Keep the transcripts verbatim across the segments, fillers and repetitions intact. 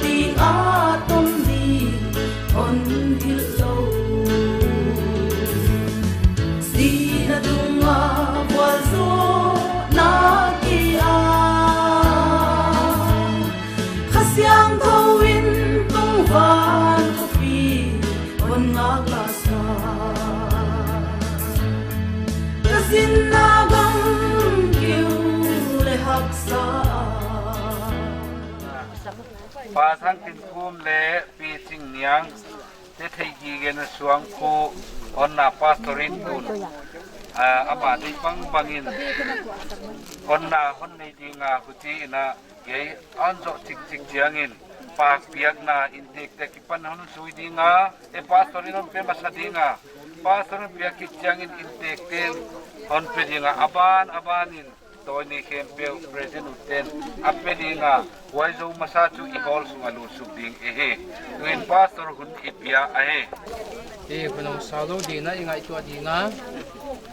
Ding a tom ding hon hilh lou. Sihna tunga vualzawlna kia, Kha Siangthou in tungvan khopi hon ngaklah sa. Ka zinna gam kiu leh haksa. Pa Thangtinkhum leh Pi Chingniang te theihgigena suangkhuh honna pastor in tun, ah, amah deih bangbang in honna hon nei ding a, huchiin a, hiai a hon zoh chikchik chiangin pakpiakna inntekte akipan hon zui ding a, e pastor in hon pe masa ding a, pastor in piak khit chiangin inntekte'n hon pe ding a, a ban a ban in Tawini khempeuh present uten a pe ding a, huai zou masa chu i hall sunga lut suk ding i hi. Tuin pastor hun i pia ahi. E, hun hong sau lou ding in i ngaihtuah ding a.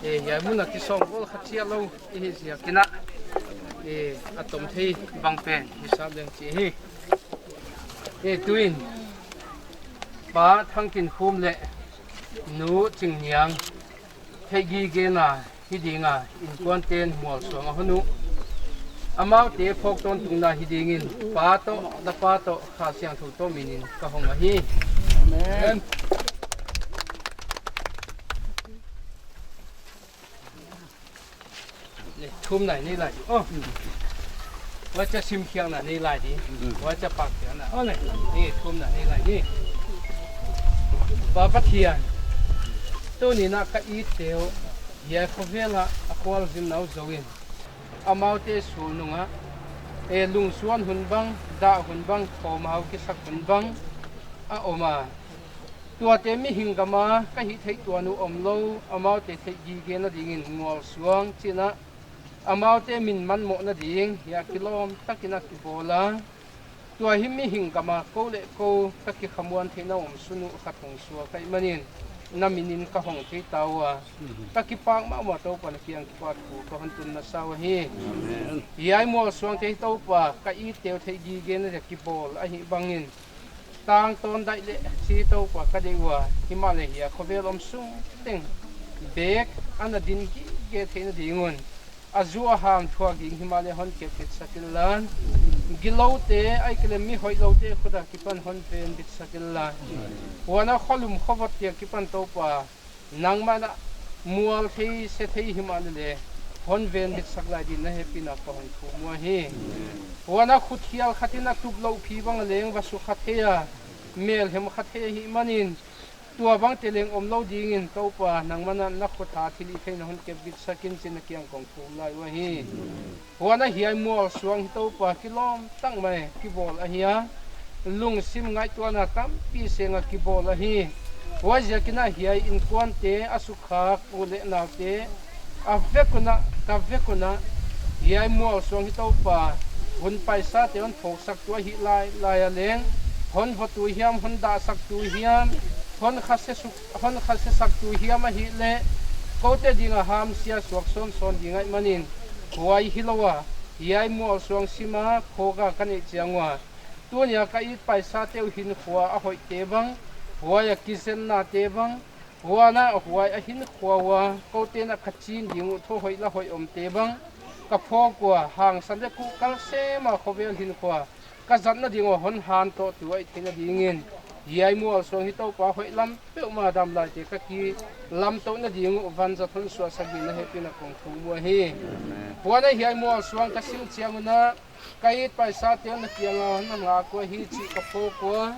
E, hiai mun a kisawm bawl kha chiat lou i hih ziakin a. E, a tom thei bang pen hisap leng chi hi. E, tuin Pa Thangtinkhum leh Nu Chingniang theihgigena hi ding a, innkuante'n Mualsuang a hon uh. Amaute phawk tawntungna hi dingin Pa toh, Tapa toh, Kha Siangthou toh minin ka hong ahi. Amen. Thumna nei lai di. Oh. Huai chia simkhiakna nei lai di. Huai chia pakpiakna. Oh, nei. Thumna nei lai di. Pa Pathian, tuni'n a ka itte uh hiai khovel a a khualzin nau zou in, amaute sulnung a, e, lungsuan hun bang, dah hun bang, khawmhau kisak hun bang a om a. Tuate mihing gam a ka hihtheih tuan uh omlou, amaute theihgigena dingin Mualsuang chi'n a, amaute min manmohna ding hiai kilawm takin a kibawl a. Tua hi mihing gam a kou leh kou ka kikhamuan theihna omsun uh khat hong suak ahihmanin, na minin ka hong thei ta ua. Ka kipak mahmah Toupa, na kiang kipahthu ka hon tun masa uhi. Amen. Hiai Mualsuangte hi Toupa, ka itte uh theihgigena dia kibawl ahih bangin, tangtawn daih leh chi Toupa ka deih ua, himahleh hiai khovel omsun teng bek ana din gige theihna ding un, a zu a ham thuak ding himahleh hon kepbitsak inla, giloute, ahihkeileh mi hoihloute khut akipan hon venbitsak inla. Huan a kholum khovotte akipan Toupa, nangmah'n a mual thei, se thei himahleh hon venbitsak lai dingin na hehpihna ka hon thum uhi. Huan a khut hial khat in a tup louh phi bang a leng va sukha thei a, melhem kha thei ahihmanin, tua bangte leng omlou dingin Toupa, nangmah'n a na khut a thilhihtheihna hon kepbitsak in chi'n na kiang kong thum lai uhi. Huan a hiai Mualsuang hi Toupa, kilawm tak mai kibawl ahi a, lungsim ngaihtuahna tampi seng a kibawl ahi. Huaiziakin a hiai innkuante, a sukhak u leh naute, a vek un a, ka vek un a, hiai Mualsuang hi Toupa, hun paisate hon phawksaktu ahih lailai a leng, hon votu hiam, hon dahsaktu hiam, hon khase suk, hon khasesaktu hiam ahihleh, koute ding a hamsia suak sawnsawn ding ahihmanin, huai hilou a, hiai Mualsuang sim a khawk a ka neih chiang ua, tuni a ka it paisate uh hinkhua a hoihte bang, huai a kizennate bang, huan a huai a hinkhua ua koute'n a ka chin ding uh thu hoih la hoih omte bang ka phawk ua, hangsan leh kuhkal sem a khovel hinkhua ka zatna ding ua hon hantawhtu ahih theihna dingin, hiai Mualsuang hi Toupa, hoih lam peuhmah damlaite ka kilamtouhna ding uh vanzat hon suahsak dingin na hehpihna kong thum uhi. Huan a hiai Mualsuang ka sim chiang un a, ka it paisate uh na kiang a hon ngak ua hi chih ka phawk ua,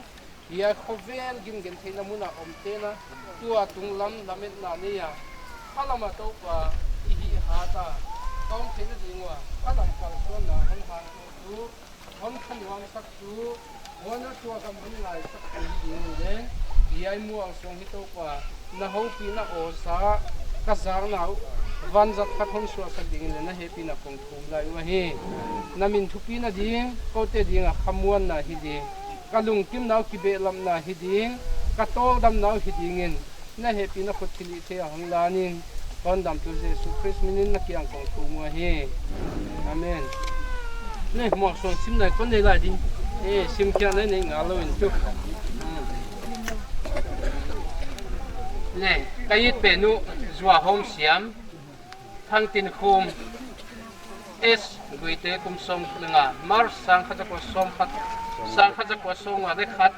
hiai khovel gimgentheihna mun a omte'n a, tua tunglam lametna nei a, khalam a Toupa i hihhat a ka om theihna ding ua, khalam kalsuanna hon hantawhtu, hon khanuamsaktu, huan a tua gam hon ngaisaktu hi dingin leh, hiai Mualsuang hi Toupa, na houpihna awsa ka zakna uh vanzat khat hon suahsak dingin leh na hehpihna kong thum lai uhi. Na min thupina ding, koute ding a khamuanna hi ding, ka lungkimna uh kibehlapna hi ding, ka tawldamna uh hi dingin, na hehpihna khut thilhihthei a hon lan in, ka Hondamtu Jesu Khrist minin na kiang kong thum uhi. Amen. Nei, Mualsuang sim nai kon nei lai ding. Eh, simkhiak nei nei ngal lou in tu. Le, ka it pen uh Zuahawmsiam Thangtinkhum S Guite, kum sawm le nga, March sang khat za kua sawm khat, sang khat za kua sawmnga le khat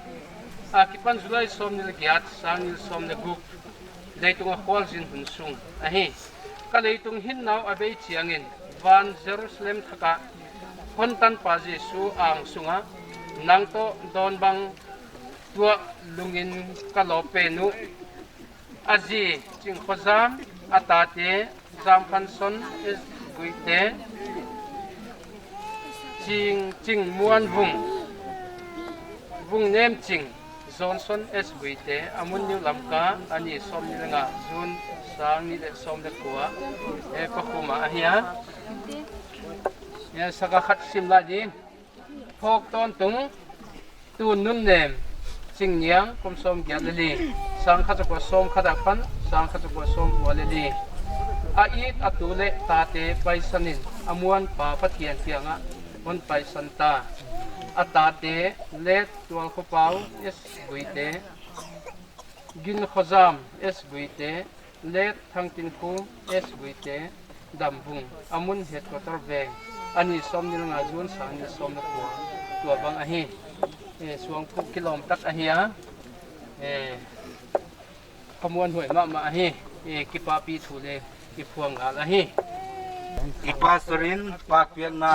a kipan July sawmnih le giat, sang nih sawm le guk, leitung a khualzin hun sung ahi. Ka leitung hinna uh a bei chiangin van Jerusalem thak ah hon tanpa Jesu ang sunga nang toh dawn bang tuah lungin ka lawp pen uh. A zi Chingkhozam, a tate Zamkhanson S Guite, Ching, Chingmuanvung, Vungnemching, Johnson S Guite, a mun New Lamka, a ni sawmnih le nga, June, sang nih le sawm le kua, eh, Pakhuma ahi a. Eh, saka khat sim lai ding. Phawk Tawntung, Tun Nunnem, Chingniang, kum sawmgiat le li, sang khat za kua sawmkhat apan sang khat za kua sawmkua le li. A it a tu le tate paisanin a muanpa Pathian kiangah hon paisan ta. A tate Let Tualkhopau S Guite, Ginkhozam S Guite, Let Thangtinkhum S Guite, Damvung, a mun headquarter veng, a ni sawmnih le nga, June, sang nih sawm le kua, tua bang ahi. Eh, suangphuh kilawm tak ahi a. Eh, ka muanhuai mahmah ahi. Eh, kipapi thu le i phuang ngal ahi. I pastor in pakpiakna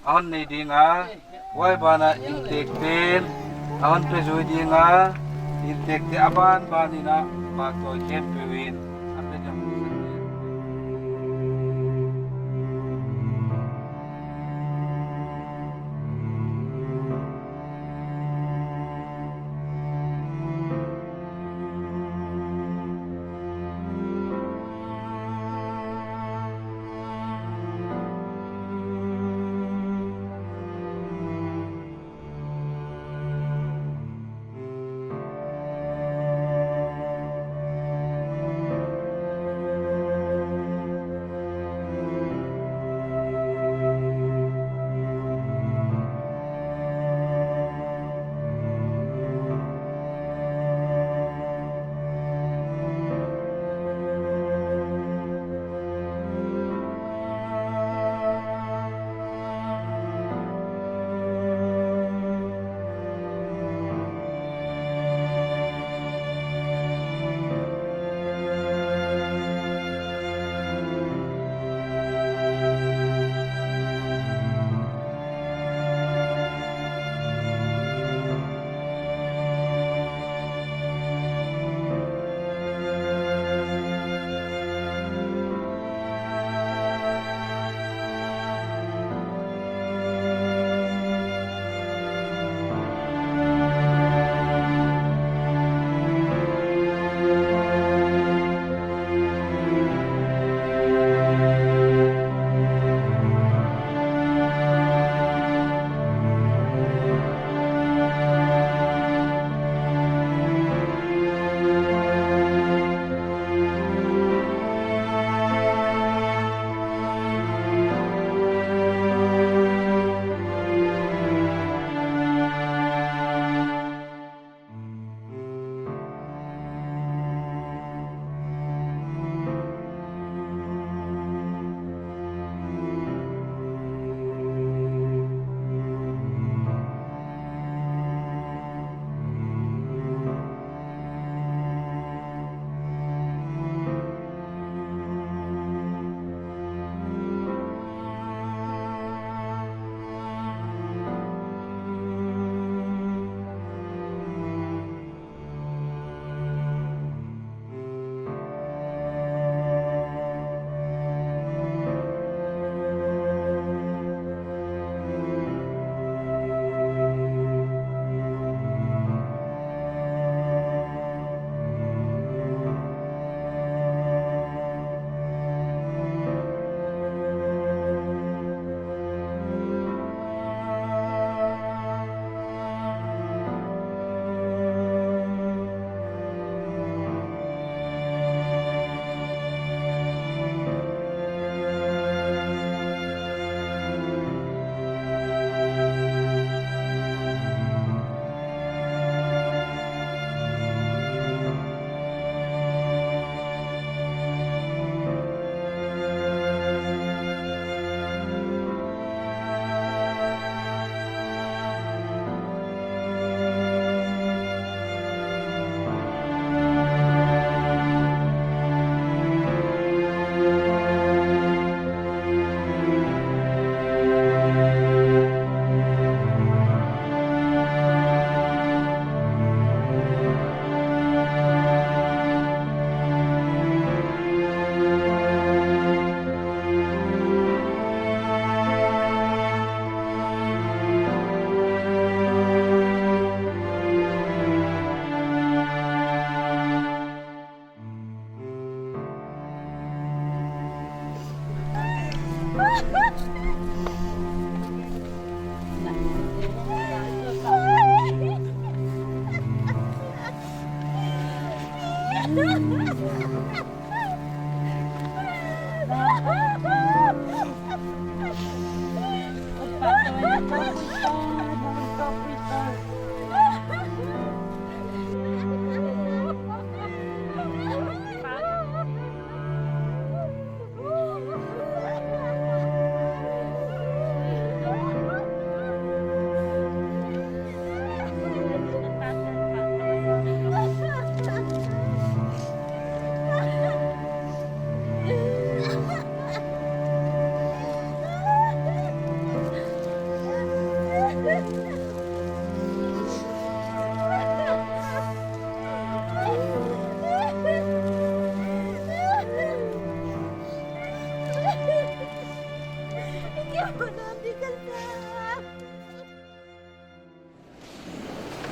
a hon nei ding a, huai banah inntekte'n a hon pe zui ding a, inntekte a banban in a, pastor khempeuh in a pe ding.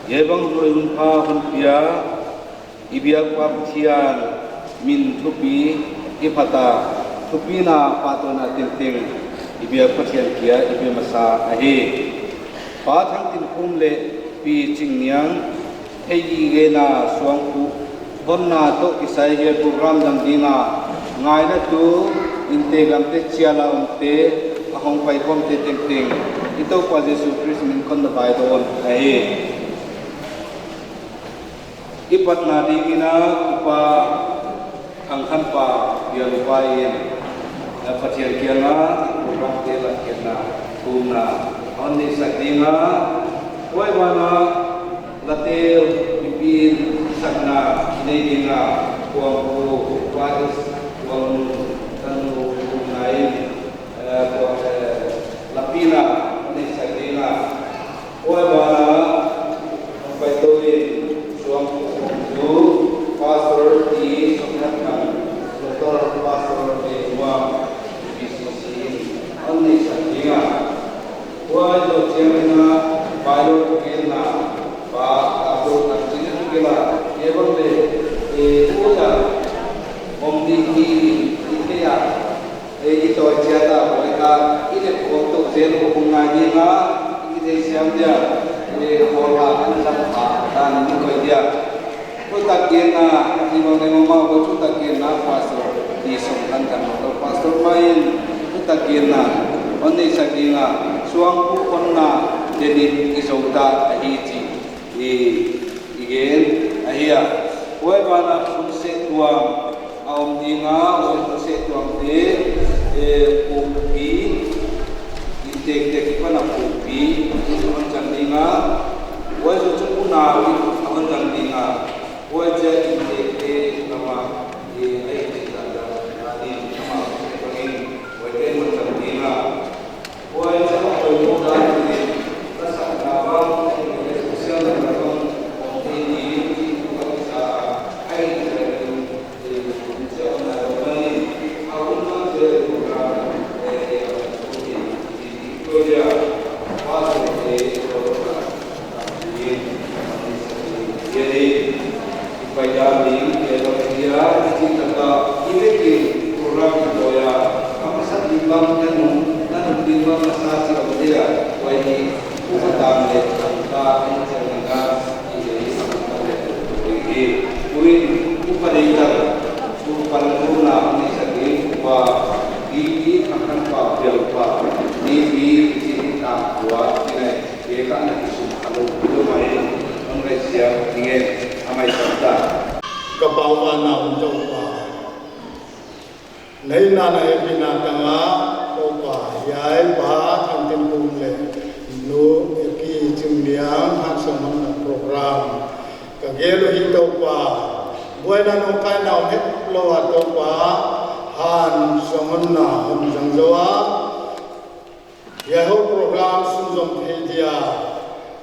Hiai bang hun pha hun pia, i biak Pa Pathian min thupi i phat a, thupina pahtawina tengteng i biak Pathian kiang i pe masa ahi. Pa Thangtinkhum leh Pi Chingniang, thei gige na suangphuh honna toh kisai hiai program dang ding a ngaina tu, inntek lamte chial a omte, a hong paikhawmte tengteng, i Toupa Jesu Khrist min in kon na vaidawn ahi. I patna dingin a, Upa Thangkhanpa Bialupa in, eh, Pathian kiang a program te lakkhiakna thumna hon neisak ding a, huai banah Latel mipi'n sakna nei ding a, Kuangpu Upa S. Kuangnu, tanu Pu Nai, eh, Kuang, eh, Lapina nei sak ding a. Huai banah hong paitou in suangphuh khawm tu Pastor T. Songkhatnam, Local Pastor T. Muang, B C C in hon nei sak ding a. Huai zoh chiangin a, bailo thugenna, Pa Abdul Aziz thugenna, e bang le, e, ua, om ni ni ni, i kei a, e, i toh chiat a, huai a, i le ko to zel ko kung ngai ni nga, i kei siam dia, e, ko la an lam pa, ta ni ni ko dia. Thutak genna, i bang le mama ko thutak genna, Pastor, T. Songkhantam, Pastor mai in, thutak genna hon neisak ding a, suangphuh honna, denin i zou ta ahi chih i, i gen ahi a. Huai banah hun seh tuam a om ding a, huai hun seh tuamte, eh, pumpi, inntekte kipan a pumpi, hon zang ding a, huai zoh chiang un a, hon zang ding a, huai zoh inntekte lam a, eh, a inntek dan dan, a din, ama, eh, bangin, huaite hon zang ding a. Pai dan ding, eh, bang dia, i chin taka, i vekin, program i toh a, a masa ding bang, na nung, na nung ding bang, masa si bang dia, wai ni, u ka tang le, tang ta, en chen na, i le, i sam ta le, i, i, urin, u pa ding ta, u pa na nung na, ni sa ding, u pa, i, i, kan kan pa, bial pa, ni, ni, i, i, ta, wa, i, nai, Kei ka na kisum a lou, lou mai, hon ngaihsiam ding e, a mai sam ta. Ka pau pa na um Toupa. Nei na na e pi na tang a, Toupa, hiai Pa Thangtinkhum leh nu, e Pi Chingniang, Hansom honna program. Ka gel uhi Toupa. Buaina nung kaina om hetlou a Toupa. Hansom honna, hon zang zou a. Hiai whole program sunzom thei dia,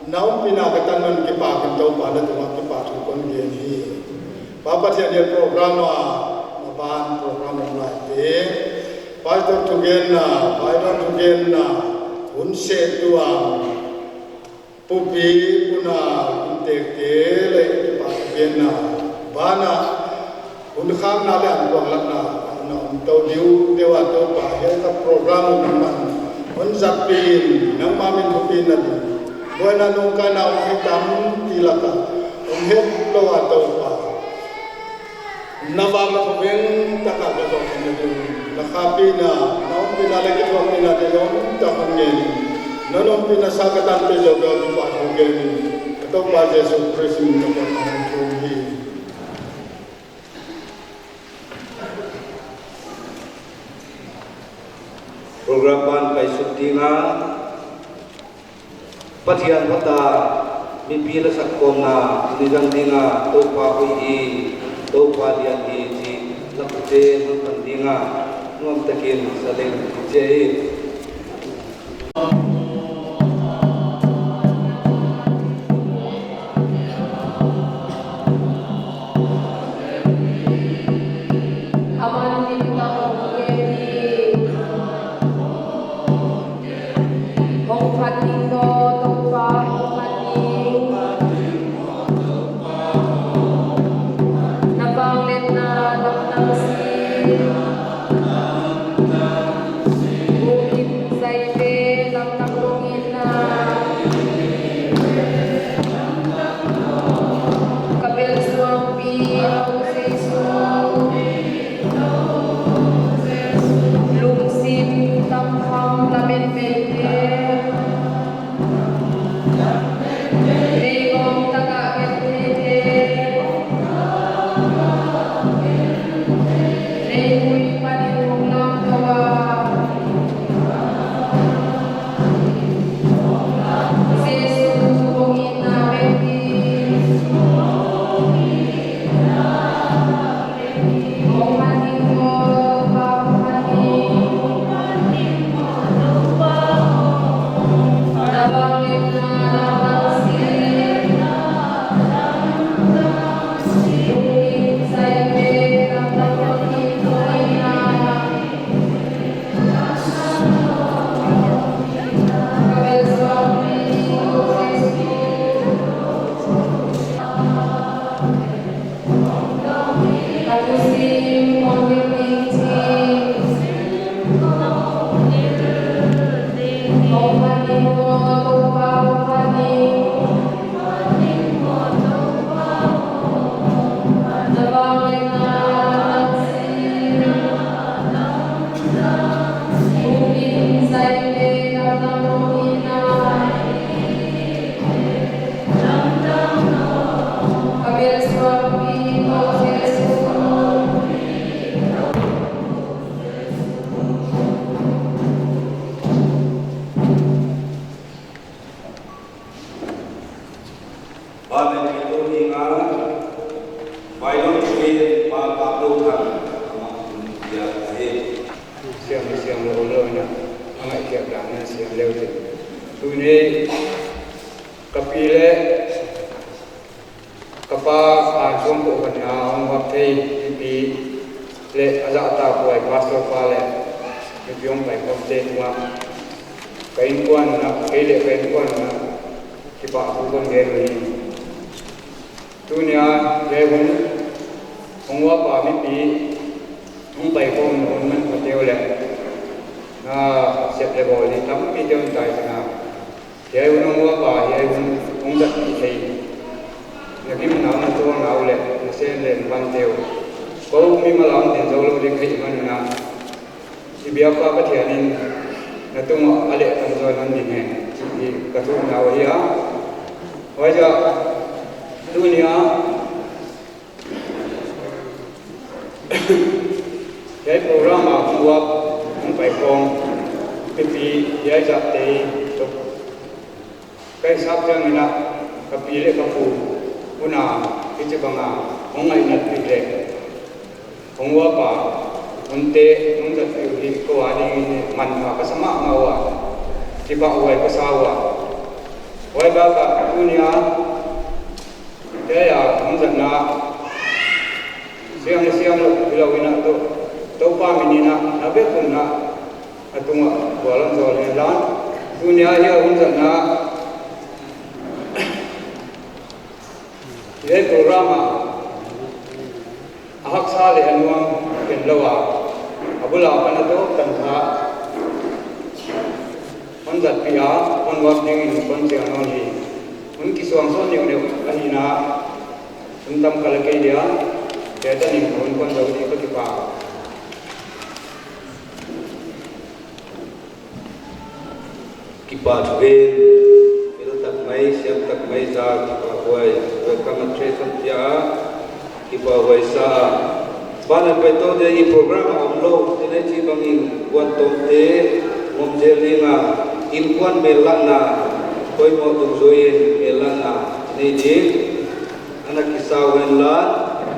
na ompihna ka tanman kipak in Toupa na tungah kipahthu kon gen hi. Pa Pathian, hiai program a, maban program om laite, Pastor thugenna, Bible thugenna, hun seh tuam, pupi, puna, inntekte leh kipahthu genna, banah, hun khakna leh an kuang lakna, na om tou diu, deuh a Toupa, hiai ka program nangman hon zatpih in, nangma min thupina ding. Buaina nung kaina om thei tampi lak a om hetlou a Toupa. Na vang a thuveng taka ka zong na ding. Na khapihna, na ompihna leh kithuahpihna ding om tak hon ngen in. Na ompihna sa ka tanpih zoh ka kipahthu gen in. Ka Toupa Jesu Khrist min in ka hon thum hi. Program ban paisuk ding a, Pathian hon ta, mipi la sakkhawmna, ni zang ding a, Toupa hoih hi, Toupa lian hi, chih, lakkhiakna hon pan ding a, nuamtakin, sa leng, chi hi. Aman din ka hong gen hi. Hong phat ding maw, Toupa, hong phat ding. Leikong taka gentheite, leivui panin hong lamtou a, Jesu hong itna vek hi. Bana kitu hinga, bailong tuin ba kaplo kan ama dia ahi. Siam, siam lou lou na, ama kia dan na siam lou te. Tuni ka pi leh ka pa a sung ko kan na hong wak thei pi leh a zahtakhuai pastor pa leh mipi hong paikhawmte tungah ka innkuan na, kei leh ka innkuan na kipahtu kon gen uhi. Tunia hiai hun hong uapa mipi hong paikhawm na hun manpha te uh leh na sep leh bawl ni tampi te uh tai sina. Hiai hun hong uapa, hiai hun hong zat thei na gimna uh, na tawlna uh leh na sen leh na pante uh, kou mimal a om ding zou lou ding ka hih manin a, i biakpa Pathian in na tungah a leh kan zawn hon ding hen, chih ka thumna uh ahi a. Huaiziak tunia hiai program a hong uap, hong paikhawm mipi hiai zahte toh ka hisap chiangin a, ka pi leh ka pu hun a hichibang a hong ngaihnatpih leh hong uapa hunte hong zatpih uh hi kou adingin manpha ka sa mahmah ua, kipahhuai ka sa ua. Huai baka tunia hiai a hong zatna siam leh siam lou hilou in a, Toupa min in a na vek un a tungah vualzawl hen la. Tunia hiai hong zatna hiai program a a haksa leh a nuam ken lou a, a bul apan a toh kan tha hon zatpih a, hon uap dingin kon chiang nawn hi. Hun kisuang sawt neuhneuh ahihna hun tam kal a kei dia, hiai tanin hun kon zou ding ka kipak. Kipahthu gen, fel tak mai, siam tak mai za, kipahhuai, welcome address hon pia, kipahhuai sa. Banah paitou dia i program a omlou, tenai chibangin kuan tawmte, ngom zel ding a, innkuan mellakna, poimoh dungzui in mellakna nei ding, ana kisau hen la,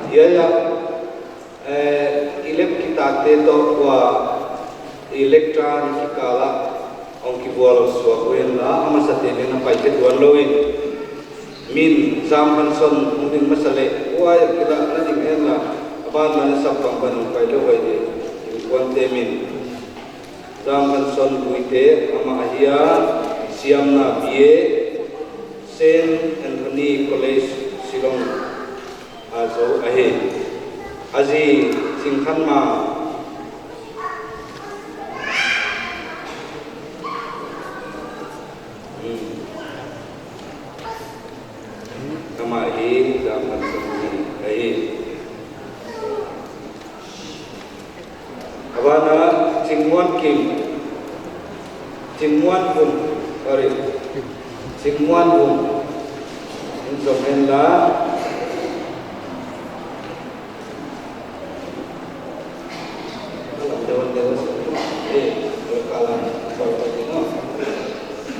hiai a, eh, i lep kitakte toh ua, i lectern kikal ah hong kivualsuak uh hen la, a masate'n a pai khe tuan lou in. Min Zam Hanson hong ding masa leh, huai a kila na ding hen la, a ban man a sap bang ban hong pai lou vai di, innkuante min. Zam Hanson Guite, amah ahi a, siamna B A, Saint Anthony College, Shillong a zou ahi. A zi Chingkhanmang. Hmm. Amah hi Zam Hanson ahi. A ban ah Chingmuan Kim, Chingmuan Vum, sorry, Chingmuan Vum. Zong hen la.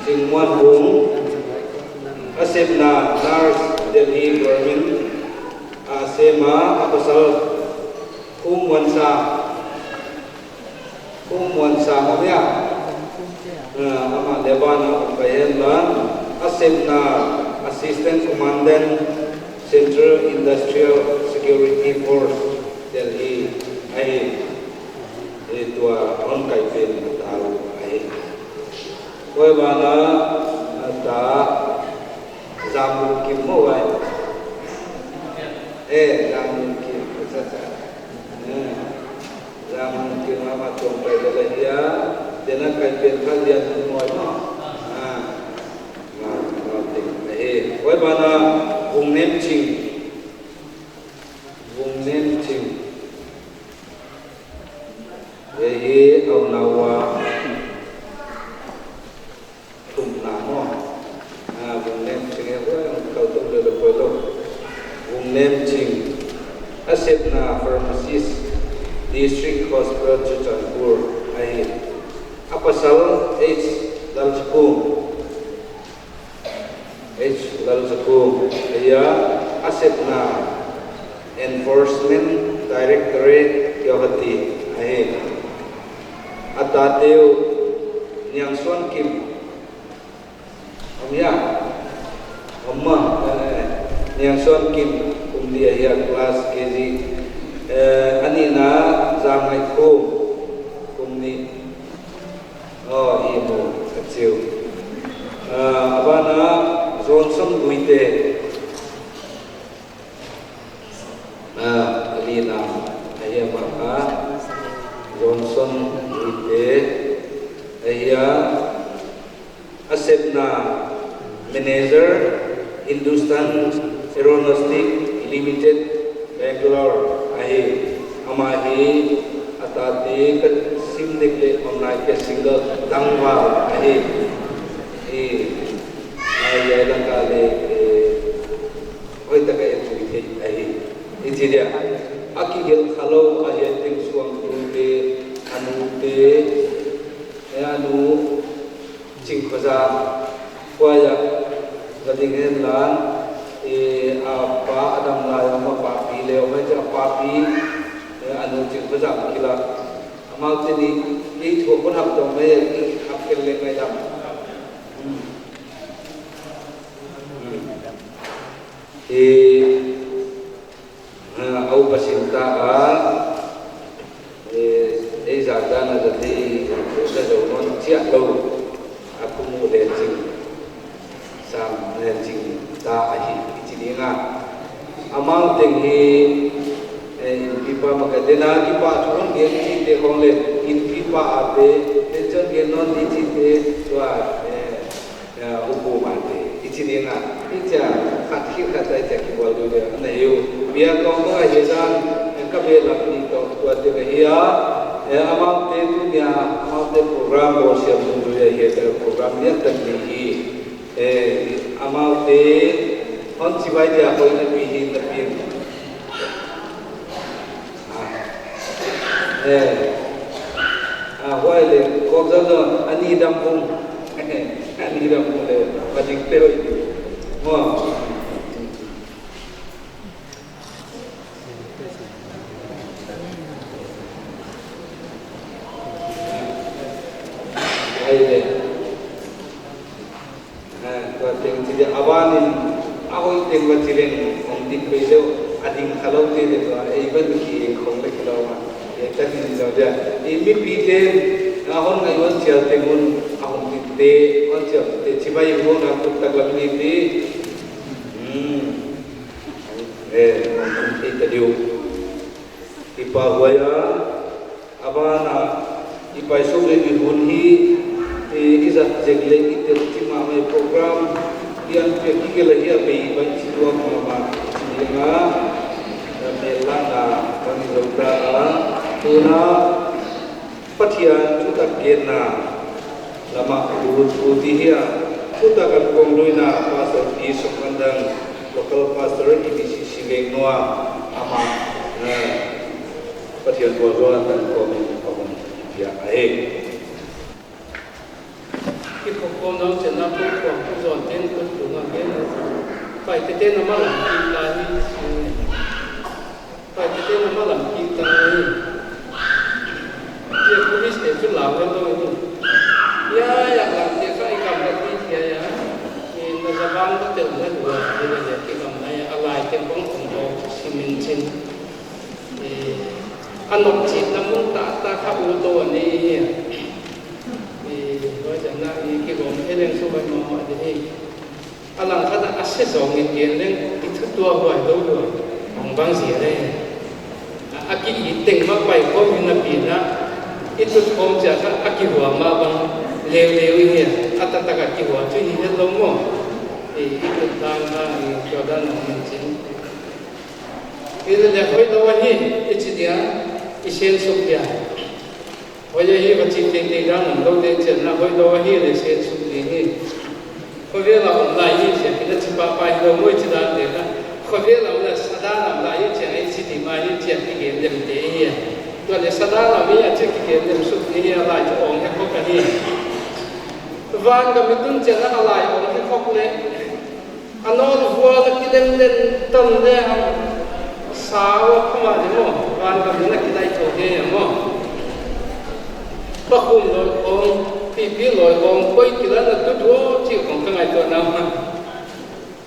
Chingmuan Bung, a sepna Nurse, Delhi Government a sem a, a pasal Khummuansam, Khummuansam a mia. Ah, amah le ban a hong pai hen la, a sepna Assistant Commandant, Central Industrial Security Force, Delhi ahi. Eh, tua hon kai pen a ta uh ahi. Huai ban ah, a ta Zamlunkim maw huai. Eh, Zamlunkim, acha, acha. Eh, Zamlunkim amah tuang pai lel ahi a, tena kai pen kha lian maw. Ah, ma, ma ting ahi. Huai ban ah Vungnemching. Vungnemching. Hiai hi a unau a thumna maw. Ah, Vungnemching e, huai hong kal tou lel a poi lou. Vungnemching. A sepna Pharmacist, District Hospital Churachandpur ahi. A pasal H Lalchakung. H Lalchakung, ahi a, a sepna Enforcement Directorate, Guwahati ahi. A tate uh Niangsuankim. Om hia? Om maw, eh, Niangsuankim, kum li ahi a, class K G. Eh, a nihna Zamngaikhum, kum nih. Oh, i mu, a chi uh. Ah, a ban ah Johnson Guite. Ah, a lina, ahi a mah kha Johnson Guite. Ahi a, a sepna Manager, Hindustan Aeronautic Limited, Bangalore ahi. Amah hi a tate ka sim dek leh om nai kei, single tangval ahi. Eh, ai, ai, dang ka leh, eh, hoih taka en thei ahi. I chi dia, a kigelh khalou ahi a, teng suangtute, a nute, eh, a nu, Chingkhozam, huai ah, va ding hen la, eh, a pa a dam lai a, a papi leh, huai chu a papi, eh, a nu Chingkhozam kila. Amau te ni, i thu kon hap tong mai, i hap kel leng mai dam. Hmm. Hmm. Eh, Ah, a upa sim ta a, eh, ei zak dan a zat di, sa zo non chiah lou, a kum uh leh ching, sam leh ching ta ahi, i chi ding a. Amau teng hi, eh, innpi pa mah ka dena, kipahthu hon gen chihte khong leh, innpi pa a te, pension gen non di chihte, tua, eh, Ya, upu mate. I chi ding a, i chia khat hi khat a i chia kibawl diu dia. Ana hi uh. Bia kong kong a hi zan, ka be lap ni tawh tua te ka hi a. Eh, amau te tu nia, amau te program bawl siam tu dia hi, te program dia tak ni hi. Eh, amau te hon chibai dia, hoih na pi hi na pi. Ah. Eh. Ah, huai leh, kawk zau zau, a ni dam pung. A ni dam pung leh, va dik te hoih. Maw. Huai leh. Ah, tua teng chi dia a ban in, a hoih teng va chi leng, hong dik bei leh, a ding khalou te leh tua, ei ban ki khong leh kilo ma. Ei ta ni zau dia. I mipi te, a hon ngai hon chial teng un, a hong dik te, hon chial te, chibai hon a kut tak lam ni te. Hmm. Eh, hong dik te diu. I pa huai a, A ban ah, i paisuk leh i hun hi, i, i zat zek leh i tel chih mahmah, program lianpi a kigelh ahi a, bei bai chi tuak mahmah, chi leng a, a mel lak a, bang i zou ta a, tuna, Pathian thutak genna lam ah lut ut i hi a, thutak a kongluina, Pastor P. Sokmandang, Local Pastor, E B C C Lengnuam, amah, eh, Pathian vualzawl a tan kawmin a hun piak ahi. Kiphawk kawm nang chenna pui kawm pu zon ten kut tung a gen. Paite ten a malam kik ta hi. Paite ten a malam kik ta hi. Tia police te chu lau vel lou hi. Ya, ya, lam te kha i kam la ti tia ya. I na za bang ba tel na dua, i le le ki kam na ya, a lai te bang kong bo simin chin. I, a nok chi na mun ta ta kha u to ni ya. I, wa ja na i ki gom he leng su ba ma ma de hi. A lang khat a se zong in gen leng i thu tuah huai lou lou. Hong bang zia le. A, a ki i teng ma pai khawm in a pi na. I thu khawm chia kha a ki hua ma bang leu leu i hia. A ta ta ka ki hua chu hi het lou maw. I, i thu tang na i kyo dan hong min chin. I le le hoih lou ahi, i chi dia, i sen suk dia. Hoih ahi va chi tengteng dan om lou te chenna hoih lou ahi le sen suk di hi. Khovel a om lai hi chia, kina chi pa pa hi lou maw i chi dan te kha. Khovel a om lai sa dan a om lai hi chia, i chi di mai hi chia, ki gen lem te hi. Tua le sa dan a om hi a chia ki gen lem suk di hi a lai chu ong he khok ahi. Van gam i tun chenna a lai ong he khok le. A nawl vual a kilem len ton le a sau a khama di maw, van gam in a kidai thou di a maw. Pa khum loi khong, pipi loi khong, koi kila na tu duo chi khong ka ngaihtuah na.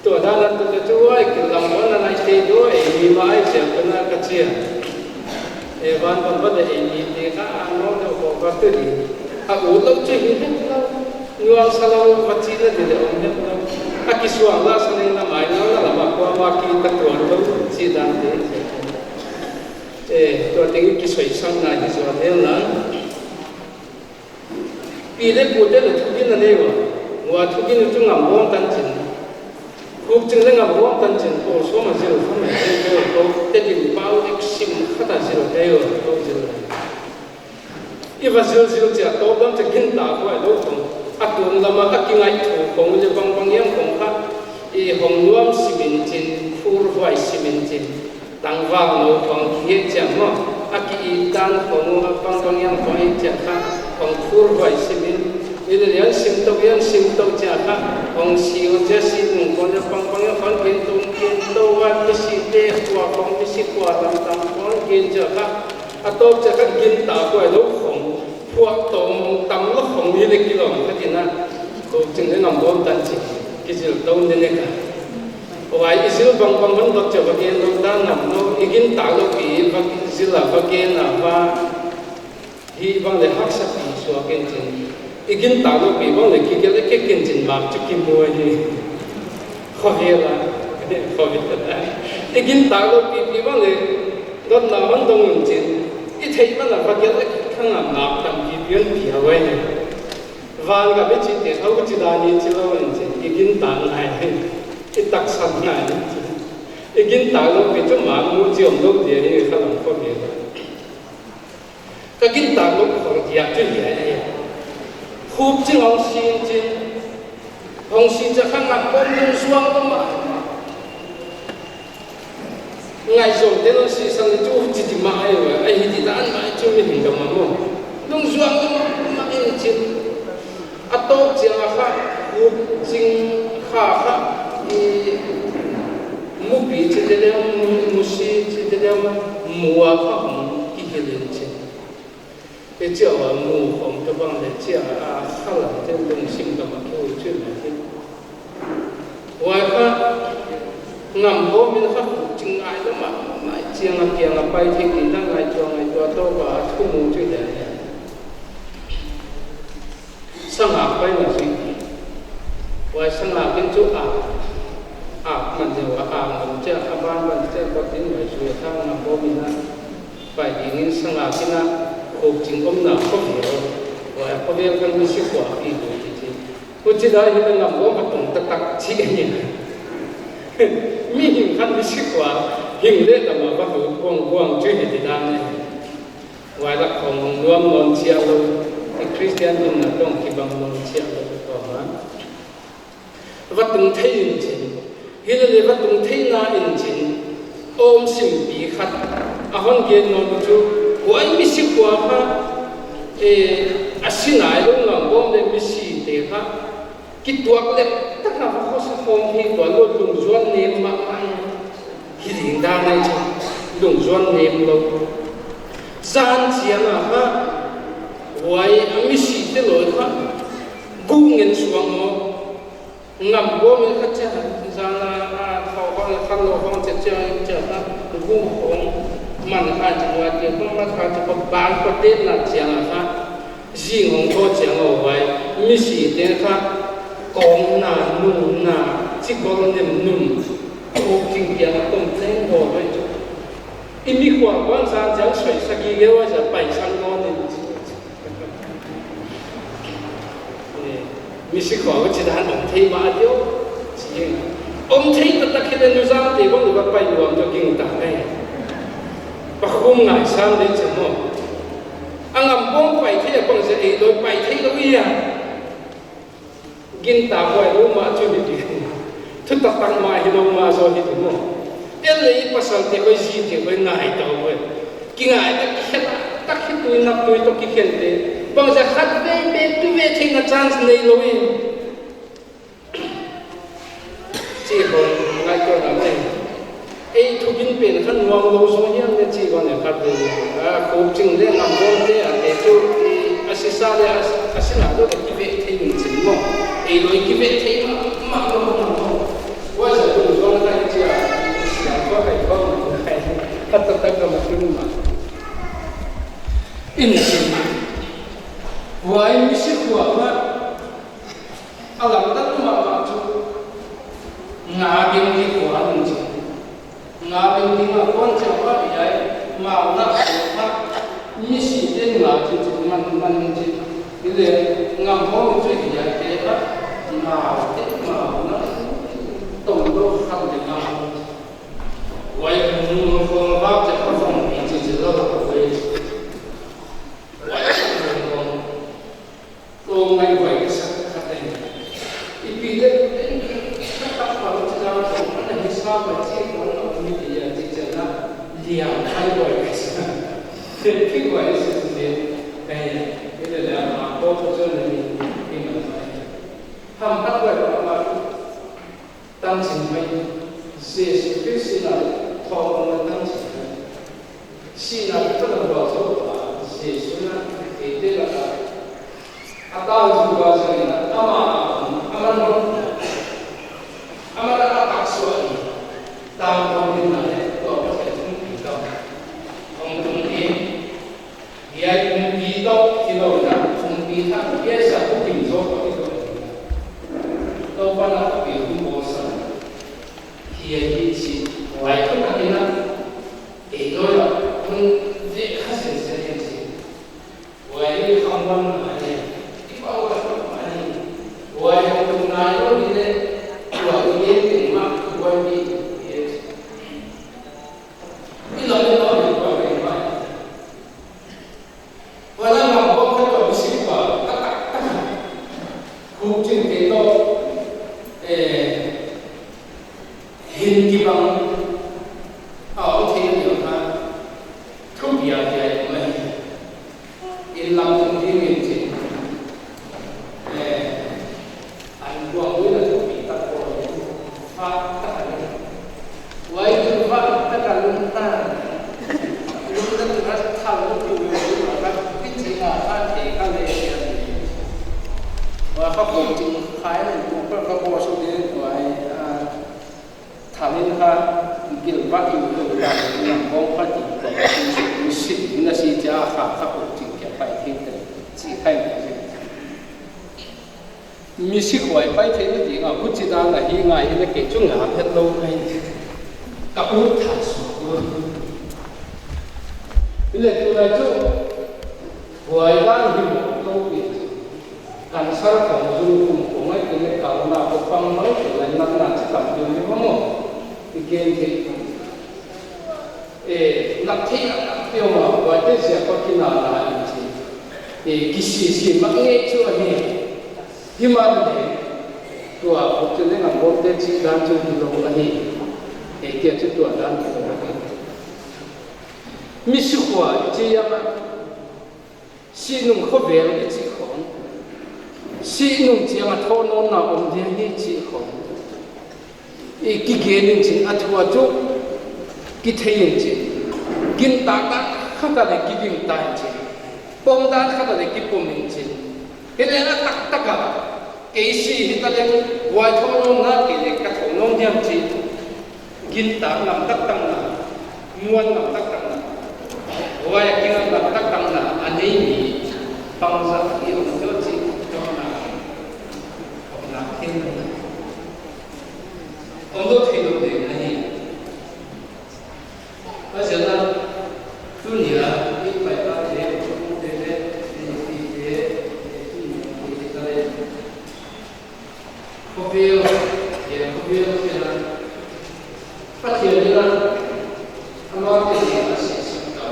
Tua dan a tu ka chu ai kilam wan a nai te duo e, mi ma ai sia ka na ka chia. E van gam ba de e mi te kha a nawl loi khong ka tu di. A u lou chu hi het lou. Nuam sa lou va chi na di le om het lou. A kisuang la sa nei na mai na la ma kua ma ki ka tuan lou chi dan te. Eh, tua teng kisoi sang na hi zuan hel na. Pi le pu te le thugin a nei ua. Ua thugin chu ngam bawm tan chin. Khuk ching le ngam bawm tan chin. Ko so ma zil fa ma zil ko. Ko te din pau ek sim khat a zil te ua. Ko zil. I va zilzil chia tawp lam chia gintak huai lou khong. A tung lama a kingaih thu khong le bangbang hiam khong kha. I hong nuam simin chin, khur huai simin chin. Tangval nou khong ki het chia maw. A ki it dan khong a bangbang hiam khong hi chia kha. Hong khur huai simin. I le lian sim tou, lian sim tou chia kha. Hong si o chia si nung khong le bangbang hiam khong kin tung kin tou a mi si te kua khong mi si kua lam tam khong kin chia kha. A tawp chia kha gintak huai lou khong, phuak tawm tam lou khong hi le kilawm kha tina. Khuk ching le ngam bawm tan chi, kizil tou ne ne kha. Huai i zil bangbang hon dot chia va gen lou ta ngam lou, i gintak lou pi va zil a va gen a va. Hi bang le haksa pi suak in chin. I gintak lou pi bang le kigel e kek in chin mak chu kimu hi. Khovel a, khovel a. I gintak lou pi pi bang le dotna hon dong un chin. I theih man a va gel e kek khang a mak tam pi pi hon pi a huai ni. Van gam i chi te khau chi dan i chi lou un chin. I gintak ngai hi. I taksan ngai hi chin. I gintak lou pi chu mak mu chi om lou dia hi kha lam khovel a. Ka gintak lou khong diak chu hiai ahi. Khuk ching hong sin chin, hong sin chia kha ngam bawm lungzuang lou mah. Ngaihzawng te lou si sang chu chi di mah ahi ua, ahi di dan mah chu mi hing ka mah maw. Lungzuang lou mah in chin. A tawp chia kha, khuk ching kha kha, i mupi chi te lem, mu, musi chi te lem, mua kha hong kihil in chin. I chia ua mu khong tabang le chia a kha lam te lungsim gam a kiu chin mah hi. Huai kha, ngam bawm in kha khuk ching ngai lou mah, ngai chiang a kiang a pai thei kei na ngaihtuah ngaihtuah tawp a thu mu chu hiai. Sangak paina zui. Huai sangak in chu a, a man deuh a, a man chia, a ban ban chia, kua tin huai zui a thang ngam bawm in a. Pai ding in sangak in a, khuk ching omna khovel. Huai khovel khan mi si kua pi lui ti ti. Huchi dan hi ngam bawm a tung tak tak chi ni. Mihing khan mi si kua, hing le tam a va lut kuang kuang chu hi ti dan ni. Huai lak khong nuam nawn chiah lou, i Christian hinna tawh kibang nawn chiah lou tawh ma. Va tung thei in chin. Hilele va tung theihna in chin, om simpi khat a hon gen nawn chu, huai misi khua kha, eh, a si nailou ngam bawm leh misite kha kituak leh taka va khosa khawm hi tua lou, lungzuan nem mahmah. Hi ding dan ahi chu, lungzuan nem lou. Zan chiang a kha, huai a misite loi kha, gu ngen suang maw. Ngam bawm in kha chia, zan a, a, thau bang khan lou bang chia chia chia kha, gu hong man kha chi huai te, bang mat kha chi bang bang ko te na chiang a kha. Zing hong tho chiang a huai, misite kha, kawmna, nunna, chikol nem num, khuk ching kiang a tom teng ho huai chu. I mi khua kuan zan chiang soi sa gige huai za pai sang nawn in. Eh, misi khua huchidan om thei mah diam, chi. Om thei taktak hileh nu zan te bang lou va pai luam toh ging ta ngai. Pa khum ngai sam de chamo. A ngam bawm pai thei a bang zia ei loi pai thei lou ia. Gingta buai lou mah chu hi di. Thutak tak mah hilou mah zaw hi di maw. Ei leh i pasal te khoi zi te khoi ngai ta khoi. Kingai tak khen tak hi tui nak tui toh kikhen te. Bang zia khat vei vei tu vei theihna chance neilou in. Chi hon ngaihtuahna nei. Ei thugin pen kha nuam lou zaw hiam leh chi bang leh khat leh, a, khuk ching leh ngam bawm te a te chu, i, a si sa leh a, a si na lou leh kiveh thei in chin maw. Ei loi kiveh thei mah, mah, mah, mah, mah. Huai za lungzuan khai chia, siam khua khai khua mah khai. Khat taktak ka ma tun mah. In chin. Huai misi khua mah. A lamdang mahmah chu nga beng di khua nung chi. Nga beng di nga kuan chia pa hiai, mau na khua pa, misite'n nga chi chi man man chi. Hileh ngam bawm chu hiai te kha, mau te mau na, tom lou khat leh ngam. Huai nung khua bak chia pa fong pi chi chi lou huai. Huai nung khua Tua ngai huai ka sak khat ahi. I pi leh, eh, ka tak pa chi dan tua, ana hi sa pa chi ko na mi ti ya chi chan na, liam khai huai ka sak. Ki huai sa tu le, eh, eh, le le, a ko tu chan na ni, ni man huai. Ham hat huai pa ma, Tangching mai, Jesu Khrist sihna, thawmna tangching mai. Sihna ka la buak zo pa, Jesu na, eite laka. A tangching pa zang na, ama, ama no. Ama na a tak suak ni. Tang ko ni na le, to ko se tung pi kam. Ong tung ni. Hiai kumpi toh hilou in a, kumpi thak hiai sa hukim zaw toh hilou in a. Toupa'n a khopi hon bawl sak. Hiai hi chi, huai khut a hi na. Ei loi a, hun ve kha zenzen hi chi. Huai hi khamuanna ahi, i pau kha mah ahi. Huai hong tung nailou hi leh, huai i gen teng mah, huai hi, yes. I lam i lam i lam i lam. Huan a ngam bawm kha tua misi khua a taktak a. Khuk ching te toh, eh, hin kibang a om thei ni kha. Thupi a hiai mai. In lam tung ding in chin. Eh, an kuang lui na thupi tak ko, fa tak a ni. Huai tu fa tak a lum ta. Lum ta tu ka thal lum tu ve tu ka pi chi nga fa te ka le ya ni. Huai fa ko ting khai ni tu ka ka bo su de huai, ah, Thalin kha gilvah in lungdam in a kawm kha ti kawm sin in a si chia kha kha ko ching kia pai thei te chi khai mai. Misi khua i pai theihna ding a, huchidan a hi ngai in a kei chu ngam het lou ngai. Ka ut thak suak lou. Hileh tulai chu huai dan hi mawk lou pi. Cancer khong zung kum khong ai kei leh kal na ko pang mai kei leh nak na chi tam pi ni maw. I gen thei. Eh, nak thei nak nak pi maw, huai te zia ko kina na in chi. Eh, kisisi mak ngei chu ahi. Himahleh Tua khop chu leng a bawlte chih dan chu hilou ahi. Eite chu tua dan hilou ahi. Mi sikhua i chih a, sihnung khovel i chih khong, sihnung chiang a thohnawnna om ding hi chih khong i kigen in chin, a thu a chu kithei in chin, gintak dan khat a leh kigingta in chin, pom dan khat a leh kipom in chin. Hileh a taktak a, kei si hitaleng, huai thohnawnna kei leh ka thohnawn diam chih gintak lam taktakna, muan lam taktakna, huai a kinga lam taktakna a nei mi bangzah i om diam chih, om na, om na thei na, om deuh theilou ding ahi. Huaiziak a, tuni a i paipate, i pute leh i nupite, i tute leh, khovel, e, khovel te a, Pathian in a, amau te ni a si sak ta.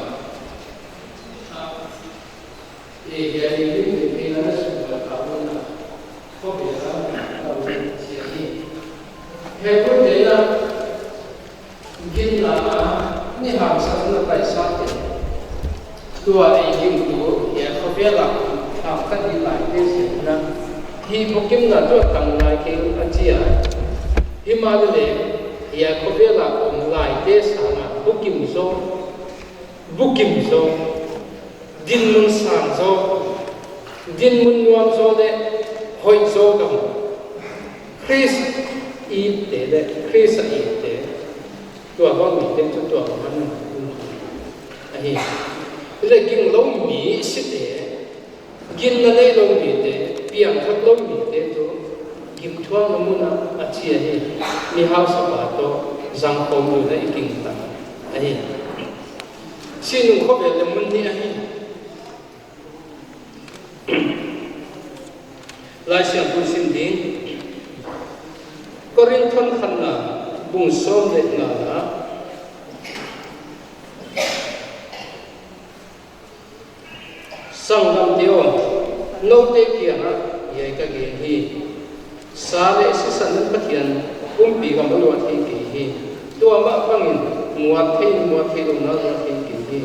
E, hiai ni lim ni thei na na suk ta ta na. Khovel a, ta u si ahi. He pute a, Ginna a, mi haksatna paisa te. Tua ei gingtu, hiai khovel a, hamkha di laite ziak in a. Hi bukimna tua tang lai kei a chi a. Himahleh, hiai khovel a om laite sang a, bukim zaw, bukim zaw. Dinmun sang zaw, dinmun nuam zaw leh hoih zaw gam. Khrist itte leh Khrist a itte. Tua bang mite chu tua bang ahi. Leh ginglou mi site, ginna neilou mite, piangthaklou mite chu, gimthuakna mun a a chi ahi. Mi hausapa toh, zangkhawm lou leh i gingta ahi. Sihnung khovel leh mun ni ahi. Laisiangthou sim ding. Korinth khatna bung sawm leh ngana. Sanggamte aw, noute kiangah hiai ka gen hi. Sa leh sisan in Pathian kumpi gam a luah thei kei hi. Tua mah bangin muat thei, muat theihlouhna luah thei kei hi.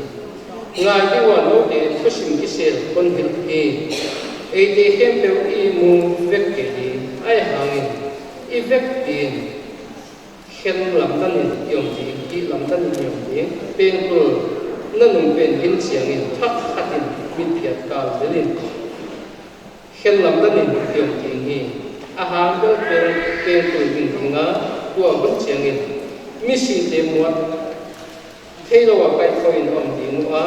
Ngai ding ua, noute thusim kisel kon hilh hi. Eite khempeuh i mu vek kei hi. Ahihhangin i vek ding, khen lamdang in i om ding, hih lamdang in i om ding. Pengkul nanung pen gin chiangin thak khat in mitphiat kal zel in. Khen lamdang in i om ding hi. A hang bel pen, pengkul ding ding a, tua hun chiangin misite muat theilou a kaikhawm in om ding ua,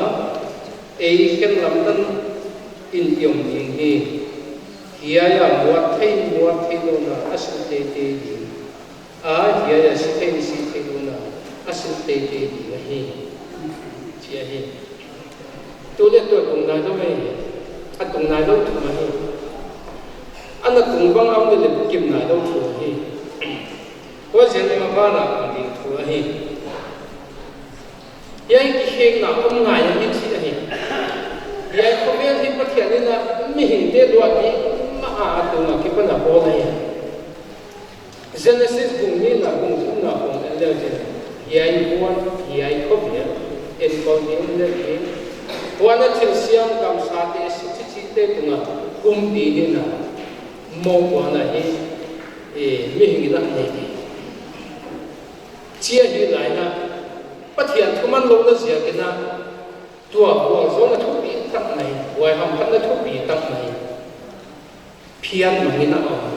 ei khen lamdang in i om ding hi. Hiai a muat thei, muat theihlouhna a sil teitei ding. A, hiai a si thei, si theihlouhna a sil teitei ding ahi. Chi ahi. Tu leh tua tung nailou mai hi. A tung nailou thu ahi. Ana tung bang a om leh bukim nailou thu ahi. Huaiziak in a ban a tung ding thu ahi. Hiai kikhekna om ngai ahi chi ahi. Hiai khovel hi Pathian in a mihingte luah ding mah a tung a kipan a bawl ahi. Genesis bung nihna, bung thumna khong en leh chin, hiai huan, hiai khovel, en kol ni um leh hi. Huan a thilsiam kamsate, sichichite tunga kumpi hihna mohpuakna hi, e, mihing in a nei hi. Chi ahi lai in a, Pathian thumanlouhna ziak in a, tua huan zong a thupi tak mai, huai hamphatna thupi tak mai. Phian mangin a om.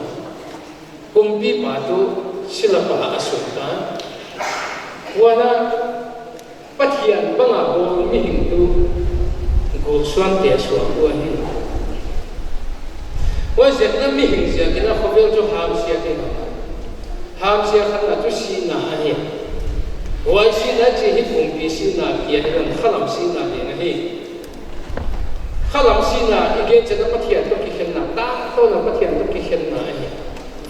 Kumpipa tuh silapa a sut ta. Huan a Pathian banga bawl mihing tuh gulsuante a suak uh ahi. Huaiziak in a mihing ziak in a khovel chu hamsia kei. Hamsia khatna chu sihna ahi. Huai sihna chih hi pumpi sihna kia hi lou, khalam sihna ding ahi. Khalam sihna i gen chiang a Pathian toh kikhenna, tangtawn a Pathian toh kikhenna ahi.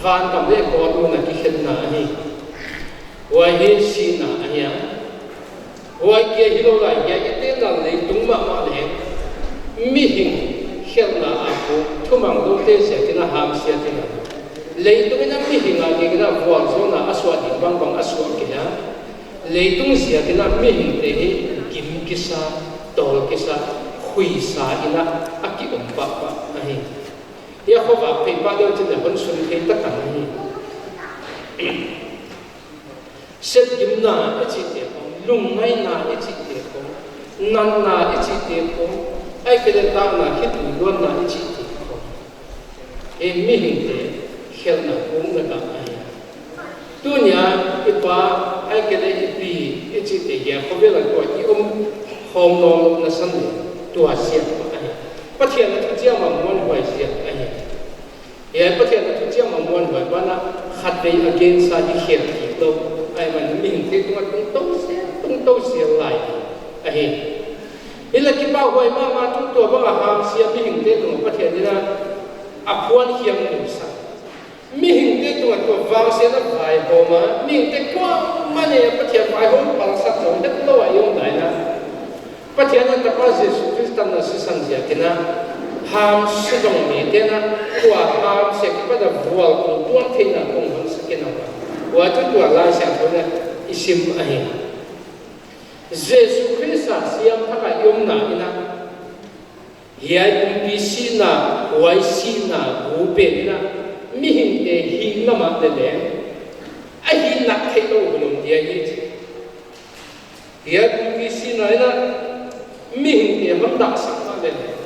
Van gam leh God mun a kikhenna ahi. Huai hi sihna ahi a. Huai kia hilou lai, hiai i tenna leitung mahmah leh mihing khelhna a puk, thumang louhte ziak in a hamsia kei a. Leitung in a mihing a ding in a vualzawlna a suah ding bangbang a suah kei a. Leitung ziak in a mihingte hi gim kisa, tawl kisa, huisa in a a ki om pahpah ahi. Hiai khovak theih pah deuh chin leh hon sun thei tak a hi. Setgimna i chihte khong, lungngaihna i chihte khong, natna i chihte khong, ahihkeileh takna, khitui luanna i chihte khong, hi mihingte khelhna pumna gam ahi. Tuni a i pa, ahihkeileh i pi i chihte hiai khovel a tua i om khawm nawnlouhna san leh tua ziak ahi. Pathian a thuchiam a muanhuai ziak ahi. Hiai Pathian a thuchiam a muanhuai banah khatvei a gensa i khel kik lou. Ahihman mihingte tungah tungtou zel, tungtou zel lai ahi. Hileh kipahhuai mahmah, tua bang a hamsia mihingte tungah Pathian in a phuan hiam nuam sa. Mihingte tungah tua vangsiatna vaihawm a, mihingte kuamah in Pathian vaihawm palsat zou hetlou a i om lai in a, Pathian a tapa Jesu Khrist a na sisan ziak in a, hamsia dong mite in a, tua hamsia kipan a vualzawl tuan theihna kong hon sak in a, huai chu tua Laisiangthou in a i sim ahi. Jesu Khrist a siamthak a i omna in a, hiai kumpi sihna, huai sihna gu pen in a, mihingte hihna mah leh leng, a hihnak theilou hun om dia hi chi. Hiai kumpi sihna in a, mihingte hon dahsak mah leh leng,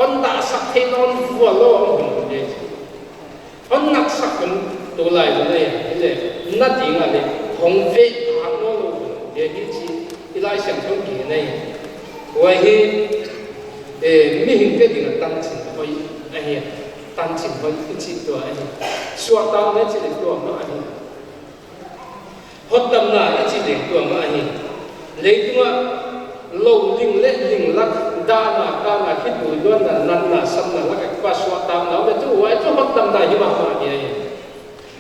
hon dahsak theilou, hon vuallou hun om dia chi. Hon naksak hun tulai hun ahi, hileh, na ding a leh, hong veh hak nawnlou hun dia hi chi, i Laisiangthou in gen ahi. Huai hi, eh, mihingte ding a tanchin hoih ahi, tanchin hoih i chih tua ahi. Suahtakna i chih leh tua mah ahi. Hotdamna i chih leng tua mah ahi. Leitung a lou ling leh ling lak, dahna, kahna, khitui luanna, natna, samna lak a kipan suahtakna om leh chu huai chu hotdamna hi mahmah ahi.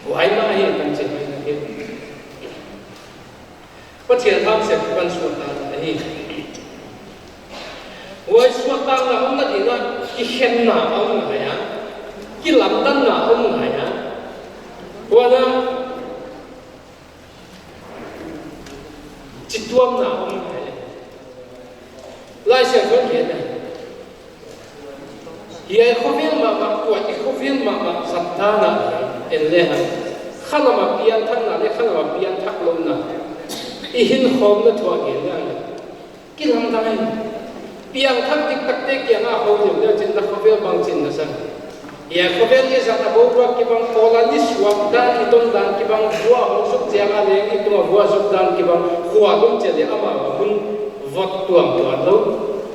Huai mah ahi, tanchin hoihna hi. Pathian hamsia kipan suahtakna ahi. Huai suahtakna omna ding a kikhenna om ngai a, kilamdanna om ngai a. Huan a chituamna om ngai. Laisiangthou in gen a, hiai khovel mahmah, tua i khovel mahmah zat dan a en lehang, khalam a piangthakna leh khalam a piangthak louhna, i hinkhawmna thu a gen lehang, kilamdang ahi. Piangthak diktakte kiang a hou leh leh chin na khovel bangchin na zang. Hiai khovel i zat a boruak kibang, pawl a ni suak dan, i ton dan kibang, vua hong suk chiang a leng i tung a vua suk dan kibang, khua lum chiang leh amau a hun vot tuamtuam lou.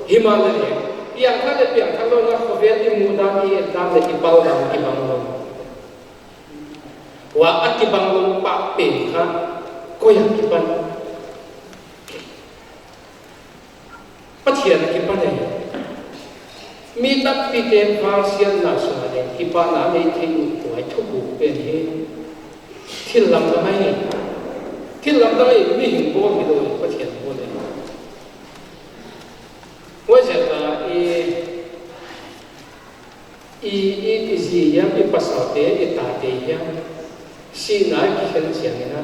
Himahleh leng, piangthak leh piangthak louhna khovel i muh dan, i et dan leh i pal dan kibang lou. Huai a kibang lou pah pen kha, koi a kipan. Pathian a kipan ahi. Mi tampi ten vangsiatna sung a leng kipahna nei thei uh, huai thuguk pen hi. Thil lamdang ahi. Thil lamdang ahi, mihing bawl hilou, Pathian bawl ahi. Huaiziak a i, i, i, i zi hiam, i pasalte, i tate hiam, sihna a kikhen chiang in a,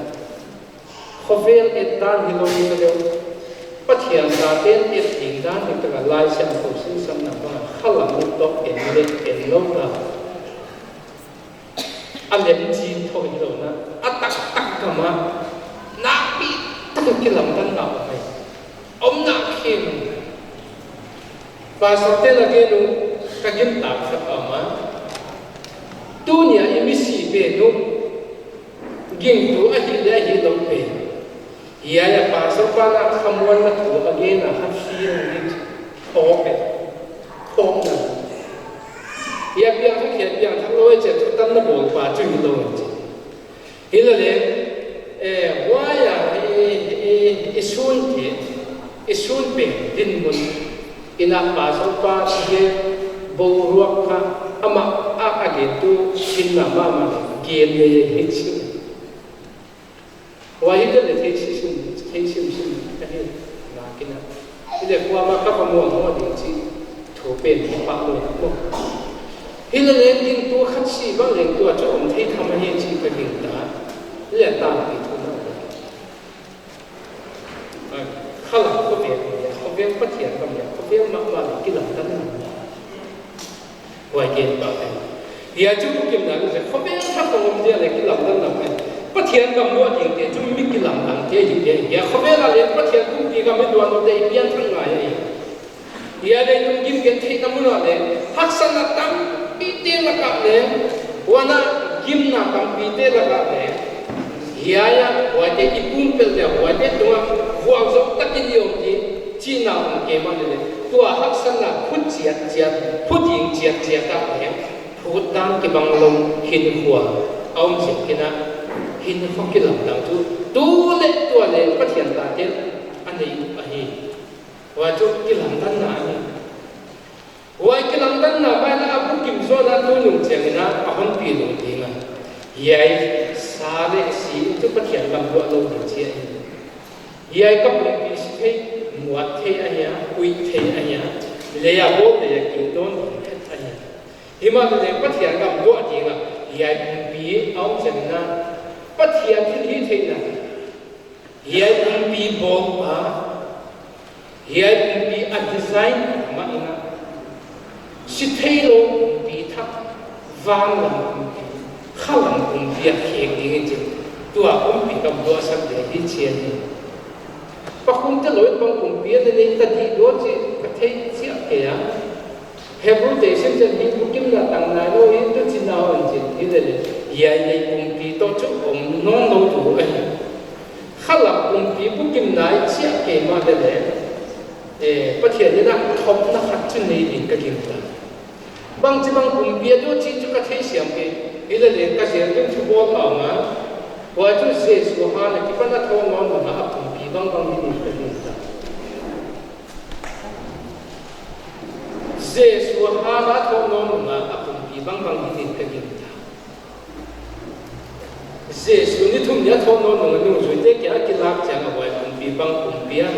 khovel et dan hilou hilou, Pathian taten et ding dan hi tak a Laisiangthou sinsakna bang a khalam toh en leh en lou ta, a lemchin thou hilou in a, a taktak gam a nakpi tak kilamdanna om ahi. Om nak khin. Pastor te'n a gen uh, ka gintak khat om a. Tuni a i misi pen uh, gingtu ahih leh ahih louh pen, hiai a pastor pa'n a khamuanna thu a gen a, kha fiang in, thawk e, thawkna. Hiai piangthak, hiai piangthak lou e chi a thutanna bawl pa chu hilou in chi. Hileleng, eh, huai a, i, i, i sun te, i sun pen dinmun in a pastor pa chih boruak kha, amah a, a gen tu sinna mahmah gen leh hi chi. Huai hi leh thei simsim, thei simsim ka hi nak in a. Hileh kuamah ka va muang muang ding chih thu pen hi pah lou na maw. Hileleng gingtu khat si bang leng tua chu om thei tham ahi chih ka gingta. Leh tanpi thu na. Khalam khovel, khovel Pathian gam leh khovel mahmah leh kilamdanna. Huai gen pa pen. Hiai chu bukimna leh khovel khat tawh om dia leh kilamdanna pen. Pathian gam luah dingte chu mi kilamdangte hi dia. Hiai khovel ah leh Pathian kumpi gam i luah nawnte i pianthak ngai hi. Hiai leitung gim gentheihna mun ah leh haksatna tampite lak ah leh, huan ah gimna tampite lak ah leh, hiai ah huaite i pumpelh dia, huaite tungah vualzawltak in i om ding chihna om kei mahleh, tua haksatna phut chiatchiat, phut ding chiatchiat ah leh phutdan kibang lou hinkhua a om ziakin ah, hinkhua kilamdang chu tu leh tua leh Pathian taten a nei ahi. Huai chu kilamdanna ahi. Huai kilamdanna mai na a bukim zawhna tunung chiangin a hon pi lou ding a. Hiai sa leh si chu Pathian gam luah lou ding chi ahi. Hiai ka pumpi si thei, muat thei ahia, uih thei ahia, lei a bawl lei a kingdawn ding phet ahia. Himahleh Pathian gam luah ding a, hiai pumpi a om chiangin a, Pathian thilhihtheihna, hiai pumpi bawlpa, hiai pumpi a design mah in a, si theilou pumpi thak, vanlam pumpi, khalam pumpi a khek ding i chih, tua pumpi gam luahsak dia hi chi ahi. Pakhumte lou in bang pumpi a nei ta dih lou chih ka thei chiah kei a. Hebru te sim chiang hi bukimna tang nailou hi tu chi na hon chin hileleng, hiai lei pumpi toh chu om nawnlou thu ahi. Khalam pumpi bukimna i chiah kei mahleh, eh, Pathian in a thopna khat chu nei ding ka gingta. Bangchibang pumpi a ding chih chu ka theisiam kei, hileleng ka zel ding thu bawl a om a. Huai chu Jesu han a kipan a thou nawn nung a pumpi bangbang hi ding ka gingta. Jesu han a thou nawn nung a pumpi bangbang hi ding ka gingta. Jesu ni thum ni a thou nawn nung a nungzuite kiang a kilak chiang a huai pumpi bang pumpi a,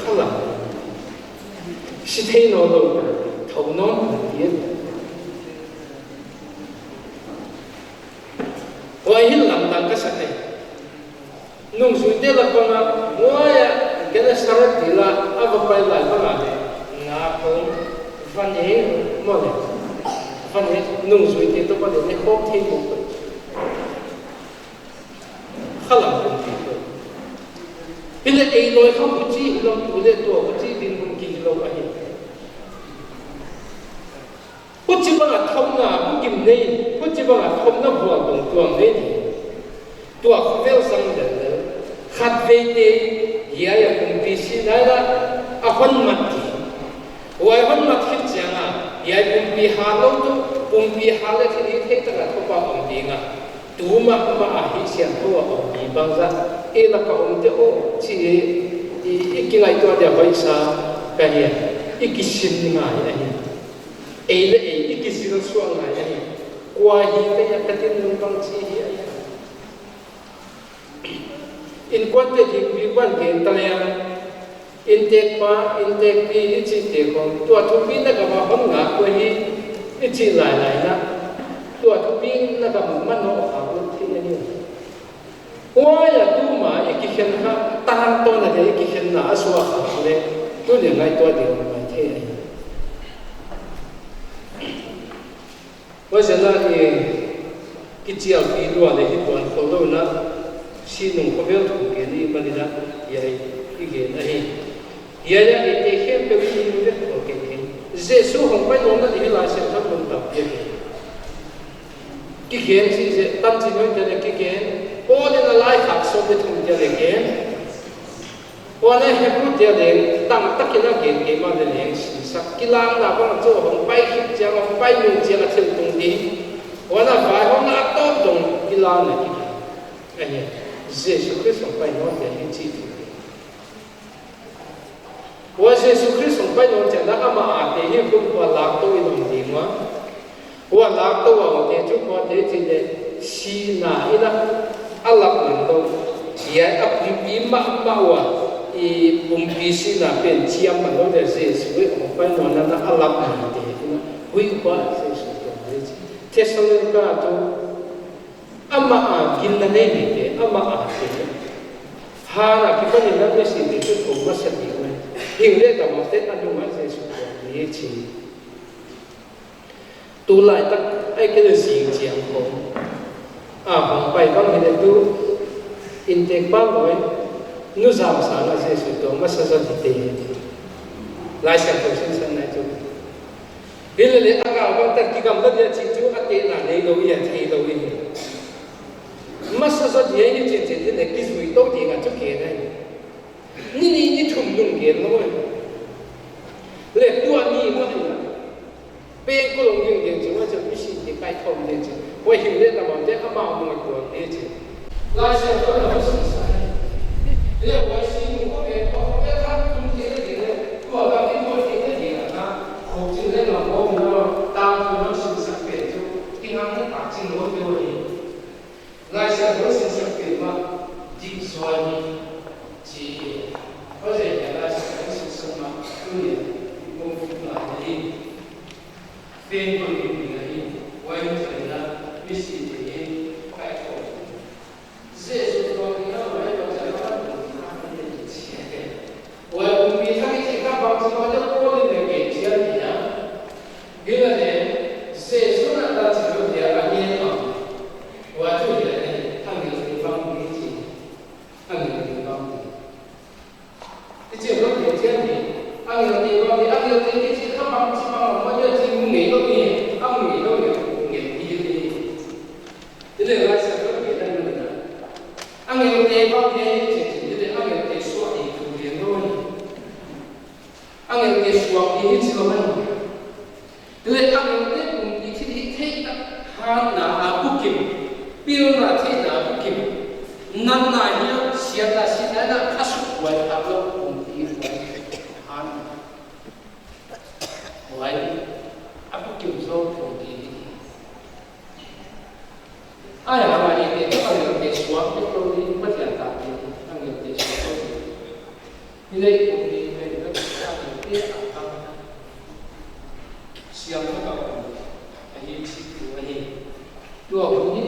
khalam. Si thei nawnlou, thou nawn pumpi a. Huai hi lamdang ka sa thei. Nungzuite lak bang a, huai a, Gennesaret dil a, a va pai lai bang a leh, nga khawng, va ne, maw leh, va ne, nungzuite toh va ne, ne khawm thei mawk. Khalam pumpi khawng. Hileh ei lawi kha huchi hilou, tu leh tua huchi dinmun ki hilou ahi. Huchibang a thopna bukim nei, huchibang a thopna vualtung tuam nei. Tua khovel sang lellel. Khatveite, hiai a pumpi sihna a hon mat di. Huai hon mat khit chiang a, hiai pumpi hat lou tu, pumpi hat leh thilhihthei tak a thopna om ding a. Tu mahmah a hihsiangthou a om mi bangzah, ei lak a omte aw, chi i, i, i kingaihtuah dia hoih sa ka hi a, i kisin ngai ahi. Ei leh ei i kizil suak ngai ahi. Kua hi ka hia, ka dinmun bangchi hi ahi. Inkuante dikpi kuan gen ta leh, inntekpa, inntekpi i chihte khawng, tua thupina gam a hon ngak uh hi i chih lailai in a, tua thupina gam manoh a ut thei ahi. Huai a tuma i kikhen kha, tangtawn a dia i kikhenna a suak kha leh, tuni ngaihtuah ding maithei ahi. Huaiziak in i kichialpi lua leh hi tuan khol lou in a, si nung khovel thu gen i hih manin a, hiai i gen ahi. Hiai a eite khempeuh i mu vek khol kei ding. Jesu hongpai nawnna di hi Laisiangthou mun tampi a gen. Kigen chih zen, tanchinhoihte leh kigen. Paul in a laikhak sawm leh thumte leh gen. Huan a Hebrute leng, tangtak in a gen kei mahleh leng sisak. Kilakna bang chu hongpai khit chiang, hongpai nung chiang a thiltung ding. Huan a vaihawmna a tawp dong kilakna kigen. Ahi, Jesu Khrist hongpai nawn dia hi chih thu. Huan Jesu Khrist hongpai nawn chiang a amah a te hi kum kua laktou in om ding ua. Huan laktou a omte chu kuate chih leh sihna in a lak man lou. Hiai a pumpi mahmah ua, i pumpi sihna pen chiam man lou dia Jesu hongpai nawn a lak mante in a. Huai kua Jesu tuam leh chi. Thessalonika tu, amah a ginna nei mite, amah a te, han a kipan in a misite thu thum masa ding uh ahi. Hing leh damau te a nung a Jesu tuang ni chi. Tulaitak ahihkeileh zing chiang khong a hong pai bang hileh tu inntek pa ngoi, nu zam sang a Jesu tuang masa zat hite. Laisiangthou sinsan nai tu. Hilele a kal bang tak kigamla dia chi chu a tehna neilou hi a theilou hi. Masa zat hi hi chin chin hileh kizui tou ding a chu ke nai. Ni ni ni thum nung ke lou. Le tua ni ma hi. Pengkul ong ding ding chi, huai chu mission te kai thawm ding chi. Huai hing leh damau te amau mong tuang ding chi. Laisiangthou in a hon sinsak. Leh huai sin khop pen, khop pen khat tun theih leh ding leh, tua bang in bawl theih leh ding a, khop chin leh ngam om lou, tangthu in hon sinsak pen chu, kingang leh tak chin lou deuh hi. Laisiangthou sinsak pen mah, dik zaw hi, chi. Huaiziakin Laisiangthou sinsak mah, tuni a, i pom kipna hi. Pengkul ding ding ahi, huai in chin a, misite in, kai thawm. Jesu tuang ni a, huai bang chin a, huai bang chin a, huai pumpi thak i chih kha bangchi bang a Paul in leng gen chian hi a. Hilele, Jesu in a ta chi lou dia a gen a. Huai chu hilele, angelte bang ni chi. Angelte bang ni. I chih lou gen chian hi. Angelte bang ni, angelte ni chi kha bangchi bang a, huai dia chi mu ngeilou ni, a mu ngeilou ni, ngen hi ni. Hilele Laisiangthou in a gen a. Angelte bang ni chi chi, hilele angelte suak ding thu lian lou hi. Angelte suak ding hi chi lou man. Hilele angelte pumpi thilhih theihna, hanna a bukim, pilna theihna a bukim, natna hiam, siatna, sihna hiam, a sukhuai tak lou pumpi huai, hanna. Huai, a bukim zaw pumpi hi. Ai, a ngai te, a ngai te suak te tou ni, Pathian ta te, a ngai te suak tou ni. Ni lei kum ni, ni lei kum ni, a ngai te a tang. Siam na ka kum, a hi chi tu a hi. Tua hun ni,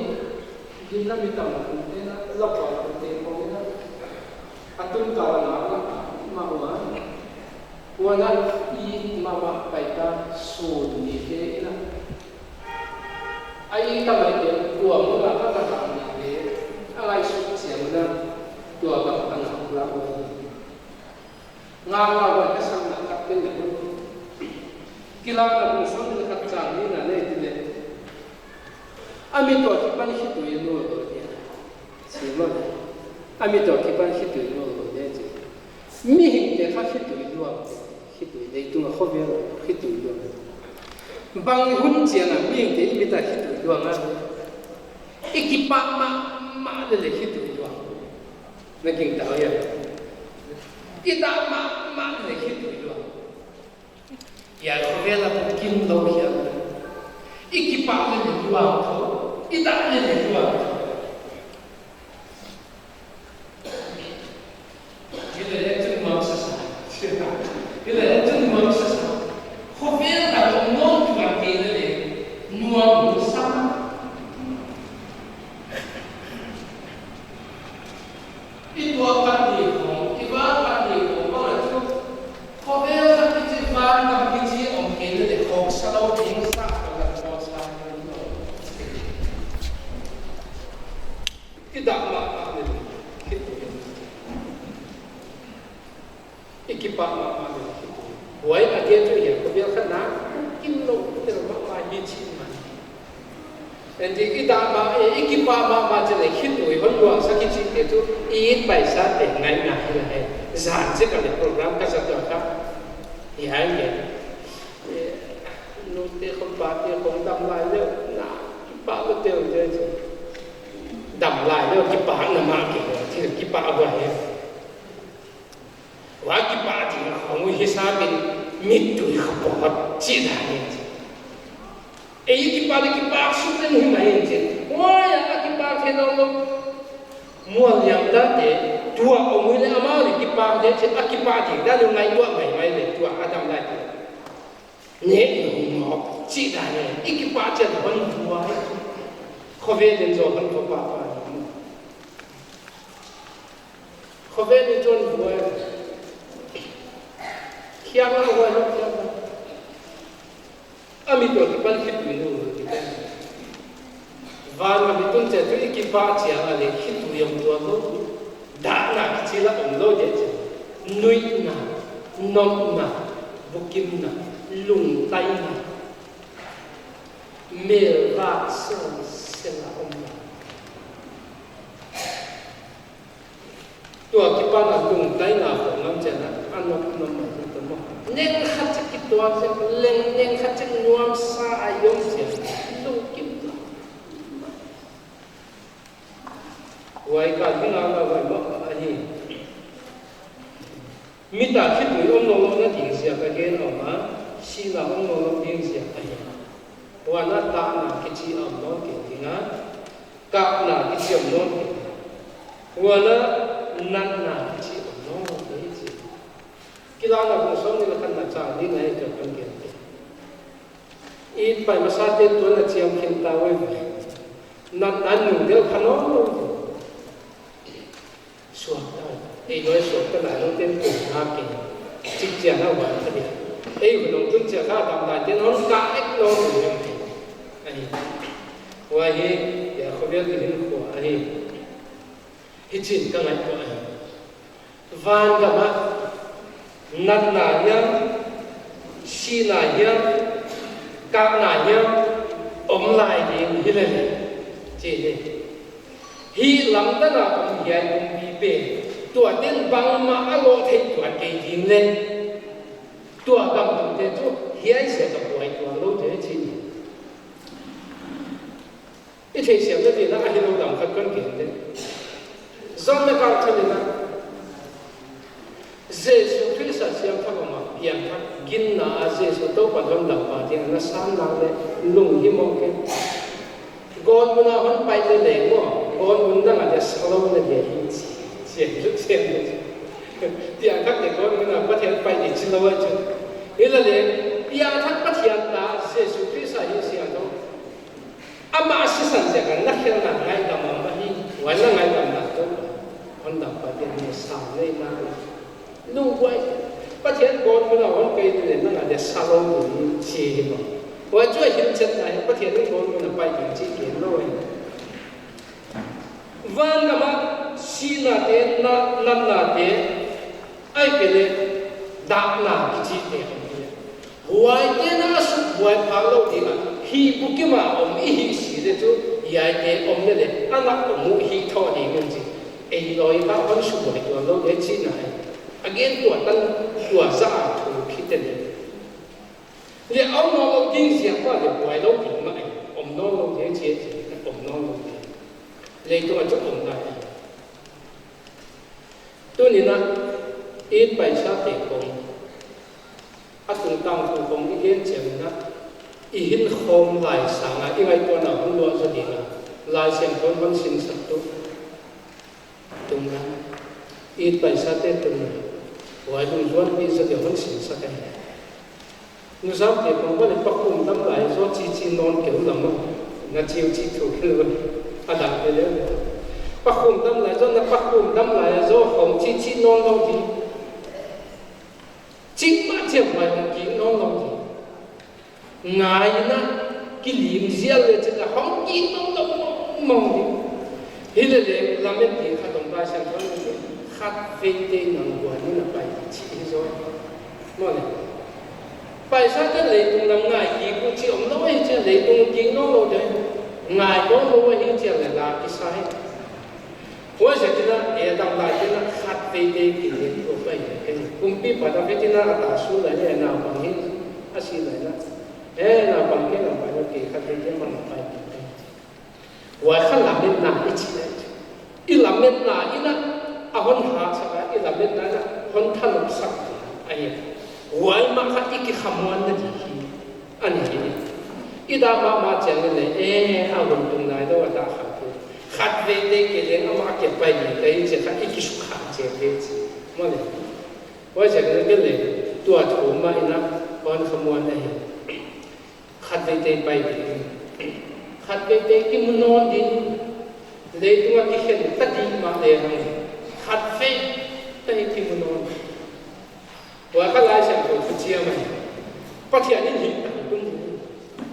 ginna mi tam kum te na, lapa kum te kum na. A tun ka la na, na, ma wa. Wa na, i ma ma pai ta, sun ni te na. A i ka mai te, tua mu la ka ka ta ni te, a lai su chiang na, tua ka ka na la ko. Nga nga wa ka sang na ka te na ko. Kilakna bung sawm leh khat chang nihna nei ti leh. A mit toh kipan khitui luang luang dia. Chi maw. A mit toh kipan khitui luang luang dia chi. Mihingte kha khitui luang, khitui, leitung a khovel khitui luang. Bang hun chiang a mihingte i mit a khitui luang a. I kipak mahmah leh leh khitui luang. Na gingta hia. I dah mahmah leh leh khitui luang. Hiai khovel a bukim lou hiam. I kipak leh leh luang tho. I dah leh leh luang tho. Hilele chun nuam sasa. Hilele chun nuam sasa. Khovel a om nawn tua te lele nuam sa. I tuak khat ni khong, i vak khat ni khong, bang a chu. Khovel khat kichi van gam kichi om kei lele khawksa lou ding sa, ka la khawksa lou. I dah mahmah lele, khitui. I kipak mahmah lele khitui. Huai a dia chu hiai khovel khat na, kim lou, tel mahmah hi chi man. Enti i dah mah, i, i kipak mahmah chi leh khitui hon luang sak i chih te chu, i it paisa te ngaihna hi lai. Zan chi ka leh program ka zat tua kha. Hiai nge. Eh, nute khong pate khong dam lai leh, na, kipak lou te om te chi. Dam lai leh, kipak na mah ke, chi kipak a huai. Huai kipak ding a khong uh hisap in mittui khapawt chih dan in. Ei kipak leh kipak suk leng hi mai in chi. Huai a kipak theilou lou. Mual liam dan te tua om uh leh amau leh kipak leh chi a kipak ding dan uh ngaihtuah mai mai leh tua a dam lai. Neh lou mawk. Chih dan e, i kipahchian hon vuai. Khovel in zong hon thupha pah. Khovel in zong vuai. Khiang a vuai lou khiang. A mi toh kipan khitui lou kipan. Van a mi tun chiang chu i kipahchian a leh khitui om tuan lou. Dahna kichi la om lou ding chi. Nuihna, nopna, bukimna, lungtaina. Mel vak sel sel a om. Tua kipan a lungtaina khong lam chiang a, a nop nop mai tung maw. Neng khat chik kituak chiang, leng neng khat chik nuamsa a om chiang, lungkim tua. Huai ka ding a ka huai maw ahi. Mit a khitui om nawnlou na ding ziak a gen om a, sihna om nawnlou ding ziak ahi. Huan a dahna kichi om nawn kei ding a, kapna kichi om nawn kei. Huan a natna kichi om nawn kei chi. Kilakna bung sawmnih leh khatna chang li ngai ka kan gen te. I pai masate tuan a chiam khin ta uai ve. Natna nung del kha nawnlou. Suakta. Ei noi suakta lai lou ten kum na ke. Chik chiang a huan kha dia. Ei hun ong tun chiang kha dam lai ten hon kah ek lou lou. Ahi. Huai hi, ya khovel ki hin khua ahi. Hichin ka ngaihtuah ahi. Van gam ah natna hiam, sihna hiam, kapna hiam om lai ding hi lele. Chi hi. Hi lamdang a om hiai kumpipa. Tua ten bangmah a lawh theih tuan kei ding leh. Tua gam tung te chu hiai sia ka buai tuan lou te chi. I theisiam na ding a hilou dang khat kon gen te. Zon na kal thanin a. Jesu Khrist a siam thak om a, piang thak ginna a Jesu Toupa hon dam pa ding a na san na leh lunghimawh ke. Gawtmun a hon pai leh leng maw, gawtmun dang a dia sa lou na dia hi chi. Siam chu siam chu. Piang thak te gawtmun a Pathian pai di chi lou a chu. Hi la leh, piang thak Pathian ta Jesu Khrist a hi siam thou. Amah a sisan ziak a na khelhna ngaidam a mah hi, huai na ngaidamna toh. Hon dam pa te ni sa nei na. Lungbuai. Pathian gawtmun a hon pai leh na ngah dia sa lou ni chi hi maw. Huai chu a hilhchetna hi Pathian in gawtmun a pai ding chi gen lou hi. Van gam ah sihna te, na, natna te, ahihkeileh dahna kichi te om hi. Huaite'n a suk buai phak lou ding a, hi bukim a om i hi si leh chu, hiaite om lele, a nak om uh hi thou ding in chi. Ei loi kha hon suk buai tuan lou ding chihna hi. A gen tua tan tua za a thu khit te leh. Leh om nawnlou ding ziak mah leh buai lou ding mah hi. Om nawnlou ding chi, om nawnlou ding. Leitung a chu om nai. Tuni'n a, i paisa te khong. A tungtang thu khong i gen chiang in a, i hinkhawm lai sang a, i ngaihtuahna hon luah zaw ding a, Laisiangthou in hon sinsak tu. Tung a, i paisa te tung a, huai lungzuanpih zaw ding hon sinsak a. Nuzam te khong bang leh pakhum dam lai zaw chi chi nawn kei lam a, na chiu chi thu kei lam a, a dang te leh. Pakhum dam lai zaw, na pakhum dam lai zaw khong chi chi nawn lou ding. Chik mah chiam mai hong kik nawn lou ding. Ngai in a kilim zial leh chih a hong kik nawn lou mawngmawng ding. Hi lele lamet ding khat om lai siam tuan ni. Khatvei te nang guan in a pai chi hi zaw. Maw leh. Paisa te leitung lam ngai kik uh chi om lou hi chi leitung kik nawn lou ding. Ngai nawn lou hi chi leh la kisa hi. Huaiziakin a, e dam lai te in a khatvei te kei leng tua pai leh kei. Kumpipa David in a a ta su lai leh naupang hi, a si lai in a. E naupang kei lam pai lou kei khatvei te mah pai kei. Huai kha lametna i chih leh. I lametna in a, a hon haksak a, i lametna in a, hon thanopsak ahi. Huai mah kha i kikhamuanna ding hi. Ahi. I dah mahmah chiang in leh, e, a hun tung nai lou a dah kha te. Khatvei te kei leng amah kia pai ni, ka in chi kha i kisukha chiang te chi. Maw leh. Huaiziakin a kei leh, tua thu mah in a, hon khamuan ahi. Khatveite pai ding, khatveite kimu nawn ding, leitung a kikhen ta ding mah lehang, khatveite kimu nawn. Huai kha Laisiangthou thuchiam ahi. Pathian in hih tangtung ding,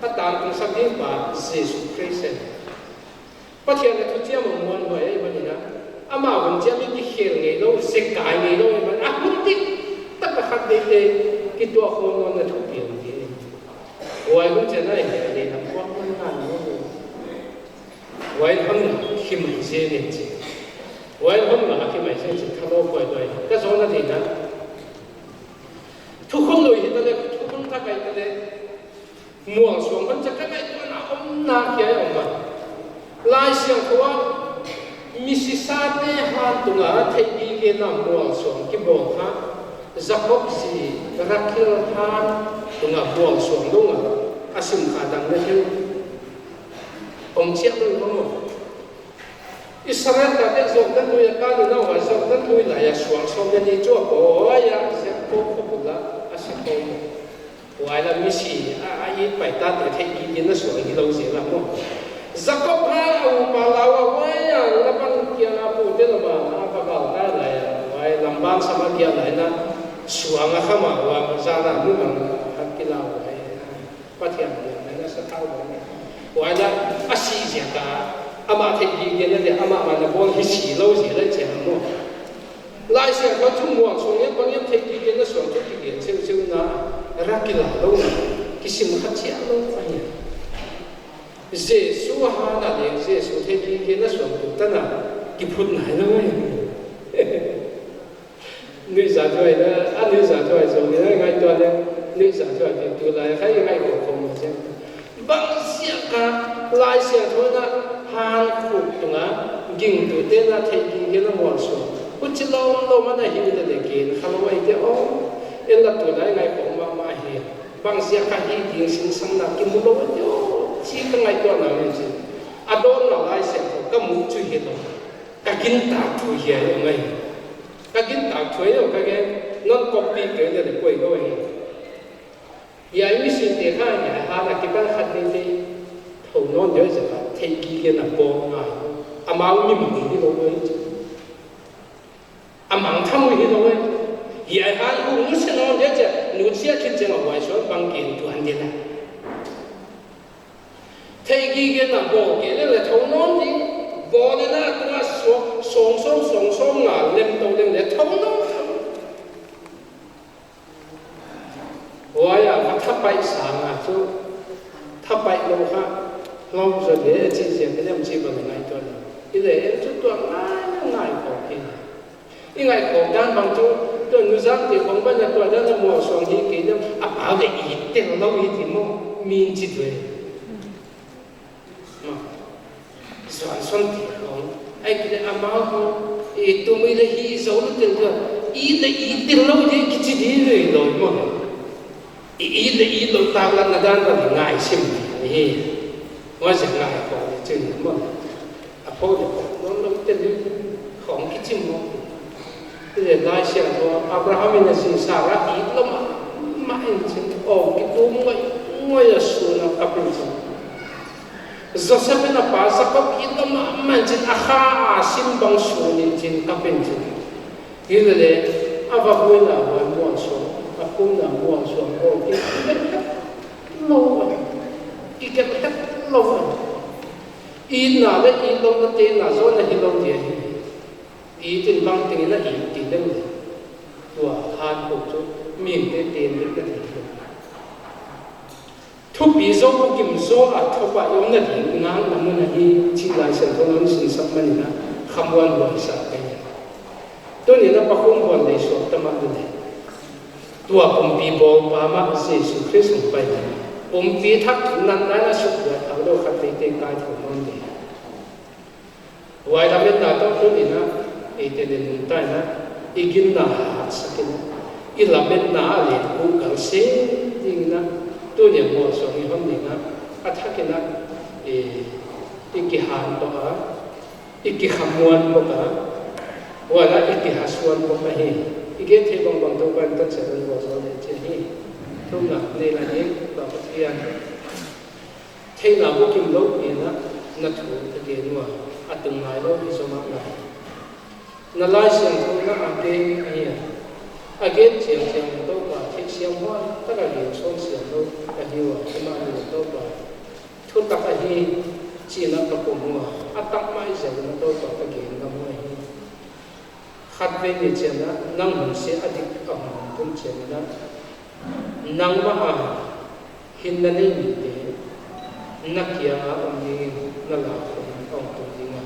a tangtungsak ding pa Jesu Khrist ahi. Pathian a thuchiam a muanhuai ahih manin a, amah hun chiang in kikhel ngeilou, zekai ngeilou ahih manin a, hun dik tak a khatveite kituak khawm nawn a thupi om ding. Huai hun chiang a i lehlam kuaman ngai nawn. Huai hun a kimai zen in chi. Huai hun a kimai zen chi, thalou kuai tuai. Ka zawhna ding a, thukhun lui hitaleh, thukhun thak hitaleh, mualsuang hun chiang ka ngaihtuahna omna kia om a. Laisiangthou ah misisate han tung a theihgigena mualsuang kibawl kha, Jakob zi Rakhel han tung a mualsuang dong a, a sim kha dang na thil om chiat lou maw. Israel tate Jordan lui a kan ua, Jordan lui lai a suang sawm leh nih chu a pawi a, Jakob khua bul a a si khawm. Huai lam misi a, a it pai tate theihgigena suang hilou zel a maw. Jakob a upa lau a huai a, Laban kiang a pute lam a, a va gal ta lai a, huai lam ban sam a kia lai na, suang a kham a, huai zan a mumang a kilau huai. Pathian biakna na sa thau bang. Huai a, a si ziak a, amah theihgigena dia, amah man a bawl hi si lou zel a chiang maw. Laisiangthou ah chu mualsuang hiam bang hiam theihgigena suang chu kigen cheucheu na, Rakhel a lou na, kisim kha chiat lou ahi. Jesu a han a leng Jesu theihgigena suang tu tan a, kiphut nai lou ahi. Nuihzathuai na, a nuihzathuai zong ni na ngaihtuah leh, nuihzathuai pi tulai kha i ngaihkhawk khawm mah chiang. Bangziak a Laisiangthou in a han khuk tung a, gingtute na theihgigena mualsuang. Huchi lawmlawm a na hi leh gen kha lou ahi te aw. En la tulai ngaihkhawk mahmah hi. Bangziak a hi ding sinsakna kimu lou ahi te aw. Chi ka ngaihtuahna min chin. A dawnna Laisiangthou ka muh chu hilou. Ka gintak thu hiai ahi mai. Ka gintak thu ahi lou ka gen, non copy kei leh poilou hi. Hiai misite kha hiai han a kipan khatveite thou nawn dia ziak a theihgigena bawl ngai. Amau mi mang hilou ahi. A mangtham hilou ahi. Hiai han uh nusia nawn dia ziak, nusia khit chiang a huai suan bang gen tuan dia la. Theihgigena bawl kei leh leng thou nawn ding, bawl in a tung a sawng, sawng sawm, sawng sawm nga lem tou leng leng thou nawn. Huai a, a thapai sang a chu, thapai lou kha, lou zaw leh chi ziak lem chi bang ngaihtuah lou. I leh en chu tuak ngai, ngai khawk hi. I ngaihkhawk dan bang chu, tua nuzante khong bang a tua dan a mualsuang hi kei leh, a pau leh i tel lou hi ti maw, min chi tuai. Maw. Zuan suan ti khong. Ahihkeileh amau khong, i tumui leh hi zou lou tel tua, i leh i tel lou di kichi di lou lou maw. I, i leh i lou tak lam na dan bang ngai sim di hi. Huai ziak ngai khawk leh chin maw. A pho leh pho, non lou te ni, khong kichim maw. Hileh Laisiangthou ah, Abraham in a zi Sarah it lou mahmah in chin, aw kitum ngoi, ngoi a sun a kap in chin. Joseph in a pa Jakob it lou mahmah in chin, a kha a sim bang sun in chin, kap in chin. Hilele, a va buaina huai mualsuang, a pumna mualsuang, aw ki lou a, ki kep het lou a. Itna leh itlouhna te na zawhna hilou dia hi. It in bangteng in a it ti leng leh, tua han khuk chu mihingte ten leh na thei lou. Thupi zaw bukim zaw a thopa i omna ding ngakna mun ahi chih Laisiangthou in a hon sinsak manin a khamuanhuai sa ka hi. Tuni'n a Pakhum huan lei suak ta mah leh, tua pumpi bawlpa mah Jesu Khrist hong pai leh, pumpi thak natna in a sukbuai thak lou khatveite kai thou nawn ding. Huai lametna toh tuni'n a, eite leh nungta in a, i ginna hatsak in a, i lametna a leh kuhkal se ding in a, tuni'n mualsuang i hon ding a, a thak in a, i, i kihantouh a, i kikhamuan bawk a, huan a i kihasuan bawk ahi. I gen theih bangbang Toupa'n taksat in vualzawl leh chi hi. Thumna, nei lai ding, Pa Pathian. Theihna bukim loupi in na thu ka gen ua, a tung nailou hi zaw mahleh. Na Laisiangthou in a gen ahi a. A gen chiangchiang in Toupa theihsiam huai tak a gen sawn siam lou ka hi ua, himahleh Toupa thutak ahi chi'n ka pom ua, a tak mai ziak in Toupa ka gen ngam uh ahi. Khatvei ni chiang in nang hun se a dik a hun tun chiang in, nangmah a hinna nei mite na kiang a om ding in na la khawm a hong tung ding a.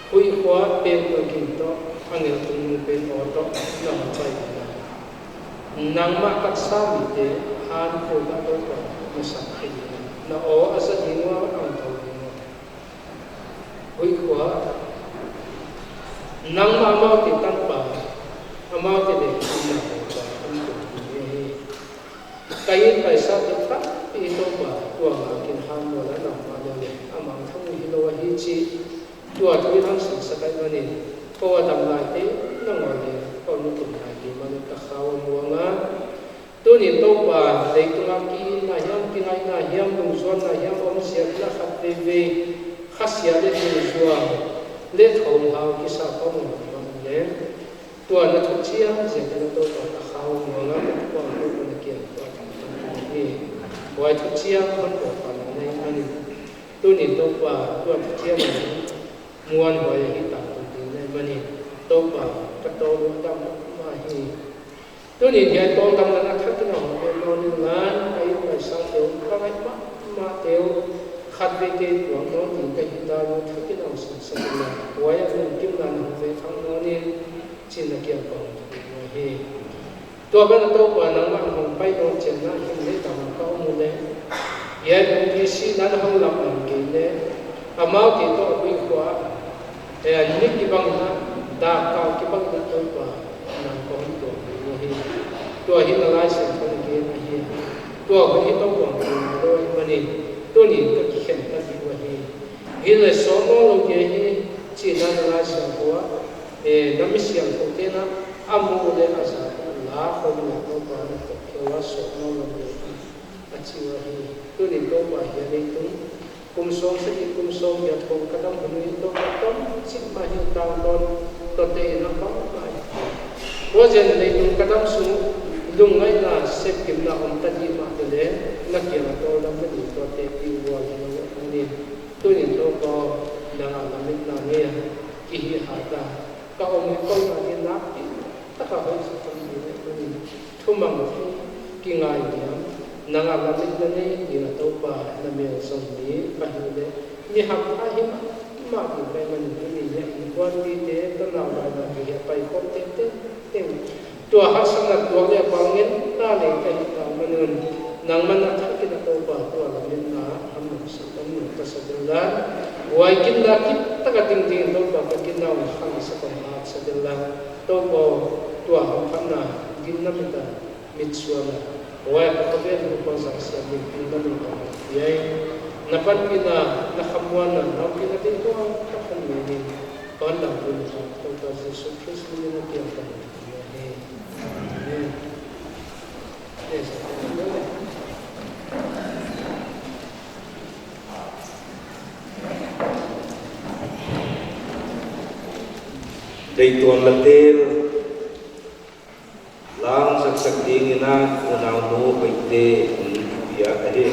Huih khua peng toh ging toh, angel tungnung pen aw toh na hong pai ding a. Nangmah taksa mite han khawm a Toupa na sak thei ding a. Na aw a zat ding ua, a hong tou ding ua. Huih khua, nangmah amaute tanpa, amaute leh hinna hong pai hon tung ding ahi. Ka innkuanpihte tampi Toupa, tua ngak in han mual a nangmah leh leh a mangthang hilou ahi chih, tua thu in hon sinsak ahihmanin, kou a dam laite nangawn leh kou na tum laite mah leh ka khau a muang a. Tuni'n Toupa, leitung a ki-itna hiam, kingaihna hiam, lungzuanna hiam om ziak in khatveivei khasia leh lungzuang leh thawmhau kisa khawm om leh, tua na thuchiam ziak in Toupa ka khau a muang a, Toupa, Toupa na kiang tua tangtang hi. Huai thuchiam hon pawtpawtna nei manin, tuni'n Toupa, tua thuchiam muanhuai ahi tangtang ding nei manin, Toupa, ka tawlnga dam mahmah hi. Tuni'n hiai tawldamna na thak in hon pia nawn inla, ka innkuanpihte uh, ka ngaih mahmahte uh, khatveite tuak nawn ding ka hihdan uh thak in hon sinsak inla, huai a lungkimna na hon ve thak nawn in, chi'n na kiang k'on thum ahi. Tua ban ah Toupa nangmah hong pai nawn chiang in, hing leh dam ka om uleh, hiai pumpi sihna na hon lam man kei leh, amaute toh huih khua, eh, ni kibang in, dak kal kibang in Toupa, nang k'on tuak ding uh ahi. Tua hi na Laisiangthou in a gen ahi. Tua hun hi Toupa hon tung nailou ahihmanin, tuni'n ka kikhen ka ding uh ahi. Hileh sawt nawnlou ding ahi, chi'n na Laisiangthou a, eh, na mi siangthoute'n a mu leh a zak uh la khawm in Toupa na tawp khe ua sawt nawnlou ding ahi, a chi uh ahi. Tuni'n Toupa hiai leitung, kum sawmsagih, kum sawmgiat khong ka dam hun uh in Toupa tamchik mah hi tangtawn, tuate in a pang mai. Huaiziakin leitung ka dam sung uh, lungngaihna, sepgimna om ta di mahleh, na kiang a tawldamna ding tuate pi uh ahi lou ahihmanin, tuni'n Toupa, nang a lametna nei a, kihih hat a, ka om uh kou a ding nakpi tak a hoih zaw tam ding ahihmanin, thumang thei, kingainiam, nang a lametna nei ding a Toupa, na mel zong mi ka hi uleh, mi hampha hi mahmah ding ka hihmanin, tuni a innkuanpihte, tanau lainate, a paikhawmte tengteng, tua haksatna tuak leh a pau ngen ta leng ka hih tak manin, nangmah na thak in Toupa, tua lametna a hon nungsak, hon nungsak zel la. Huai ginna kitak a ding ding Toupa, ka ginna uh hon khansak, hon haksa zel la. Toupa, tua hamphatna, ginna mita, mitsuana, huai a ka khovel uh k'on zang siam ding in na min ka hon pia hi. Na panpihna, na khamuanna, na ompihna tengteng ka hon ngen in, hon dam pih in, Toupa Jesu Khrist min in na kiang ka hon pia hi. Amen. Deihtuan la tel, lang saksak ding in a, unaunu hoihte in pia ahi.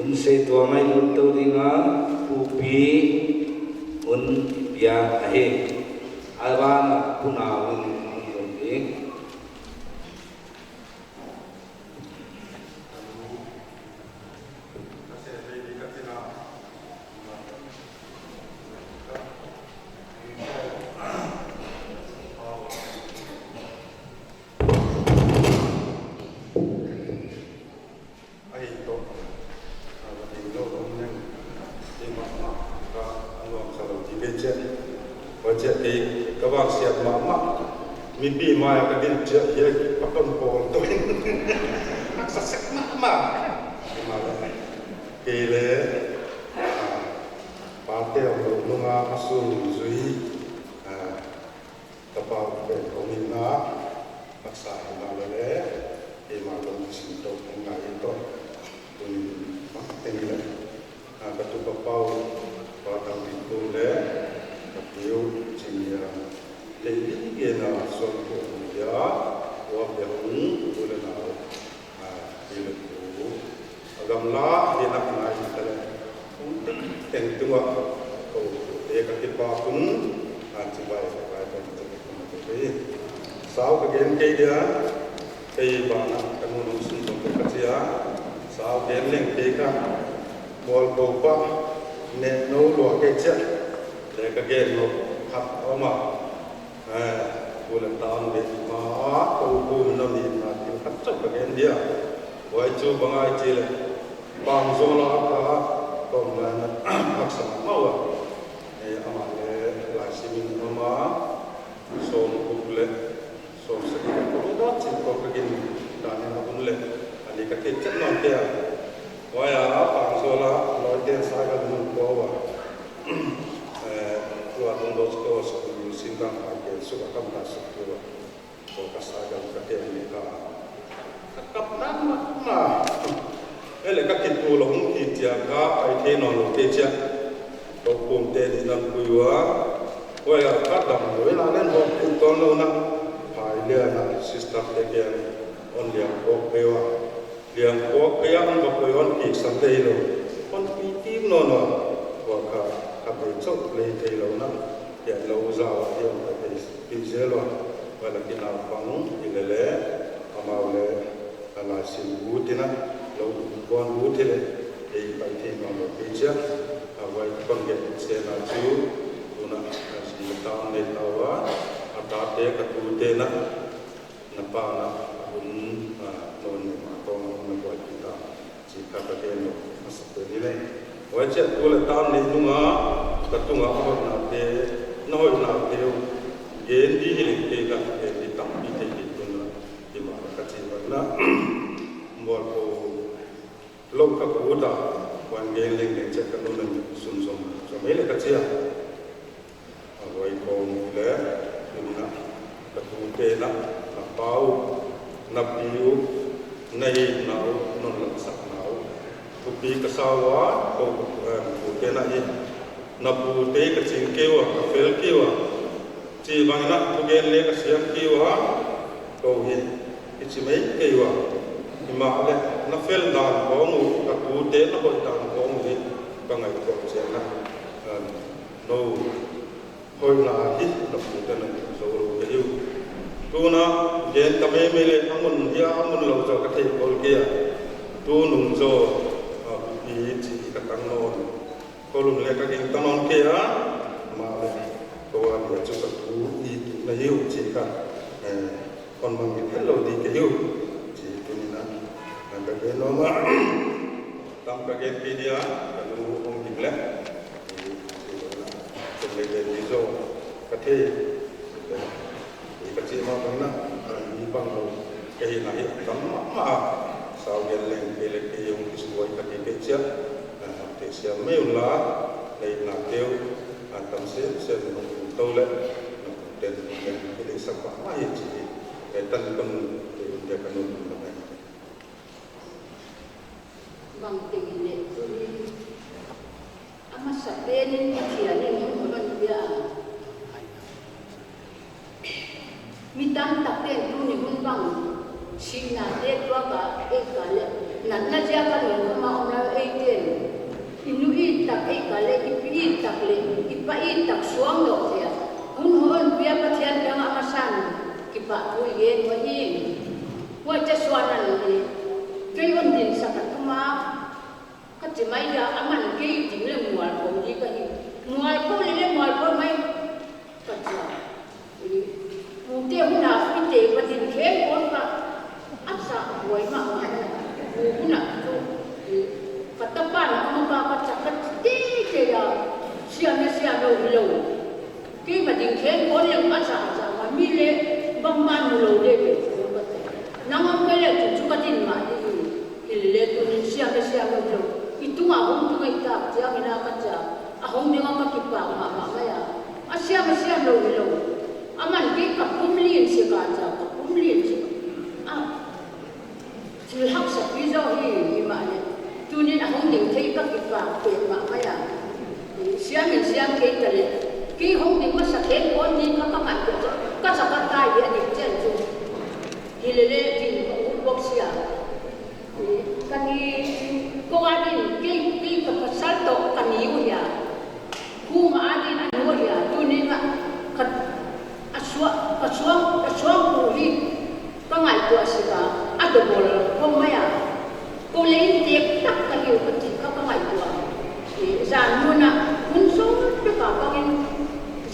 Hun sei tua mai lut tou ding a, Pu Pi un piak ahi. A ban ah Pu Nau un hong zong ding. siat mahmah. Mipi mai a ka din chiah hiai ki paton pawl toh in. Haksa sek mahmah. Himahleh kei leh, ah, pate omlouh nung a a sung zui, ah, ka pa pen ka om in a, haksa himahleh, keimah lungsim toh hong ngai in toh, tuni mak teng leh, ah, ka tu ka pau, Pa Tangbitung leh ka pi uh Chin Lian, tei li gen a suan ko dia, ua pe hong tu leh nau, ah, i leh tu, a gamla hi nak ngai ta leh, hong teng teng tung a, ko te ka kipak un, ah, chibai ka bai ka chibai ka chibai. Sau ka gen kei dia, kei banah ka nu nung sun tong ka chia, sau gen leng kei ka, mual ko pa, ne no lua kei chia, leh ka gen no khat om a, eh, tu leh tan ve ma, ko kum na mi na thil khat chauh ka gen dia, huai chu bang ahia chih leh, Pangzawl a ka, ka om lai in a, haksa mahmah ua, eh, amah leh laisim in a om a, sawmguk leh sawmsagih leh kua deuh chih kua ka gin dan in a hun leh, a ni ka thei chet nawn kei a. Huai a Pangzawl a lawite'n cycle nun pua ua. Eh, tua Don Bosco School singtang pai ke suk a kam ta suk tua. Tua ka cycle ka te ni ka. Ka kap nak mahmah. Ei leh ka kitu lou hong ki chia ka pai thei nawn lou kei chia. Kou kum te ni dam kui ua. Huai a ka dam lou in a nen hong ki ton lou na. Phai lian a sister te kiang hon liam kawk phei ua. Liam kawk phei a hon va poi hon kik sam thei lou. Hon pi tim nawn ua. Huai kha, kha bei chauh lei thei lou na. Kian lou zau a hiam ka bei pi zel ua. Huai lak in a pang i leh leh. Amau leh. A laisim bu tina, lou kuan bu thei leh, ei pai thei nawn lou kei chia, a huai kon gen se na chu, tuna, a si tam nei ta ua, a tate ka tute na, na pa na, a hun, a, non ne ma tong na buai kita, chi kha ka gen lou, a sa te ni leh. Huai chia tu leh tan nei nung a, ka tung a hoihna te, na hoihna te, gen di hi leh kei ka, gen di tampi te di tuna. Himahleh ka chih bang in a, mual ko lou ka kut a, huan gen leng leng chia ka nu nung sun zom, zom ei leh ka chia. A huai kawm leh, tuna, ka tute na, na pa uh, na pi uh, na itna uh, non latsakna uh. Thupi ka sa ua, kou, eh, tute na hi. Na pute ka ching kei ua, ka fel kei ua. Chih bang in a thugen leh ka siam kei ua, kou hi, i chi mai kei ua. Himahleh, na fel dan khong uh, ka tute na hoih dan khong uh hi, ka ngaihtuah chiang a. Ah, nou, hoihna hi, na pute na zou lou ka hi uh. Tuna, gen ta mai mai leh, a mun hia, a mun lou zaw ka thei kol kei a. Tunung zaw, ah, pi chi ka tang nawn. Kou lung leh ka gingta nawn kei a, mahleh, kou a dia chu ka tu i tu na hi uh chi kha, eh, kon mang git lou di ka hi uh, chi tuni na, na ka gen nawn a, tam ka gen kei dia, ka nu hong gim leh, eh, chi tuni na, kou leh gen di zaw, ka thei, eh, Ka chih mah bang in a, mi bang lou ka hihna hi tam mahmah a, sau gen leng kei leh kei hong kisuai ka ti kei chia, a, te siam mai un la, na itna te uh, a, tam semsem hong tou leh, na ten hong gen kei leh sak mahmah hi chi hi, e tan kon, e, hong gen ka nu bang in a. Bang teng in leh tu hi. A masa pen in Pathian in hun hon pia a. Mi tamtak ten tuni hun bang sihna te tuak a ei ka leh natna ziak a lungkham a om lai ei ten. I nu it tak ei ka leh i pi it tak leh i pa it tak suang lou zia. Hun hon pia Pathian kiang a masa in kipahthu i gen uh ahi. Huai chia suan a leh kei hon dinsak a thum a. Ka chi mai a, aman kei ding leh mual ko di ka hi. Mual ko leh leh mual ko mai. Ka chi a. Pute hun a pite va din khe kon ka. A sa huai mahmah. Pu hun a tu. Ka tapa na ma ka ka chak ka chi te te a. Siam leh siam lou hi lou. Keimah ding khen kon leng a za a za ma mi le bangmah mu lou le le. Nang om kei le chu chu ka din mah di hi. Hilele tuni'n siam le siam lou lou. I tunga hong tu ngai tak chiang in a ka cha. A hong ding a ka kipak mahmah mai a. A siam a siam lou hi lou. Aman kei ka pum lin si ka cha ka pum lin si. A. Thil haksa pi zaw hi, himahleh. Tuni'n a hong ding thei ka kipak pen mahmah a. Siam in siam kei ta le. Kei hong ding masa khen kon di ka ka ngai ka cha. Ka cha ka tai a dik chen chu. Hilele din ka ut bok sia. Ka ni ko a din kei, kei ka pasal toh ka ni uh hia. Kum a din a nu hia, tuni'n a ka, a suang, ka suang, ka suang pu hi ka ngaihtuah sek a, a double khawm mai a. Ko leng tek tak ka hi uh ka chi kha ka ngaihtuah. I, zan nun a, hun sawt pek a bangin,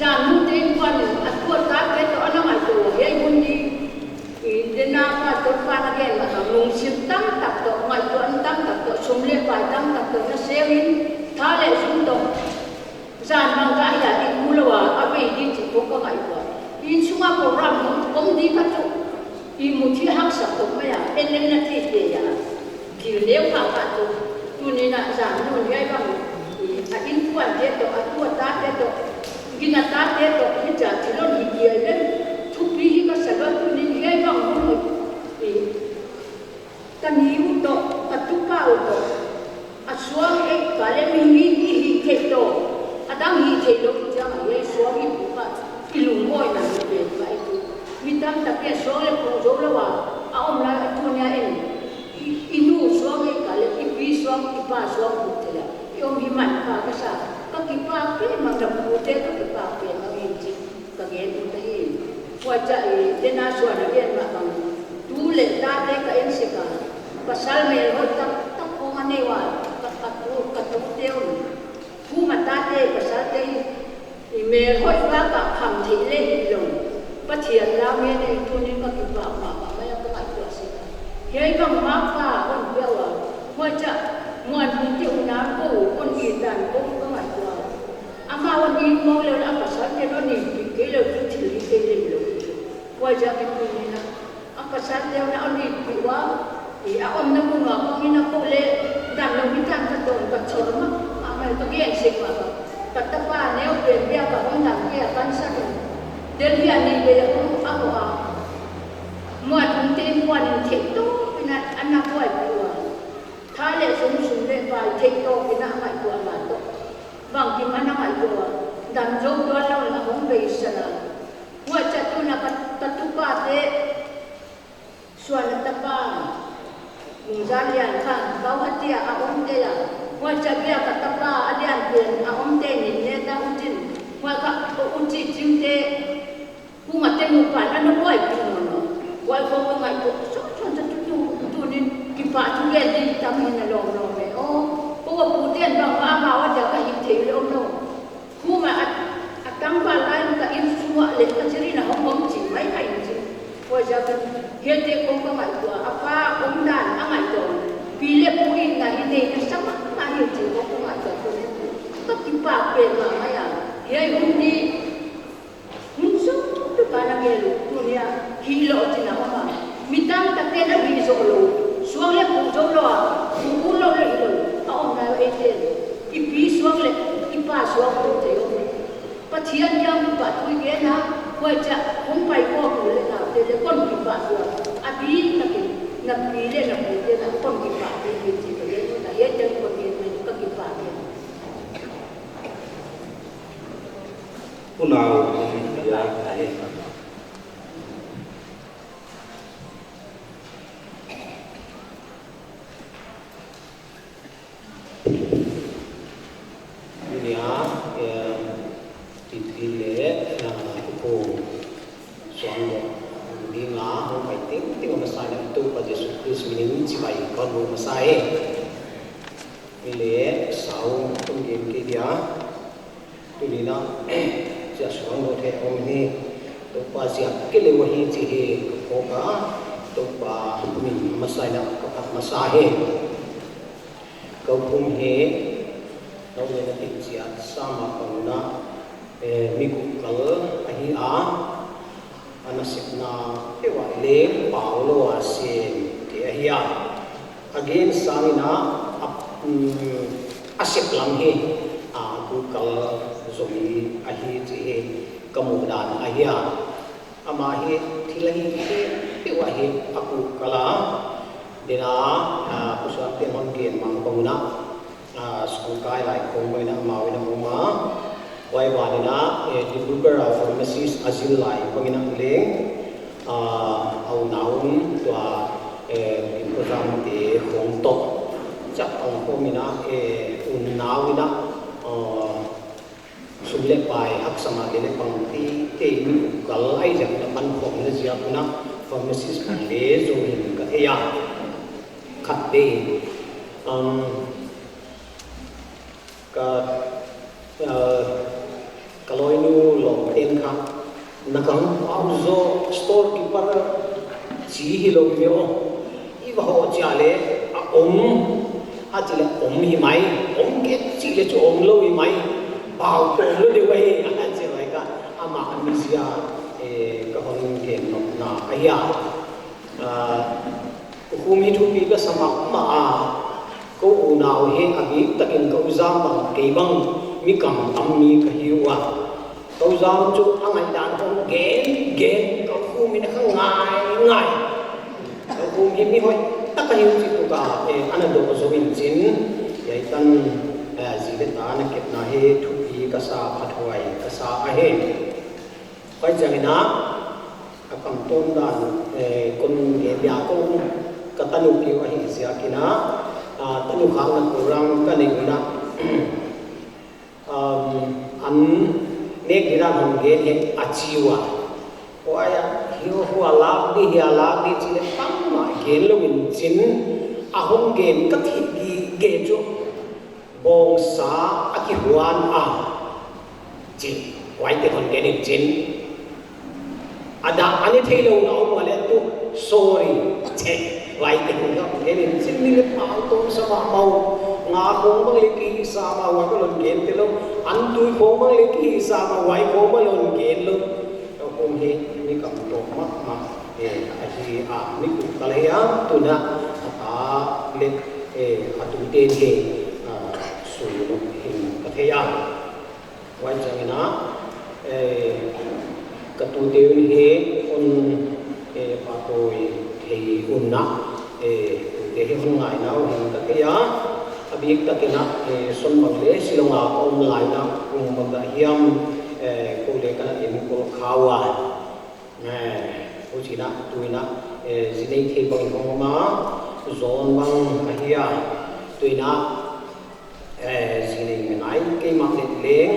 zan nun te in kuan in, a tuate toh ana ngaihtuah, hiai hun ni. I, dena pa toh pa na gen ma ka lungsim tam tak toh, ngaihtuah tam tak toh, sum le pai tam tak toh, na seng in, tha le zum toh. Zan bang ka hia i mu lou a, a vei di chih khawng ka ngaihtuah. Inn sunga program om di kha chu. I mu thil haksa toh mai a, en leng na thei te a. Thil neu kha kha chu. Tuni'n a zan nun hiai bang. I a innkuante toh, a tuate toh. Gin a tate toh, hichia thil hon hi kei leh. Thupi hi ka sa lou tuni'n hiai bang hun. I Ka ni uh toh, ka tupa uh toh. A suang ei ka le mi mi i hih theih toh. A dang hih theih lou chiang a ei suang i pu ka i lungmawina hi pen ka i tu. Mi tamtak in suang le pu zou lou a, a om lai a tuni'n a en. I, i nu suang ei ka le, i pi suang, i pa suang pu te la. I om hi man ka ka sa. Ka kipak pen mah na pu te ka kipak pen mah in chi. Ka gen ut ahi. Huaichia i, dena suan a gen mah bang. Tu le tate ka en sek a. Pasal mel hoih tak tak khawng a nei ua. Ka, ka tu, ka tute uh. Kum a tate pasal te i mel hoih bak a kham theih le hi lou. Pathian lam e nei tuni'n ka kipak mahmah mai a ka ngaihtuah sek a. Hiai bang mah pa hon pia ua. Huaichia muan hong te uh na ko hon i tan ko ka ngaihtuah. Amah hon it mawk leh a pasalte'n hon itpih kei leh chu thil hi kei lem lou. Huaiziakin tuni'n a, a pasalte'n hon itpih ua, i a omna mun ua hong in a ko le, damlou mi tan ka tawm ka chor mah, amah ka gen sek ua ka. Ka tapa neu pen bia ka hong dam kei a kan sa ding. Delhi a ni be a hong a hong a. Muan hong te in kuan in thei toh, in a, ana kuai pi ua. Tha le sum sum le pai thei toh, in a ngaihtuah mah toh. Bangkim ana ngaihtuah, dam zou tuan lou in a hong beisan a. Huaichia tuni'n a ka, ka tupa te, suan a tapa, Mungzalian kha, Guwahati a a om te la. Huaichia bia ka tapa, a lian pen, a om te nin ne ta u chin. Huai ka, u chi chim te, Kum a te nupa na na buaipih nawn lou. Buai khawng ka ngaihtuah, suan suan ta tu tu, tuni'n kipahthu gen di tam hi na lawm lawm e. Aw, kou a pute'n bang mahmah a dia ka hih theih leh om lou. Kum a, a tangval lai ka inn sung uah leh ka chiri na hong om ching mai ka inn ching. Huaiziakin hiaite khawng ka ngaihtuah, a pa omdan a ngaihtuah. Pi leh pu itna hi neihna sa mahmah hi chih khawng ka ngaihtuah tuni'n. Ka kipak pen mahmah a. Hiai hun ni Hun sung tu ka na gel uh, tuni'n a, hilou chin a om a. Mi tamtak te'n a hih zou lou, suang le pu zou lou a, pu pu lou le hilou, a om na ei te. I pi suang le, i pa suang pu te om. Pathian kiang kipahthu i gen a, huaichia, hong pai ko pu le na te le kon kipahthu a. A di na pi, na pi le na pu te na kon kipahthu i gen chi ka gen, na hiai te kon gen mai ka kipak gen. Unau, ya, ya. Nia, eh, titli le, ah, ko suang le, dinga, hong pai ting, ting masa na Toupa Jesu Khrist min in chibai kon masa e. Ile, sau, tung game ke dia. Tuni'n a, chia suang lou te om hi, Toupa ziak kei leh uhi chih hi, ka phawk a, Toupa min masa in a ka phat masa hi. Ka hukum hi, nou le na tin chia, sama ka nuna, Eh, mi kuhkal ahi a, a nasepna peuh ah leng pau lou a sem te ahi a. A gen sangin a, a, mm, a sep lam hi, a, kuhkal zomi ahi chih hi ka muhdan ahi a. Amah hi thil ahi khempeuh ah hi a kuhkal a. Dena, a, pu Suante'n hon gen mah bang un a, a, school kai lai khong bang in a amau in a om a. Huai ban in a, eh, Dibrugarh a pharmacist a zil lai bang in a leng, a, a unau tua, eh, Limkhozam te khong toh chak pang khawm in a, eh, unau in a, a, sum leh pai, haksa mah leh leh pang te, te mi kuhkal ahi ziak in a pankhawmna ziak un a pharmacist bang leng zou hi'n ka thei a. Khat te, um, ka, uh, ka lawinu lawmte'n kha, na ka hon pau zaw storekeeper chi hilou ve aw. I va hoh chiang leh a om, a chih leh om hi mai, om kei chih leh chu om lou hi mai, pau tawm lou deuh ahi, a chi lai kha, amah a mizia, eh, ka hon gen nopna ahi a. Ah, Pu Khum hi thupi ka sa mahmah a, kou unau hi a biktakin ka u Zam bang kei bang mi kam tam mi ka hi ua. Ka u Zam chu a ngaihdan hong gen, gen, ka u Khum in a kha ngai, ngai. Ka u Khum hi mi hoihtak ahi uh chih tuh ka, eh, ana dawh zou in chin. Hiai tan, eh, zi leh ta na kepna hi thupi ka sa, phathuai ka sa ahi. Huai chiangin a, a kam tawm dan, eh, kon gen dia kou, ka tanu piu ahi ziakin a, ah, tanu khakna program ka nei un a. Um, an nek didan hon gen hi a chi ua. Huai a, hi hua lak di, hia lak di chih leh bangmah gen lou in chin, a hon gen ka thei di, gen chu bawngsa a kihuan a, chi, huaite hon gen in chin. A dah a ne theilou na om leh tuh, sorry, che, huaite hon gen in chin, ni leh pau tawm sa mahmah uh, nga khong bang leng kihihsa mah uh, huai bang leng gen telou, an tui khong bang leng kihihsa mah uh, huai khong bang leng gen lou. Ka kum hi mi kam tawm mahmah, eh, ahi a, mi kuhkal ahi a, tun a, a ta leh, eh, a tute hi, ah, sui lou hi'n ka thei a. Huai chiangin a, eh, ka tute uh hi hon, eh, pahtawi thei un a, eh, tute hi hon ngaina uh hi'n ka thei a. A biktakin a, eh, Son bang leng Shillong a ka om lai in a, kum bang a hiam, eh, kou leng ka na enkawl kha ua. Eh, huchiin a, tuin a, eh, zi nei thei bangin hong om a, John bang ahi a, tuin a, eh, zi nei ngai kei mah leh leng,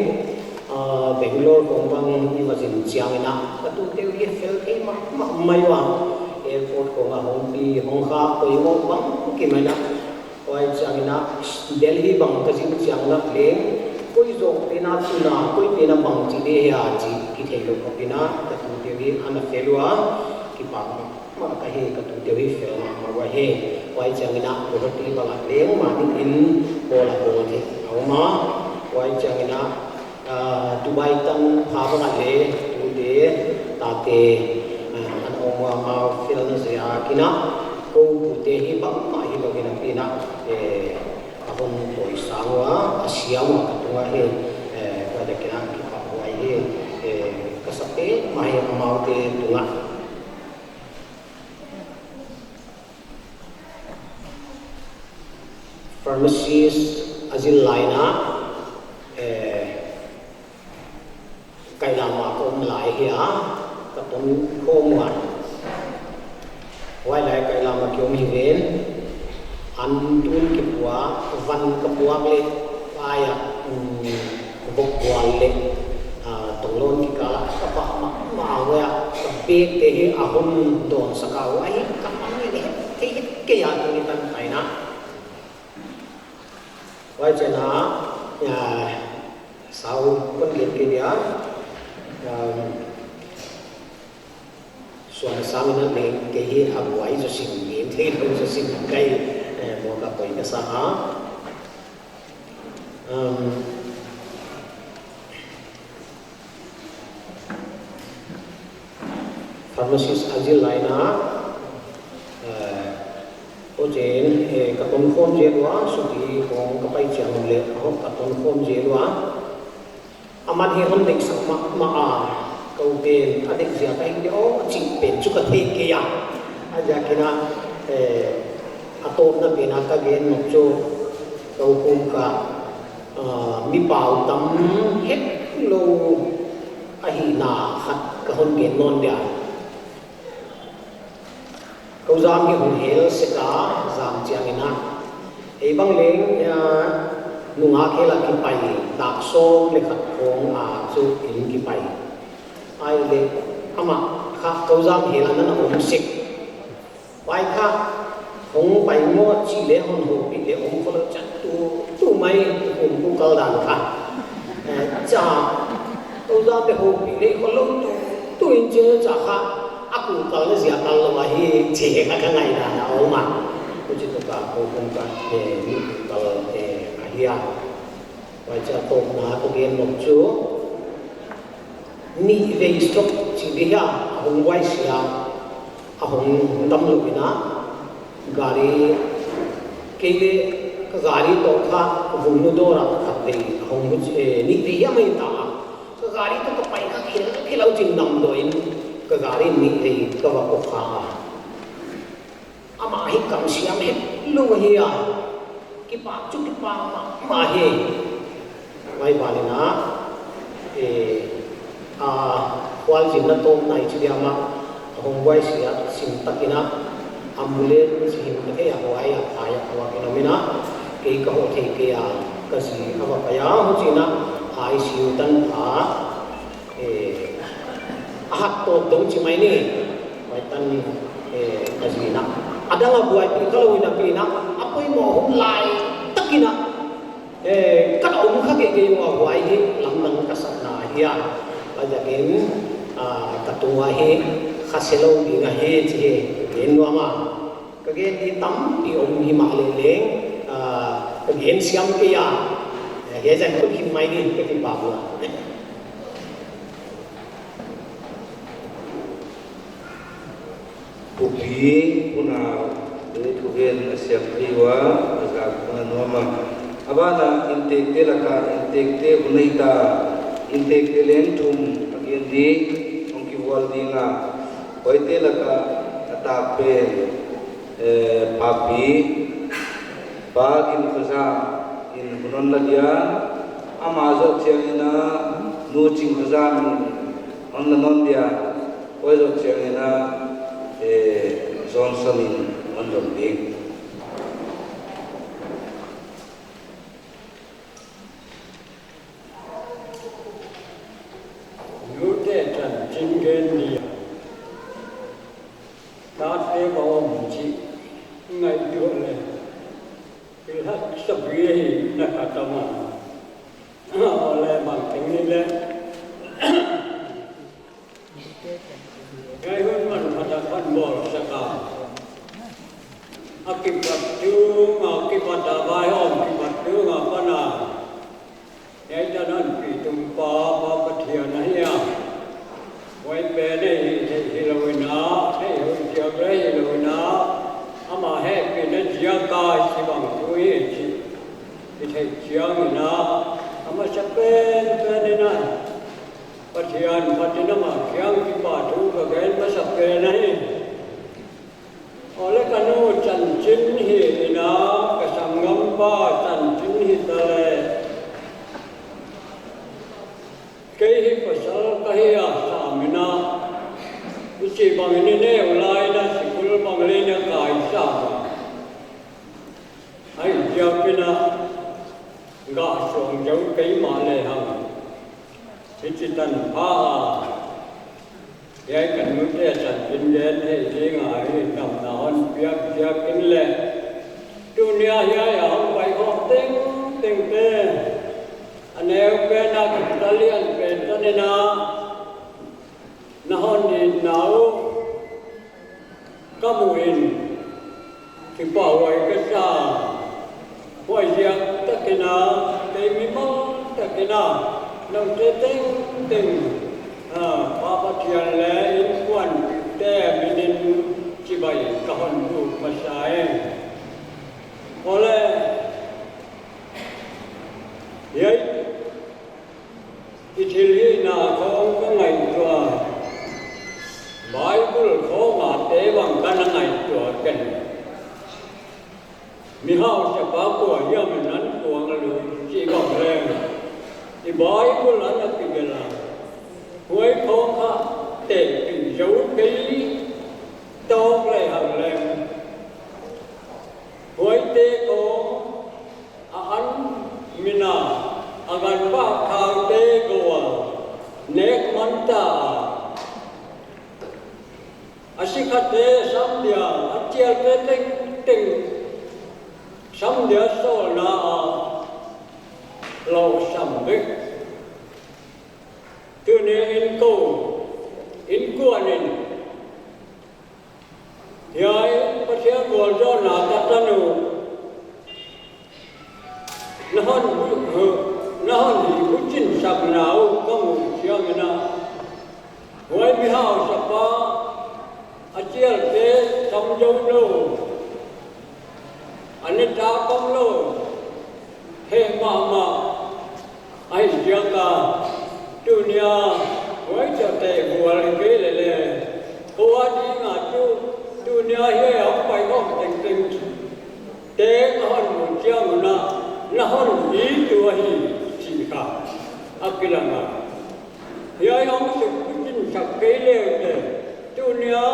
ah, Bangalore khong bang i va zin chiangin a, ka tute uh hi fel thei mahmah mai ua, airport khong a hong pi, hong kha, poimoh bangkim mai in a, Huai chiangin a, Delhi bang ka zin chiang in a leng, koi zawk pen a tun a, koi pen a bang chi di hia chih kitheilou khop in a, ka tute uh hi ana fel ua, kipak mahmah ka hi, ka tute uh hi fel mahmah ua hi. Huai chiangin a, Guwahati bang a leng mahni in, bawl a bawl thei a om a. Huai chiangin a, Ah, Dubai tanpha bang a leng, tute, tate, ah, ana om ua, amau felna ziakin a, kou tute hi bangmah hilou in a pi in a, eh, a hon tawisang ua, a siam ua ka tung a hi, eh, huai takin a kipahhuai hi, eh, ka sa petmah hi amaute tung a. Pharmacist a zil lai in a, eh, Kailam a ka om lai hi a, ka ton khawm ua. Huai lai Kailam a ki om hi ven, an tun kipua, van ka puak leh, pai a, um, vok bual leh, ah, tonglon kikal a, ka pah mahmah ua, ka bag te hi a hon dawn sak a, huai hi ka pang leh, thei het kei a, tuni tan tai na. Huai chiangin a, ah, sau kon gen kei dia, um, suan sang in a leng kei hi a buai zaw sin, gen theilou zaw sin kei, eh, maw ka poi ka sa a. Um, Pharmacist a zil lai in a, eh, huchiin, eh, ka tonkhawm zel ua, suti khong ka pai chiang uleh, ho ka tonkhawm zel ua. Aman hi hon deihsak mahmah a, kou pen a deih ziak ahi diam aw chih pen chu ka thei kei a. A ziakin a, eh, a tawpna pen a ka gen nop chu, kou kum ka, ah, mi pau tam hetlou ahihna khat ka hon gen nawn dia. Kou zam hi hong hel sek a, zam chiangin a, ei bang leng, ah, nungak khel a kipai, dak sawm leh khat khong a chu in kipai. Ahihleh, amah kha kou zam hel a na na om sek. Huai kha, hong pai maw chih leh hon houpih leh om khollou chiang tu, tu mai, kum ku kal dan kha. Eh, cha, kou zam leh houpih leh khollou tu, tu in che cha kha, a ku kal na ziak kal lou ahi, chih kha ka ngaihdan a om a. Huchi toh ka kou kum ka, eh, ni ku kal, eh, ahi a. Huai cha tawpna ka gen nop chu, nih vei stroke chih di hia, a hong buaisia, a hong damlou in a, gari, kei leh ka gari toh kha, vung nu dawr a khat vei, a hong bu, eh, nih vei hiam ahi ta a. Ka gari toh ka pai kha khel, khel a huchiin damdawi in, ka gari nih vei ka va kawk kha a. Amah hi kamsiam hetlou ahi a. Kipak chu kipak mahmah hi. Huai ban in a, eh, a, khualzinna tawpna i chi diam a, a hong buaisia sin takin a, ambulance hin ka thei a, huai a phai a, huai in a om in a, kei ka hoh thei kei a, ka zi a va pai a, huchiin a, I C U tan a, eh, a hat tawp dong chi mai ni. Huai tan, eh, ka zi in a, a dang a buaipih kha lou in a pi in a, a poimoh hun lai takin a, eh, ka na om kha kei kei ua, huai hi lamdang ka sakna ahi a. Huaiziakin, ah, ka tung a hi kha se lou ding ahi chih hi gen nuam a. Ka gen di tampi om himahleh leng, ah, ka gen siam kei a. Eh, hiai zan khut him mai ni ka kipak ua. Pu Pi, Pu Nau, eh, thugen a siam thei ua, a zak hun a nuam a. A ban ah inntekte lak ah, inntekte hun nei ta, inntekte leng thum a gen di, hong kivual ding a. Huaite lak ah a tak pen, eh, Papi, Pa Gin Khozam in hun hon la dia, amah zoh chiangin a, Nu Ching Khozam in hon la nawn dia, huai zoh chiangin a, eh, Johnson in hon dong ding. Nute chanchin gen ni a. Tate va om chih ngaihtuah leh, pil haksa pi hi na ka tam a. Aw leh bang teng ni leh. Hiai hun manpha tak hon bawlsak a. A kipat tung a, kipat a vaihawm kipat tung a pan a. Hiai tan hon pi tung pa, Pa Pathian ahi a. Huai pen a hih theih hilou in a, hih hun ziak leh hilou in a. Amah hehpihna ziak a hichibang thu hi chih i theih chiangin a. A masa penpen in a. Pathian phat in amah kiang kipahthu ka gen masa pen ahi. Aw leh ka nu chanchin hi in a, ka sanggampa chanchin hi ta leh. Kei hi pasal ka hi a, sam in a. Hichibang in i neu lai in a, sikul bang leng na kai sam a. Ahihziak in a, gah suang zou kei mahleh hang. Hichi tan pha a. Hiai ka nute chanchin gen thei ding a hi, damna hon piak ziak in leh. Tuni a hiai a hong pai khawm tengtengte, a neu pen a kipahhuai pen tan in a, na hon itna uh ka mu in, kipahhuai ka sa. Huaiziak takin a, kei mimal takin a, noute tengteng, ah, Pa Pathian leh innkuan Bible khawngte bang ka na ngaihtuah ken. Mihausapa kua hiam in an kuang a lum chih bang leng, i Bible ah a kigelh a. Huai khawng kha tehpih zou kei tawk lehang leng, huaite khawng a an min a, a ganpah khaute khawng a nek man ta a. A sikhate sam dia, a chialte tengteng sam dia sawlna a lawhsam vek. Tuni in kou innkuan in hiai Pathian gualzawhna ka tan uh, na hon, na hon hihbuchinsakna uh ka muh chiangin a, huai mihausapa a chialte sam zou lou, a ne ta pam lou, heh mahmah ahih ziak a, tuni a huai chihte bual kei leh leng, kou a ding a chu tuni a hiai a pai khawm tengteng te ka hon muh chiang un a, na hon it uh ahi chih kha a kilang a. Hiai hong sukbuchinsak kei le uh te, tuni a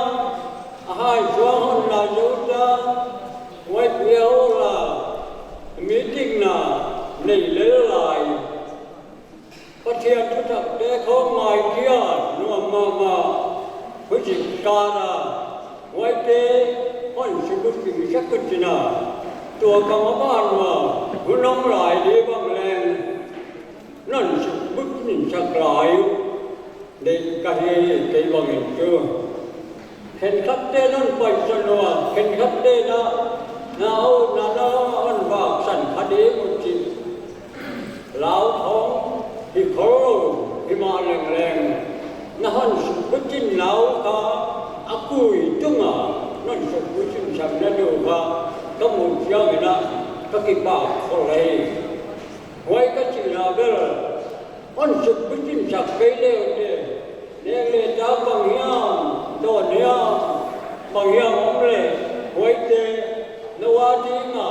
a hai suang hon na zou ta, huai pia hola, meeting na nei lel lai, Pathian thutakte khawng ngaikhiat nuam mahmah, huchih kal a huaite hon sukbuchinsak ka chih na, tua ka ma ban ua, hun hong lai di bang leng, non sukbuchinsak lai uh deih ka hi. Kei bangin chu khenkhatte non paisa nua, khenkhatte na, na au, na, na hon vak san kha di uh chih lau khawng hi khol lou hi mah leng leng, na hon sukbuchinna uh kha a kui tung a, non sukbuchinsakna uh kha ka muh chiangin a ka kipak khol hi. Huai ka chihna bel, hon sukbuchinsak kei le uh te, nek leh ta bang hiam, dawn hiam, bang hiam om leh, huaite nou a ding a,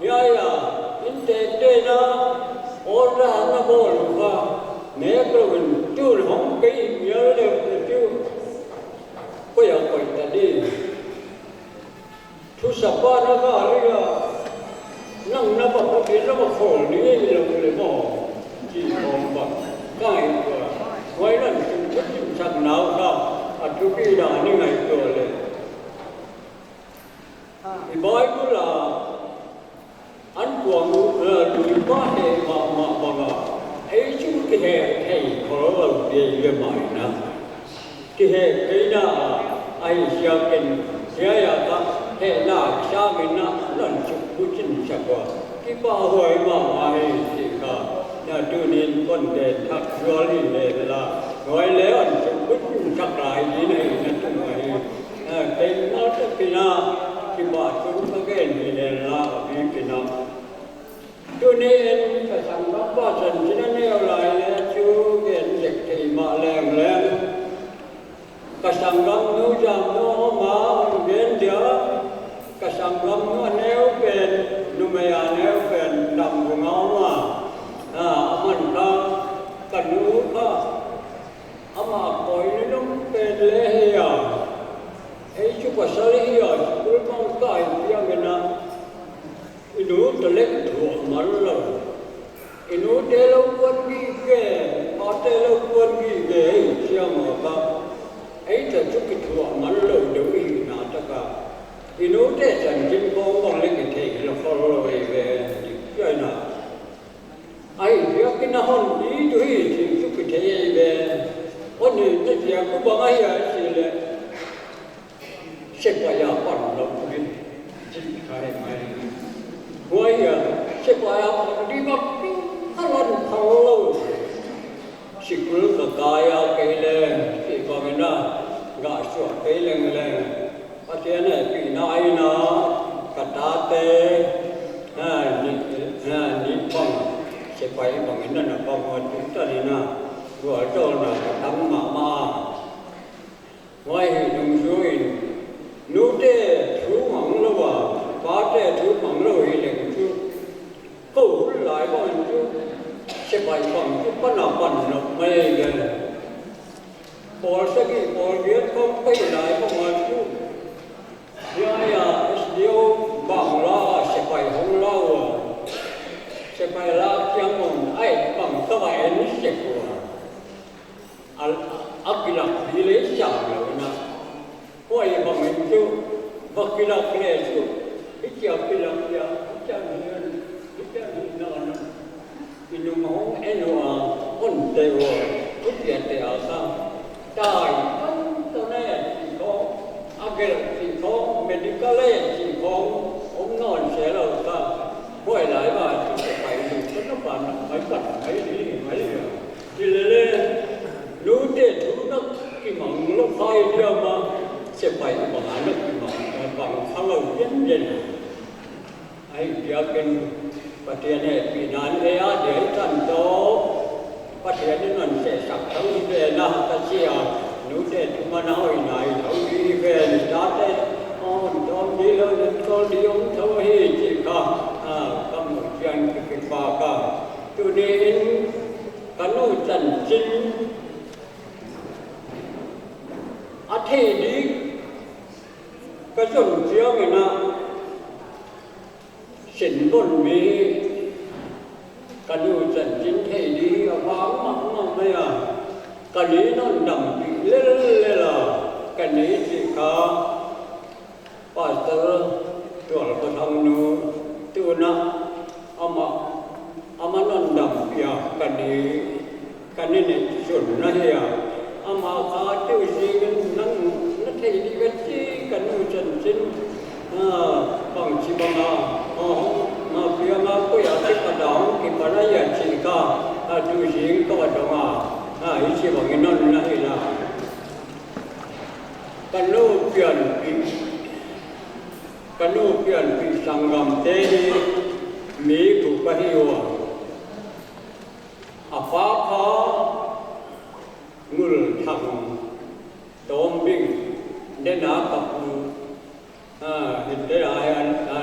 hiai a, inntekte na, order na bawl uh kha, nek lou in, tun hong kei mial le uh te chu, koi a koi ta di. Thusapa na gari a, nang na va put in na va khol ni lou le maw, chih khawng bang ka ngaihtuah. Huai non sukbuchinsakna uh kha a thupi dan i ngaihtuah leh, i Bible a an kuang uh, eh, lui pa heh mahmah bang a, ei chu kiheh thei khol lou di le mai na. Kiheh kei na, ahih ziakin, hiai a ka hehna sangin a, non sukbuchinsak ua, kipahhuai mahmah hi chih kha, na tunin kon gen thak zual hi le la, huai leh hon sukbuchinsak lai di na hi na tung ahi. Na, kei na takin a, kipahtung ka gen hi le la, a bikin a. Tuni in ka sanggampa chanchin a neu lai leh chu gen zek thei mah leng leng. Ka sanggamnu Zamnu a om a, hon gen dia. Ka sanggamnu a neu pen, numei a neu pen, Tambung a om a. A, aman kha, ka nu kha, amah koi nunung pen le hi a. Ei chu pasal hi a, school bang kai piang in a. I nu ta leng thuah man lou. I nute lou kuan gige, pate lou kuan gige, ei chiang a kha. Ei ta chu kithuah man lou deuh i hihna tak a. I nute chanchin khawng bang leng kithei lou khol lou ei ve, dik chiang a. Ahih ziakin a hon it uh hi chih chu kithei ei ve. Hon it na ziak uh bang ahia i chih leh, sepaih a pan lou ding, chih kha hi mai. Huai a, sepaih a pan di bang a lan phal lou. Sikul ka kai a kei leng, chih bang in a, gah suak kei leng leng, Pathian hehpihna in a, ka tate, a, ni, a, ni bang, sepaih bang in a na pang ua, tu tan in a, gualzawlna ka tang mahmah. Huai hi dungzui in, nute thu mang lou a, pate thu mang lou hi leng chu, kou hun lai bang chu, sepaih bang chu pan a pan nop mai ve. Pawl sagih, pawl giat khong pai lai bang a chu, hiai a S D O bang la, sepaih hong la ua. Sepaih la kiang on ai bang ka va en sek ua. A, a kilak di leh siam lou na. Huai bang in chu, va kilak leh chu, hichia kilak leh, hichia ni, hichia ni na na. I nung hong en ua, hon te ua, huchia te a sa. Tai, pan to ne, chi khong, a gel chi khong, medical e chi khong, om non se lou sa. Huai lai va, chu sepaih lu, chu na pan, mai pan, mai li, mai li. Hi lele, nute thu na kimang lou khai diam a, sepaih bang a na kimang, bang kha lou yen yen. Ai, biakin Pathian hehpihna leh a diai tan toh, Pathian in non sehsak thou hi ve na ka chi a, nute thuman a hoihna hi thou di ve ni tate, on tawm di lou, nen kawl di om thou hi chi kha, a, ka muh chiang kikipak a. Tuni in, ka nu chanchin a thei di ka zon chiang in a, Senbon mi ka nu chanchin thei di a vang mahmah mai a, ka ni non dampih lellel a, ka ni chih kha, Pastor Tual Khathang nu, tuna amah, amah non dampih a ka ni, ka ni neih sun na hi a. Amah kha tu zing in nang na thei di ka chi ka nu chanchin, a, bangchi bang a, a, hong, a, piang a koi a kipat a hong kipan a hia chih kha, a, tu zing ka va dong a, a, hichibang in non na hi la. Ka nu pianpih, ka nu pianpih sanggamte hi mi guk ahi ua. A pa kha Ngulthang Tawmbing, dena ka pu, a, hinte a, a, a,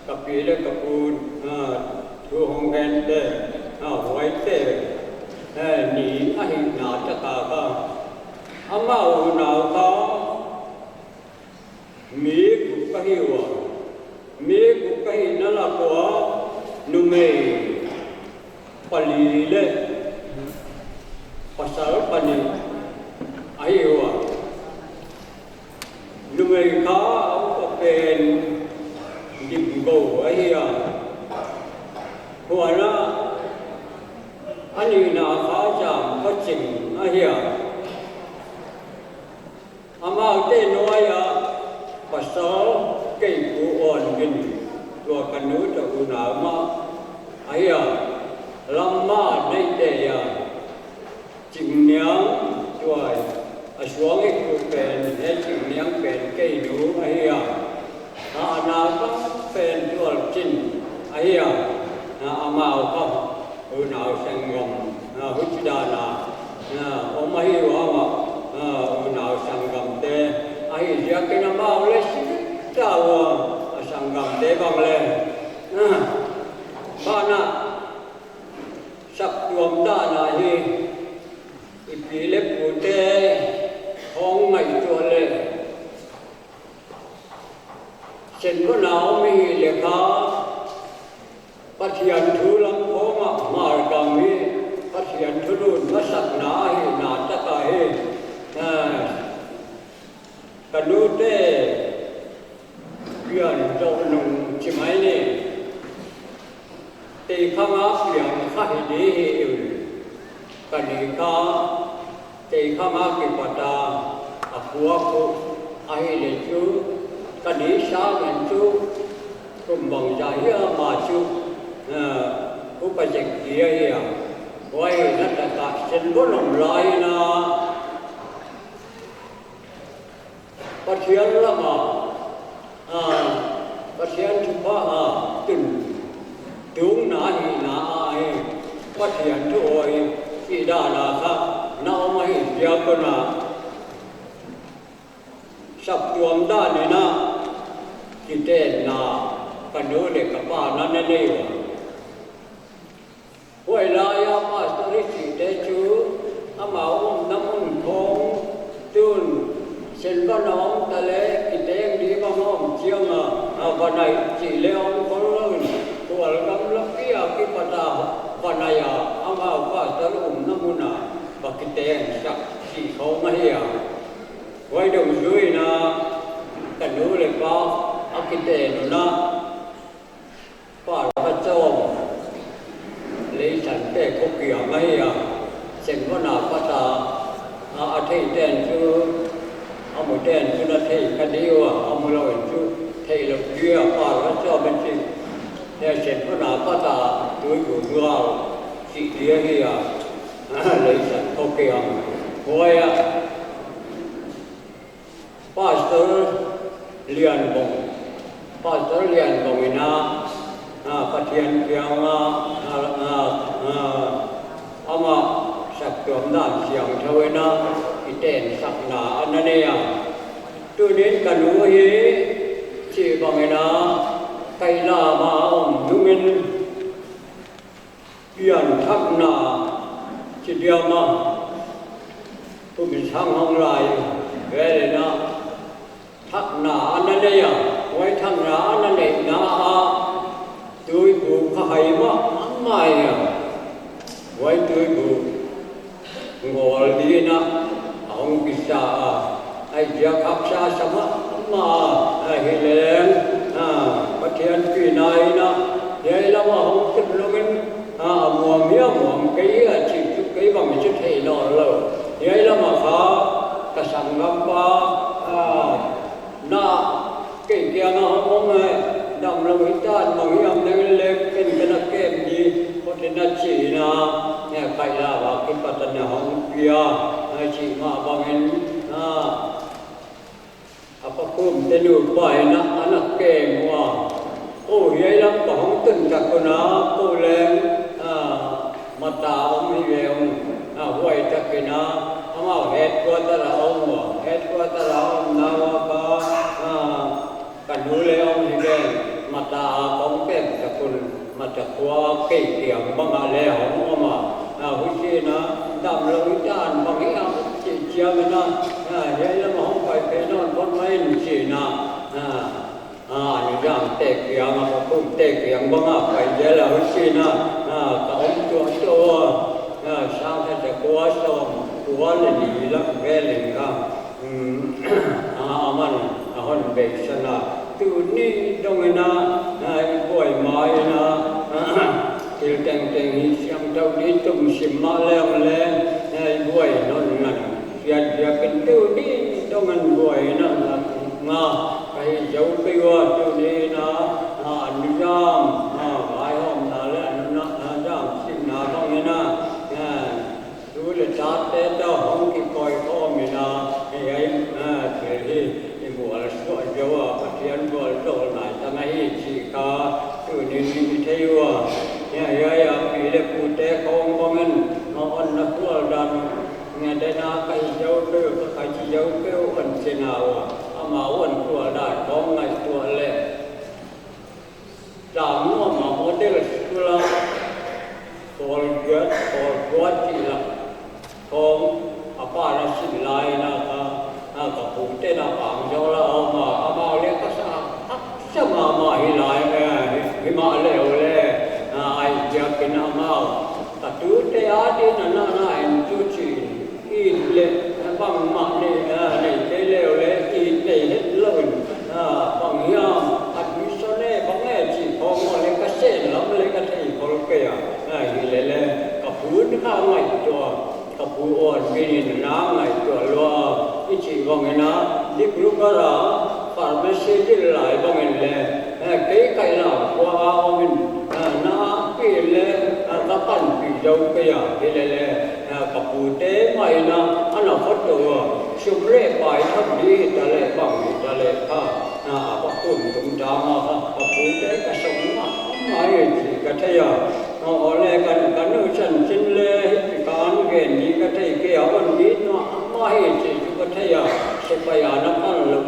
ka pi leh ka pu, a, thu hong gen te, a, huaite, a, ni ahihna tak a kha. Amau unau kha, mi guk ahi ua. Mi guk ahihna lak ua numei pali leh pasal panih ahi ua. Numei kha a upa pen Dimgo ahi a. Huan a, a nihna kha Zam Kha Ching ahi a. Amaute nuai a pasal kei Pu Awn Vin, tua ka nu toh unau mah ahi a, lam mah neite a, Chingniang tua a suang i pu pen, he Chingniang pen kei nu ahi a. A, a nau kha pen Tual Chin ahi a, a, amau kha unau sanggam, a, huchidan a, a, om ahi ua amah, a, unau sanggamte ahi ziakin amau leh si ta ua, a, sanggamte bang leh, a, bana saptuam dan ahi, i pi leh pute hong ngaihtuah leh Senbon a om i hih leh kha, Pathian thu lam khong a hmar gam hi, Pathian thu lut masakna ahihna tak ahi. A, ka nute pian zoh nung chi mai ni. Teikhang a piang kha hi di hi in, ka ni kha teikhang a kipat a, a khuak uh ahihleh chu, ka ni sang in chu, kum bangzah hiam a chu, eh, upa zek di ahi a. Huai na tak a Senbon om lai in a, Pathian lam a, a, Pathian thupha a tun, tungna hihna ahi, Pathian thu awi, i dan a kha, na om ahi ziak un a. Saptuam dan in a kitenna ka nu leh ka pa'n ana nei ua. Huai lai a pastor i chihte chu amau omna mun khawng tun Saint Van a om ta leh kiteng di bang a om chiang a, a van a chih leh om khol lou in, Khualgam lak pi a kipat a van a, amau pastor omna mun a va kiteng sak chih khawng ahi a. Huai dungzui in a ka nu leh pa a kiten un a, Pa Lalvachawm, Leisante kho kiang ahi a, Saint Van a pat a, a, a theiten chu, a mute'n chu na thei kha di ua, a mu lou in chu thei lou di a, Pa Lalvachawm in chi, Saint Van a pat a Tuibuh zual chih di ahi a, Leisan kho kiang. Huai a Pastor Lianbong, Pastor Lianbong in a, a, Pathian kiang a, a, a, a, amah saptuam dan siangthou in a, kitensakna ana nei a. Tuni'n ka nu hi, chih bang in a, Kailam a om nung in, pianthakna chi diam a, kum sang hong lai vel in a, thakna ana nei a, huai thakna ana neihna ah, Tuibuh kha hai mahmah a, huai Tuibuh ngawl di in a, a hong kisa a, ai ziak haksa sa mahmah a, ahihleh, a, Pathian pina in a, hiai lam a hong tun lou in, a, a muam hia muam kei hia chih chu kei bang chu thei nawn lou. Hiai lam a kha, ka sanggampa, a, na, kei kiang a hong om e, damlou hitan, bang hiam neng leng ken ka na kem di, kote na chi in a, e, Kailam a kipat a na hong pia, e, chih mah bang in, a, a Pakhumte nupa in a, ana kem ua. Kou hiai lam ka hong tun tak un a, kou leng, a, Mata om hi ve ung, a, huai tak in a, amau headquarter a om ua, headquarter a omna ua kha, a, ka nu leh om hi ve, Mata a kong pem tak un, Mata khua kei kiang bang a leh hong om a, a, huchi'n a, damlou hitan bang hiam chih chiam in a, a, hiai lam a hong pai phei nawn phot mai in chi'n a, a, a, Nizamte kiang a, Pakhumte kiang bang a pai zel a, huchi'n a, a, ka om tuah tuah ua, a, sang khat za kua sawm kua leh li lak vel in kha, um, a, aman a hon beisan a. Tuni dong in a, a, i buai ma in a, thil tengteng hi siangthou di tum sim mah leng leh, a, i buai nawn ngan. Siat biak in tuni dong in buai in a, nga, ka hi zou peuh ua tuni in a, a, Nizam, a, vaihawmna leh, a, Nizam simna bang in a, a, tu leh tate toh hong kikoih khawm in a, hiai, a, thil hi, i mual suah zou a, Pathian vualzawlna i tan ahi chih kha, tuni'n i thei ua. Hiai, hiai a pi leh pute khawng bang in, a, hon na khual dan, nge dena ka hi zou peuh, ka, ka hi zou peuh hon chi na ua, amau hon khual dan khawng ngaihtuah leh. Tlangnuam a model school a, Paul Giat, Paul Guat chih lak khawng, a pa na sin lai in a kha, a, ka pute na pang zou la om a, amau leh ka sa, haksa mahmah hi lai, eh, hi, himahleh uleh, a, ai ziak in amau. Ka tute a din a na, na en tu chi in. It leh, bangmah nei, a, nei kei leh uleh, it nei het lou in, a, bang hiam, admission e, bang e, chih khawng uleh ka sen lam leh ka thei khol kei a, a, hilele, ka pu in kha ngaihtuah, ka pu awn min in na ngaihtuah lua, i chih bang in a, Dibrugarh a, pharmacy dil lai bang in leh, eh, kei Kailam khua a om in, eh, na pi leh, eh, ka panpih zou kei a, hilele, eh, ka pute mah in a, ana khoto a, sum leh pai thak di ta leh bang di ta leh kha, eh, a pa kum tum dang a kha, ka pute ka sawm mahmah hi chih ka thei a. Aw, aw leh ka, ka nu chanchin leh, hih pi kha gen di ka thei kei a, hon it mahmah hi chih chu ka thei a, sepaih a na pan lou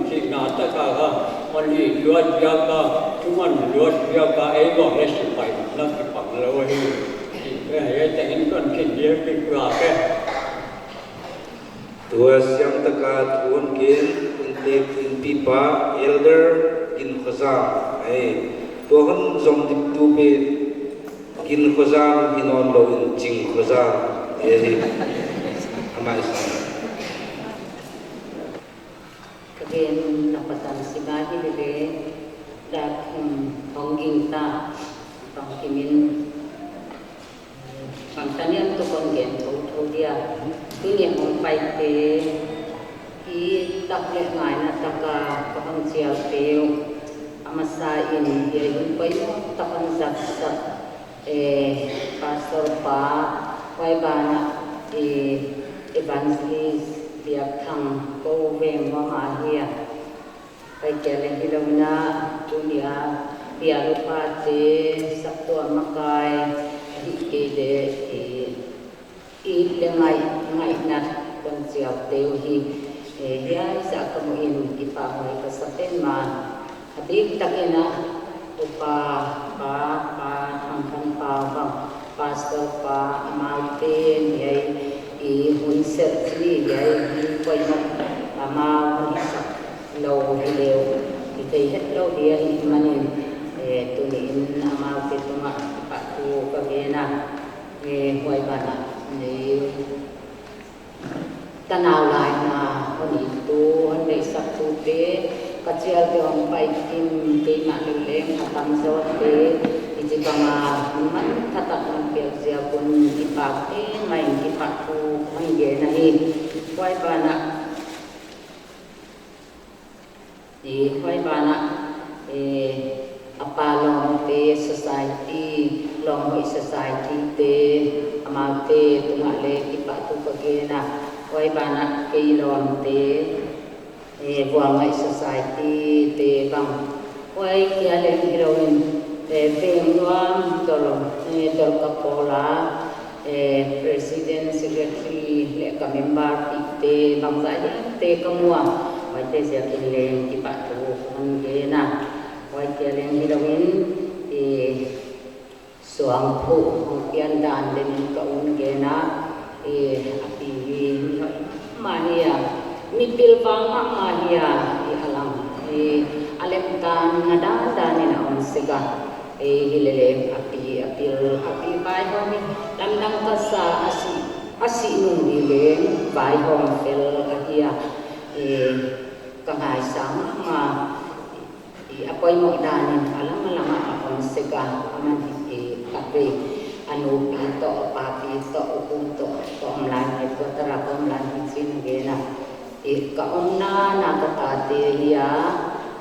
Chihna tak a ka, hon hih luat ziak a, thuman luat ziak a, ei bang leh sipai na kipan lou hi. Chih pen hiai tak in kon chin dia kipia ke. Tua siangtak a thu hon gen, inntek innpipa, Elder Ginkhozam. Ei, tua hon zom diktu pen, Ginkhozam hi nawnlou in Chingkhozam. Ei, amah i sang. Ka gen na patan sima hi lele, dak, hmm, hong gingta, bangkim in, bangtan hiam toh kon gen thouthou dia. Tuni a hong paite, i tak leh ngaihna tak a ka hon chialte uh, a masa in hiai hun poimoh tak hon zatsak, eh, Pastor pa, huai banah, eh, Evangelist Biakthang, kou veng mah ahi a. Huai kia leng hilou in, tuni a, bial upate, saptuam makai, ahihkeileh, eh, it leh ngaih, ngaihna kon chialte uh hi, eh, hiai zah ka muh in kipahhuai ka sa pen mah. A biktak in a, upa, pa, pa, Thangkhanpau bang, Pastor pa, amau pen hiai, i hun serh chih hiai, hun poimoh, amau hun hisak lou hi leh, i thei het lou dia ahihmanin, eh, tuni in amaute tungah kipahthu ka gen a. Eh, huai banah, eh, tanau laina hon ittu, hon deihsaktute, ka chialte hong pai kim, keimah leh leng a tamzawte, hichibang a hun mantha tak hon piak ziak un kipak e, mah in kipahthu hon gen ahi. Huai banah, i, huai banah, eh, a pa lawmte society, lawmhoih society te, amaute tungah leng kipahthu ka gen a, huai banah kei lawmte, eh, Vualngaih society te bang, huai kia leng hilou in, eh, veng nuam tol, eh, tol ka pawl a, eh, president, secretary leh ka member pihte bangzah hiamte ka mu a, huaite ziakin leng kipahthu hon gen a. Huai kia leng hilou in, eh, suangphuh hong pian dan ding in ka hon gen a, eh, a pi hi mi hoih mah hi a, mi pilvang mahmah hi a, i, a lam, eh, a lemtanna dandan in a om sek a. Ei, hi lele, a pi, a pil, a pi vaihawm hi lamdang ka sa a, a sih, a sih nung ni leng vaihawm fel ahi a. Ei, ka ngaisang mahmah, ei, a poimoh dan in a lam a lam ah a om sek a, aman hi, ei, a pi, a nupi toh, a papi toh, u kum toh, ka om lai, headquarter a ka om lai hi chi'n gen a. I, ka omna ah ka tate hi a,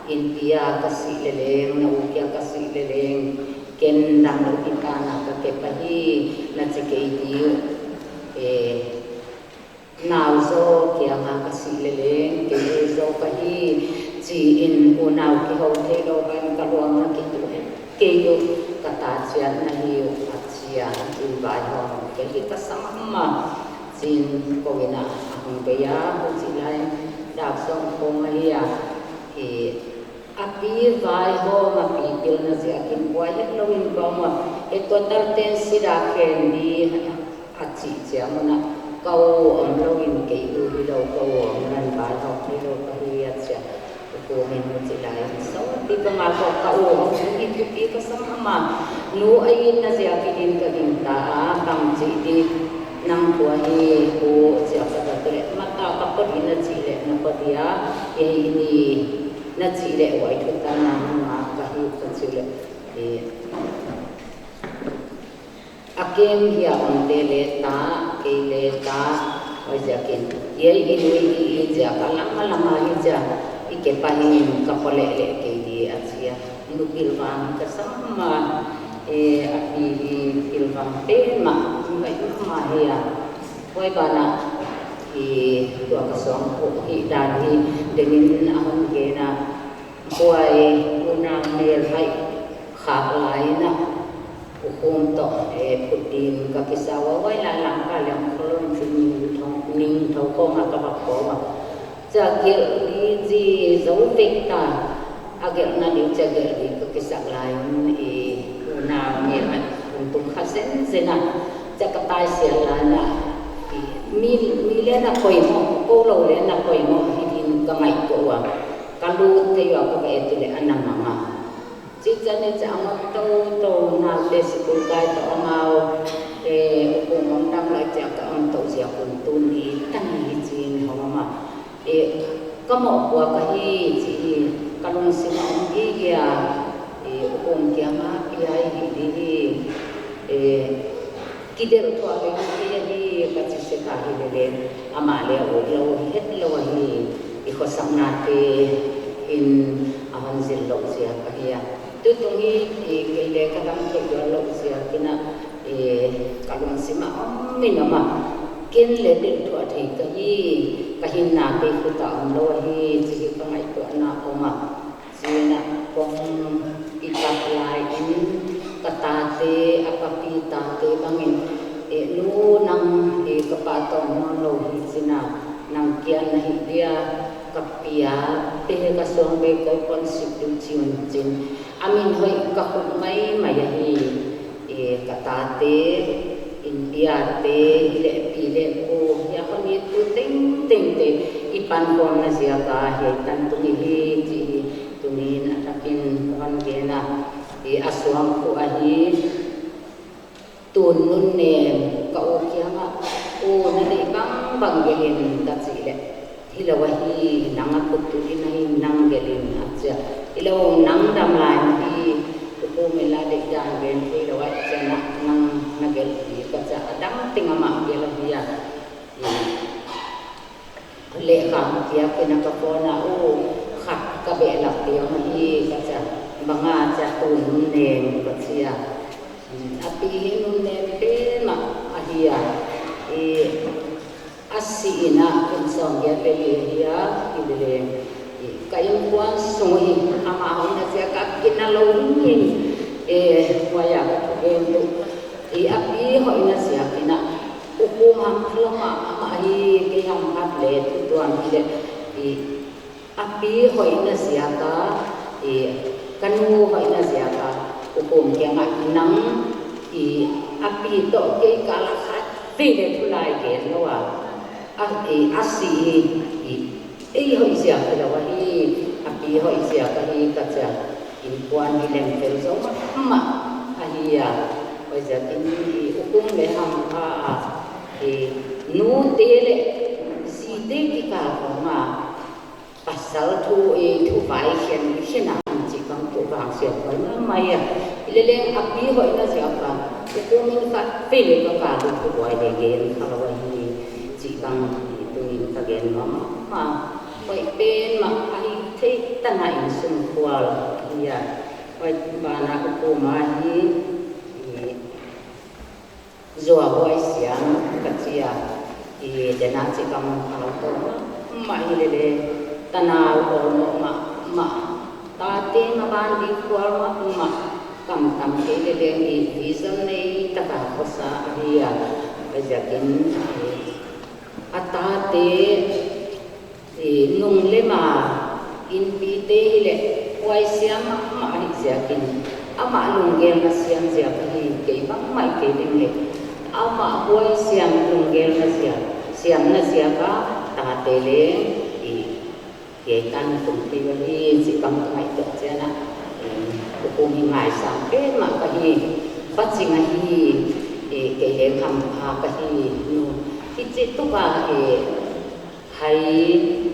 innpi a ka sih leleng, na u kia ka sih leleng, ken damlou kipan a ka kep ahi, na chi kei di uh. E, nau zaw kiang a ka sih leleng, kei u zaw ka hi, chi in unau kihou theilou bang ka luang na kitu. Kei uh ka ta chiat na hi uh a chi a, i vaihawm kei hi ka sa mahmah. Chi'n kou inn ah a hong bei a, huchi lai dak sawm khong ahi a, i, a pi vaihawm, a pi pilna ziakin buai hetlou in ka om a, headquarter te'n sida khen di a chih chiang un a, ka u omlou in kei u hilou, ka u om leh vaihawm hilou ka hi a chi a. Kou min huchi lai in sawtpi ka ngak a, ka u hong hi thupi ka sa mahmah. Nu a itna ziakin ka gingta a, bang chi di nang tua hi u chia ka ta leh, mata ka pawt in a chih leh na pawt dia, ei ni na chih leh huai thu ta na ngak ka hi ka chi leh. E, a kem hi a omte leh ta, kei leh ta, huaiziakin. Ei, i nu i, i ziak a lam a lam a hi chia, i kep a hi in ka pawt leh leh kei di a chi a. Nu pilvang ka sa mahmah, e, a pi hi pilvang pen mah, mi hoih mahmah hi a. Huai banah, i, tua ka suangphuh hi dan hi, ding in a hon gen a. Huai, unau mel hai khak lai in a, u kum toh, e, phut din ka kisa ua, huai lai lang ka leng kholon chu ning thou, ning thou khong a ka va kawm a. Chia gelh ni Zi zo vek ta, a gelhna ding chia gelh ding ka kisak lai un, i unau mi mat hong tung kha zenzen a, chia ka tai sia lai na, i mi, mi leng a poimoh, kou lou leng a poimoh hi ding ka ngaihtuah ua, ka lut thei ua ka va et leh ana mang a. Chih chiang in chia a ngam toutou na te sikul kai toh amau, e, u kum ngam dang lai chia ka ngam tou ziak un tuni tan hi chin hong om a. E, ka mohpuak ahi chih hi ka lungsim a om gige a, e, u kum kiang a pia hi di hi, e, kidelh thuah leng ahi ahi ka chi sek a, hileleng amah leng a ut lou hetlou ahi, i khosakna te in a hon zil louh ziak ahi a. Tutung hi, i kei leng ka dam theih lua louh ziak in a, i ka lungsim a om in om a. Ken leng delh thuah thei ka hi, ka hinna kei khut a om lou ahi, chih hi ka ngaihtuahna om a. Chih in a kong i tap lai in ka tate, a papi tate bang in, e, nu nang, e, ka pahtawi nawn lou hi chin a, nang kia na hih dia, ka pia, te ka suang be kou kon sik diu chi un chin. A min hoih ka khut maimai ahi, e, ka tate, India te, hileh pi leh pu, hia hon it tu tengteng te, i pankhawmna ziak a, hiai tan tung i hi, chih hi, tuni'n a takin hon gen a, i a suang khu ahi, tun nunnem, ka u kiang a, u na deih bangbang gelh in ka chih leh, hilou ahi, nang a khut tu in ahi, nang gelh in a chi a, hilou nang dam lai na hi, u kum in la deihdan gen theilou a, chia na, nang na gelh hi ka chi a, a dang teng amah gelh ahi a. Lehkha hong piak in a ka phone a, u khat ka behlap piak ahi ka chi a, bang a chia tun nunnem ka chi a. A pi hi nunnem pen mah ahi a. I, a si in a kum sawmgiat leh li ahi a, hileleng, i, ka innkuan sung hi amah hoihna ziak a kina lou himhim, e, huai a ka thugen tu. I, a pi hoihna ziak in a, u kum ham kha lou mah, amah hi kei ham khat leh tu tuan hileh, i, a pi hoihna ziak a, i, ka nu hoihna ziak a, u kum kiang a nang, i, a pi toh kei kal a khat vei leh thu lai gen lou a, a, i, a si hi, i, ei hoih ziak hilou ahi, a pi hoih ziak ahi ka chi a, innkuan hi leng fel zou mahmah ahi a, huaiziak in i, u kum leh Hampha a, i, nute leh zite kikal khawng a, pasal thu, i, thu vai khen, khen a chih bang thu vang siam huai mahmah a. Hileleng a pi hoihna ziak a, u kum in khat vei leh ka kal uh thu huai leh gen kha lou ahi chih bang, i, tuni'n ka gen mahmah. Huai pen mah ahi thei tan a, insung khual ahi a. Huai ban a u kum ahi, i, Zuahuai siam ka chi a, i, den a chih bang phal tou mah hileleng, tanau awlmoh mahmah, tate maban ding khual mahmah, kam tam kei leleng, i, vision nei tak a khosa ahi a, huaiziak in, i, a tate, i, nung leh ma, inpite hileh, huai siam mahmah ahih ziak in, amah lunggelna siam ziak ahi, kei bang mai kei ding leh, amah huai siam lunggelna ziak, siamna ziak a, tate leng, i, hiai tan tung thei ahi, chih bang ka ngaihtuah chiang a, i, u kum hi ngaisang pen mah ka hi, Pa Ching ahi, i, kei leng Hampha ka hi, nu, i, chih tuk a, i, Hai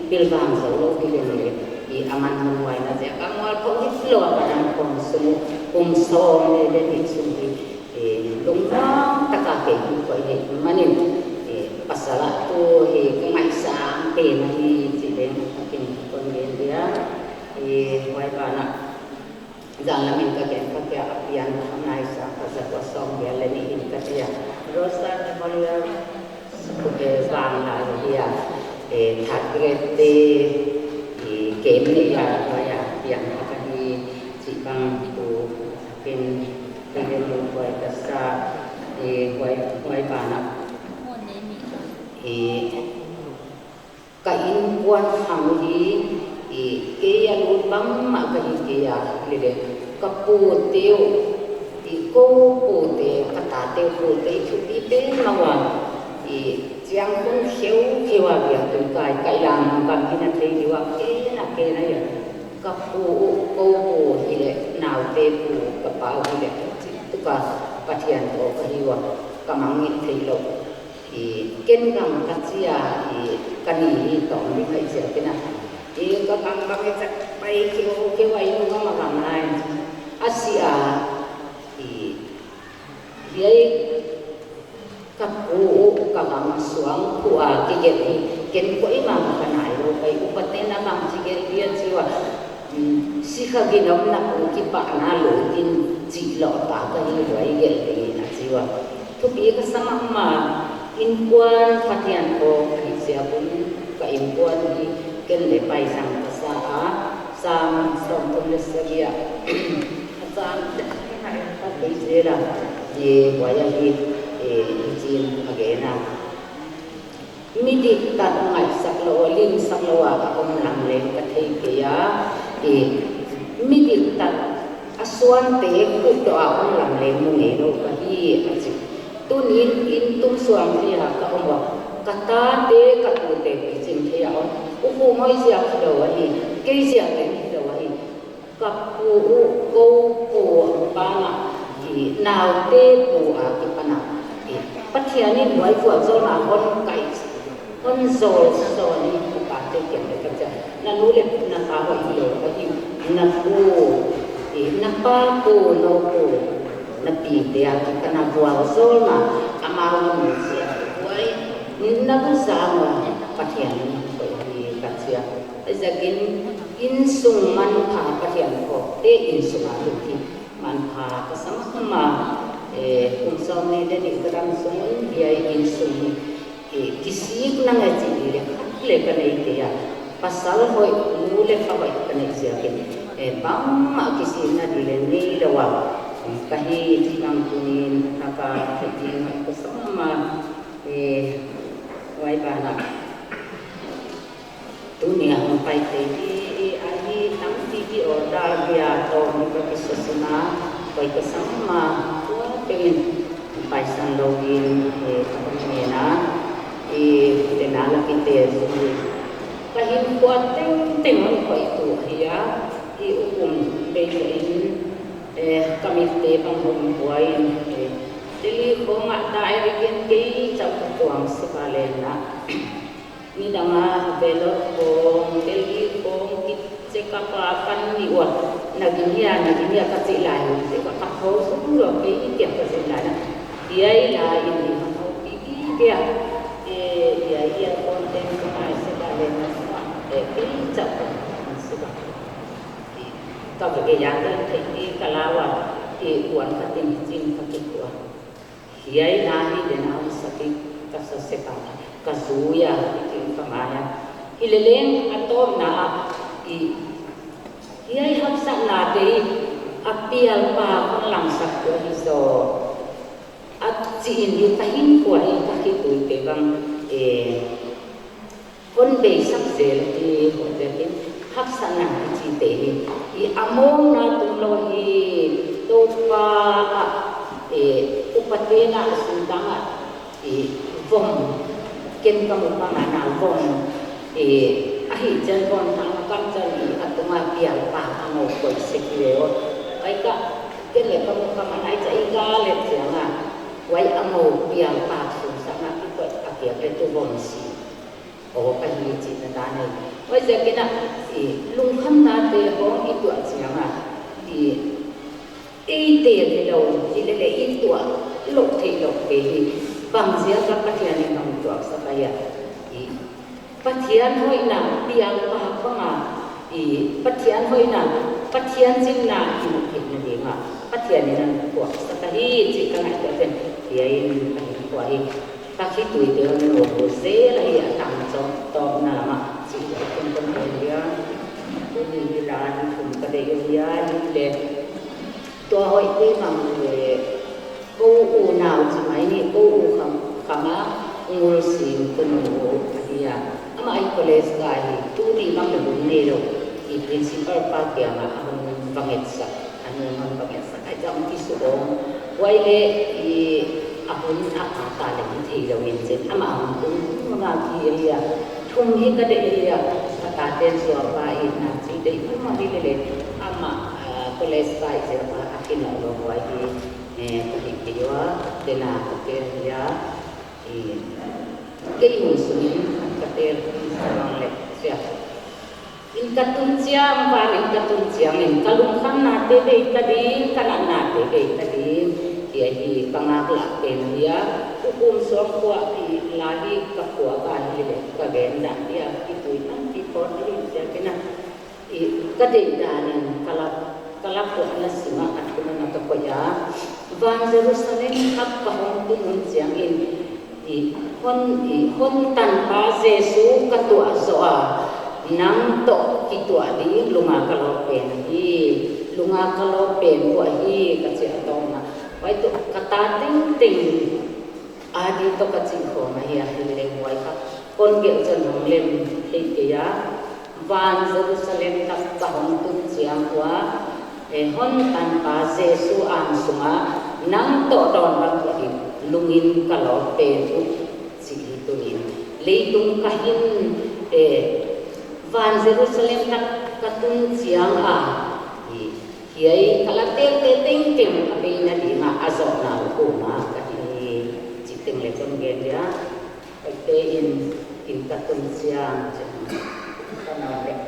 pilvang zou lou hileleng, i, aman hon huaina ziak a mualpho hilou a ka dam khawm sung uh kum sawm leh li sung hi, i, lungnuam tak a kei hon koih hi manin, i, pasal a tu hi ka ngaisang pen ahi chih leng takin kon gen dia, i, huai ban a Zan lam in ka gen kha kei a, a pian kha ngaisang ka za kua sawmgiat leh nih in ka chi a. Rosa Memorial School, eh, vang lai hi a, eh, third grade te, eh, camp nei a, huai a pian kha ka hi chih bang tu pen, pen lu huai ka sa, eh, huai, huai ban a, eh, Ka innkuan khang hi, i, kei a lut bangmah ka hi kei a, lele, ka pute uh, i, kou pute, ka tate uh pute, i, thupi pen mah ua, i, chiang khun kheukheu a biak tui kai, kai lam kam hi na thei diua, kei na, kei na ia. Ka pu uh, kou pu hileh, naute pu, ka pa uh hileh, tuka Pathian kou ka hi ua, ka mangngilh theilou. I, ken gam ka chi a, i, ka ni hi tawm ding ahi ziakin a. I, ka gam bang i chak pai kheukheu a, i nu gam a gam lai. A si a, i, hiai ka pu uh ka gam suang phu a kigelh hi, ken koimah ka nailou, pai upaten a gam kigelh dia chi ua. Mm, sikha ginomna pu kipahna louh in chih louh ta ka hi lua i gelh ding in a chi ua. Thupi ka sa mahmah, innkuan Pathian kou ka hih ziak un, ka innkuan hi ken leh paisang ka sa a, Sam sawmthum leh sagih a, a Sam, ka thei zel a, i, huai a hi, i, i chin a gen a. Midiktat ngaihsak lou, limsak lou a om lam leng ka thei kei a, i, midiktat a suante khut doh a om lam leng mu ngeilou ka hi a chi. Tuni'n inn tung suang thei a ka om ua, ka tate ka tute pichin thei a om, u pu moi ziak hilou ahi, kei ziak leng hilou ahi. Ka pu uh, kou pu a pan a, i, naute pu a kipan a, i, Pathian in huai vualzawlna hon kai, hon zawl zawl in ka tate kiang leh ka chi a, na nu leh na pa hoih lou ka hi, na pu, i, na pa pu, nou pu, na pite a kipan a vualzawlna amau na mu ziak huai, na bu zang ua Pathian in hoih hi ka chi a. Huaiziakin, innsung manpha Pathian khawkte innsung a lut hi manpha ka sa mahmah. Eh, kum sawmnih leh nih ka dam sung un hiai innsung hi, eh, kisikna nge chih leh khat leh ka nei kei a. Pasal hoih, nu leh pa hoih ka neih ziakin, eh, bangmah kisikna di leh neilou a ka hi chih bang tuni'n ka theih ding ka sa mahmah. Eh, huai banah tuni a hong pai thei hi, i, ahi tampi ki order dia tawm ka kisusun a, koi ka sa mahmah, tua peuh in paisan lou in, i, ka hon ngen a, i, tena la kite zui. Ka hinkhua tengteng hon khoih tu ahi a, i, ukum bei in, eh, ka mitte bang hong buai in, eh, Delhi khawng ah direct in kei chauh ka tuang suk a leng a. Nidang a Vellore khawng, Delhi khawng, ki check up a kan ni ua, na gim hia, na gim hia ka chih lai, check up a khawng suk lua kei i tiak ka zin lai na. Hiai lai in i hong hau pi pi kia, eh, hiai earphone ten ka ngai suk a leng a, eh, kei chauh ka suk a. Ka vek e ya ka theih di ka lau a, i kuan ka tin chin ka kituak. Hiai na hi den a hong sak i ka sa sek a, ka zui a, i chin ka ngai a. Hileleng a tawpna ah, i, hiai haksatnate i, a pialpa hon langsak tu hi zaw. A chih in hi ka hinkhua hi ka khituite bang, eh, hon beisak zel hi, huaiziakin haksatna kichite hi, i, a mawkna tung lou hi, Toupa ah, eh, upaten a singtang ah, i, vom, ken ka mu pang a na vom, eh, ahih chiang vom tang a kam chiang i, a tung a pialpa a ngou koih sek hi ve aw. Ai ka, ken leh ka mu pang a nai cha i ga leh chiang a, huai a ngou pialpa sung sang a kikoih a kiak leh tu vom si. Aw, ka hi chihna dan ahi. Huaiziakin a, i, lungkhamnate hong i tuah chiang a, i, eite hilou, hilele i tuah louh theihlouhte hi, bangziak a Pathian in hong tuaksak ahia, i, Pathian hoihna pialpa bang a, i, Pathian hoihna, Pathian chimna i muh theihna ding a, Pathian in hong tuaksak ahi chih ka ngaihtuah pen, hiai in ka hinkhua hi. Ka khituite hon nuam zel ahi a, tang chawk tawpna lam ah chih leh ken kon gen dia. Tuni hi la ni thum ka deih uh hia, hileh tua hoih te mang leh kou unau chi mai ni, kou u khang, khang a Ngulsim ka nu uh ahi a. Amah i college kai hi, tuni bang leh hun neilou, i principal pa kiangah a hun va ngetsak, a hun va ngetsak, a hun kisuah om. Huai leh i a hun a pha ta leh i theilou in chin, amah hun tung, hun a ki a, thum hi ka deih a, ka taten suak pa i na chi deih, hun mah hi leh leh, amah, ah, college kai zel pa a kinoh lou huai hi, eh, ka hi kei ua, tena ka tel hi a, i, kei hun sung in ka tel hi sa leh sia. In ka tun chiang, van in ka tun chiang in ka lungkhamnate bei ta ding, ka natnate bei ta ding. Hiai hi ka ngaklah pen hi a, tukum suang khua hi lai hi ka khua ka hi leh ka gen dan hi a, kipui tan kiphawt hi ziak in a. I, ka deihdan in ka lak, ka lak tuahna sung ah a thum in a ka koih a. Van Jerusalem thak ka hong tun chiang in, i hon, i hon tanpa Jesu ka tuah zoh a, nang toh kituah ding lung a ka lawp pen hi, lung a ka lawp pen uh ahi ka chi a tawpna. Huai toh ka ta tengteng a di toh ka chih khawm ahi a, hi leh huai kha kon gelh chan hong lem thei kei a. Van Jerusalem thak ka hong tun chiang ua, eh, hon tanpa Jesu an sung a, nang toh dawn bang ka hi, lung in ka lawp pen uh, chi hi tuni in. Leitung ka hin, eh, van Jerusalem thak ka tun chiang a, i, hiai ka la telte tengteng a beina ding a, a zohna uh ma ka hi, chih teng leh kon gen dia. Huaite in, in ka tun chiang, chiang. Ka na leh.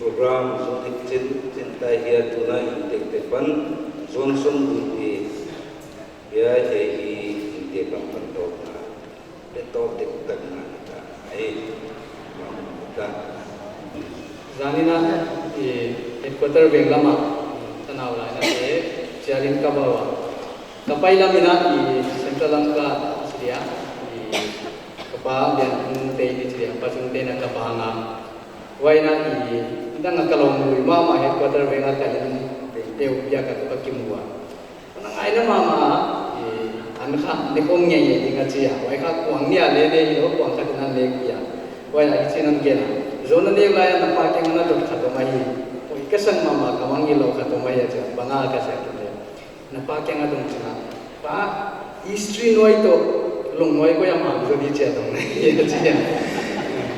Program zong dik chin chin ta hi a, tuna inntekte pan Johnson Guite hi a, hiai hi inntek pan pan tawpna le tawp dek takna hi ta. Ei, mang ta. Zan in a, i, headquarter veng lam ah, tanau lai na te, chiarin ka bawl a. Ka pai lam in a, i, central lam ka, chi dia, i, ka pa Lianphung te ni chi dia, Pa Chungte na ka pa nga. Huai in a, i, dang a ka lawm lui mahmah headquarter veng a ka inn, te, te u bia ka, ka kimu a. Ka na ngaihna mahmah, i, an kha, ne khawm ngeingei ding a chi a. Huai kha kuang nih a le ne hilou, kuang khat in an lek pia. Huai a hichi'n an gen a. Zon a neu lai a na pa kiang a na dot khat om ahi. Huai ka sang mahmah, ka mangngilh lou khat om ahi a chi a. Bang a ka chi a kei leh. Na pa kiang a dong chin a. Pa, history nuai toh, lawm nuai koi a mang zaw di chi a dong na hi a chi a.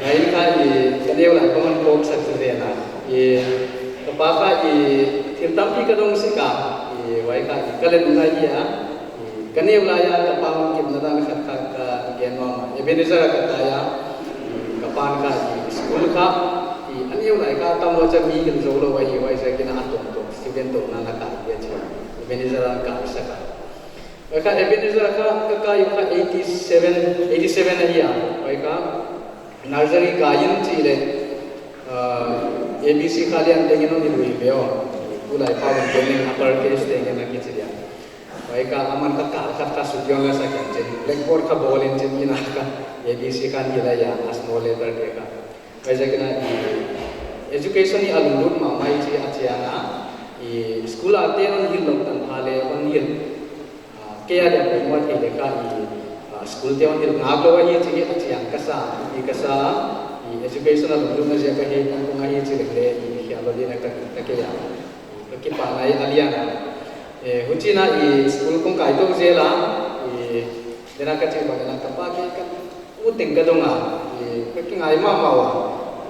Huai in kha i, ka neu lai ka man kawk sak zen a. I, ka pa kha i, thil tampi ka dong sek a. I, huai kha i, ka let ngai hi a. I, ka neu lai a, ka pa hon kipna dan khat kha ka gen mahmah. Ebenezer a ka kai a. I, ka pa'n kha i, school kha i, a neu lai kha tam lou chia mi hil zou lou ahi, huaiziakin a tuamtuam student toh na na kai hi a chi. Ebenezer a ka kai sak a. Huai kha Ebenezer kha ka kai uh kha eighty seven, eighty seven ahi a. Huai kha nursery kai in chi leh, ah, A B C kha lian tengin hon hilh uh ve aw. Tulai pa un tengin upper case tengin a kichi dia. Huai kha aman kha kal khat kha sut ding a sak in chin. Blackboard kha bawl in chin kin a kha A B C kha hilh lai a, a small letter te kha. Huaiziakin a i education i a lunglut mahmah i chi a chiang a, i school a te'n hon hilh lou tan pha leh hon hilh. Ah, kei a dia poimoh thei leh kha i, ah, school te hon hilh ngak lou ahi chih a chiang ka sa, i ka sa, i education a lunglutna ziak ahi, tangtung ahi chih leng leh i khial lou ding a ka, ka kei a. Ka kipahna i a lian a. Eh, huchi'n a i school kong kai tou zel a, i, den a ka chih bang in a ka pa kei ka ut teng ka dong a, i, ka kingai mahmah ua,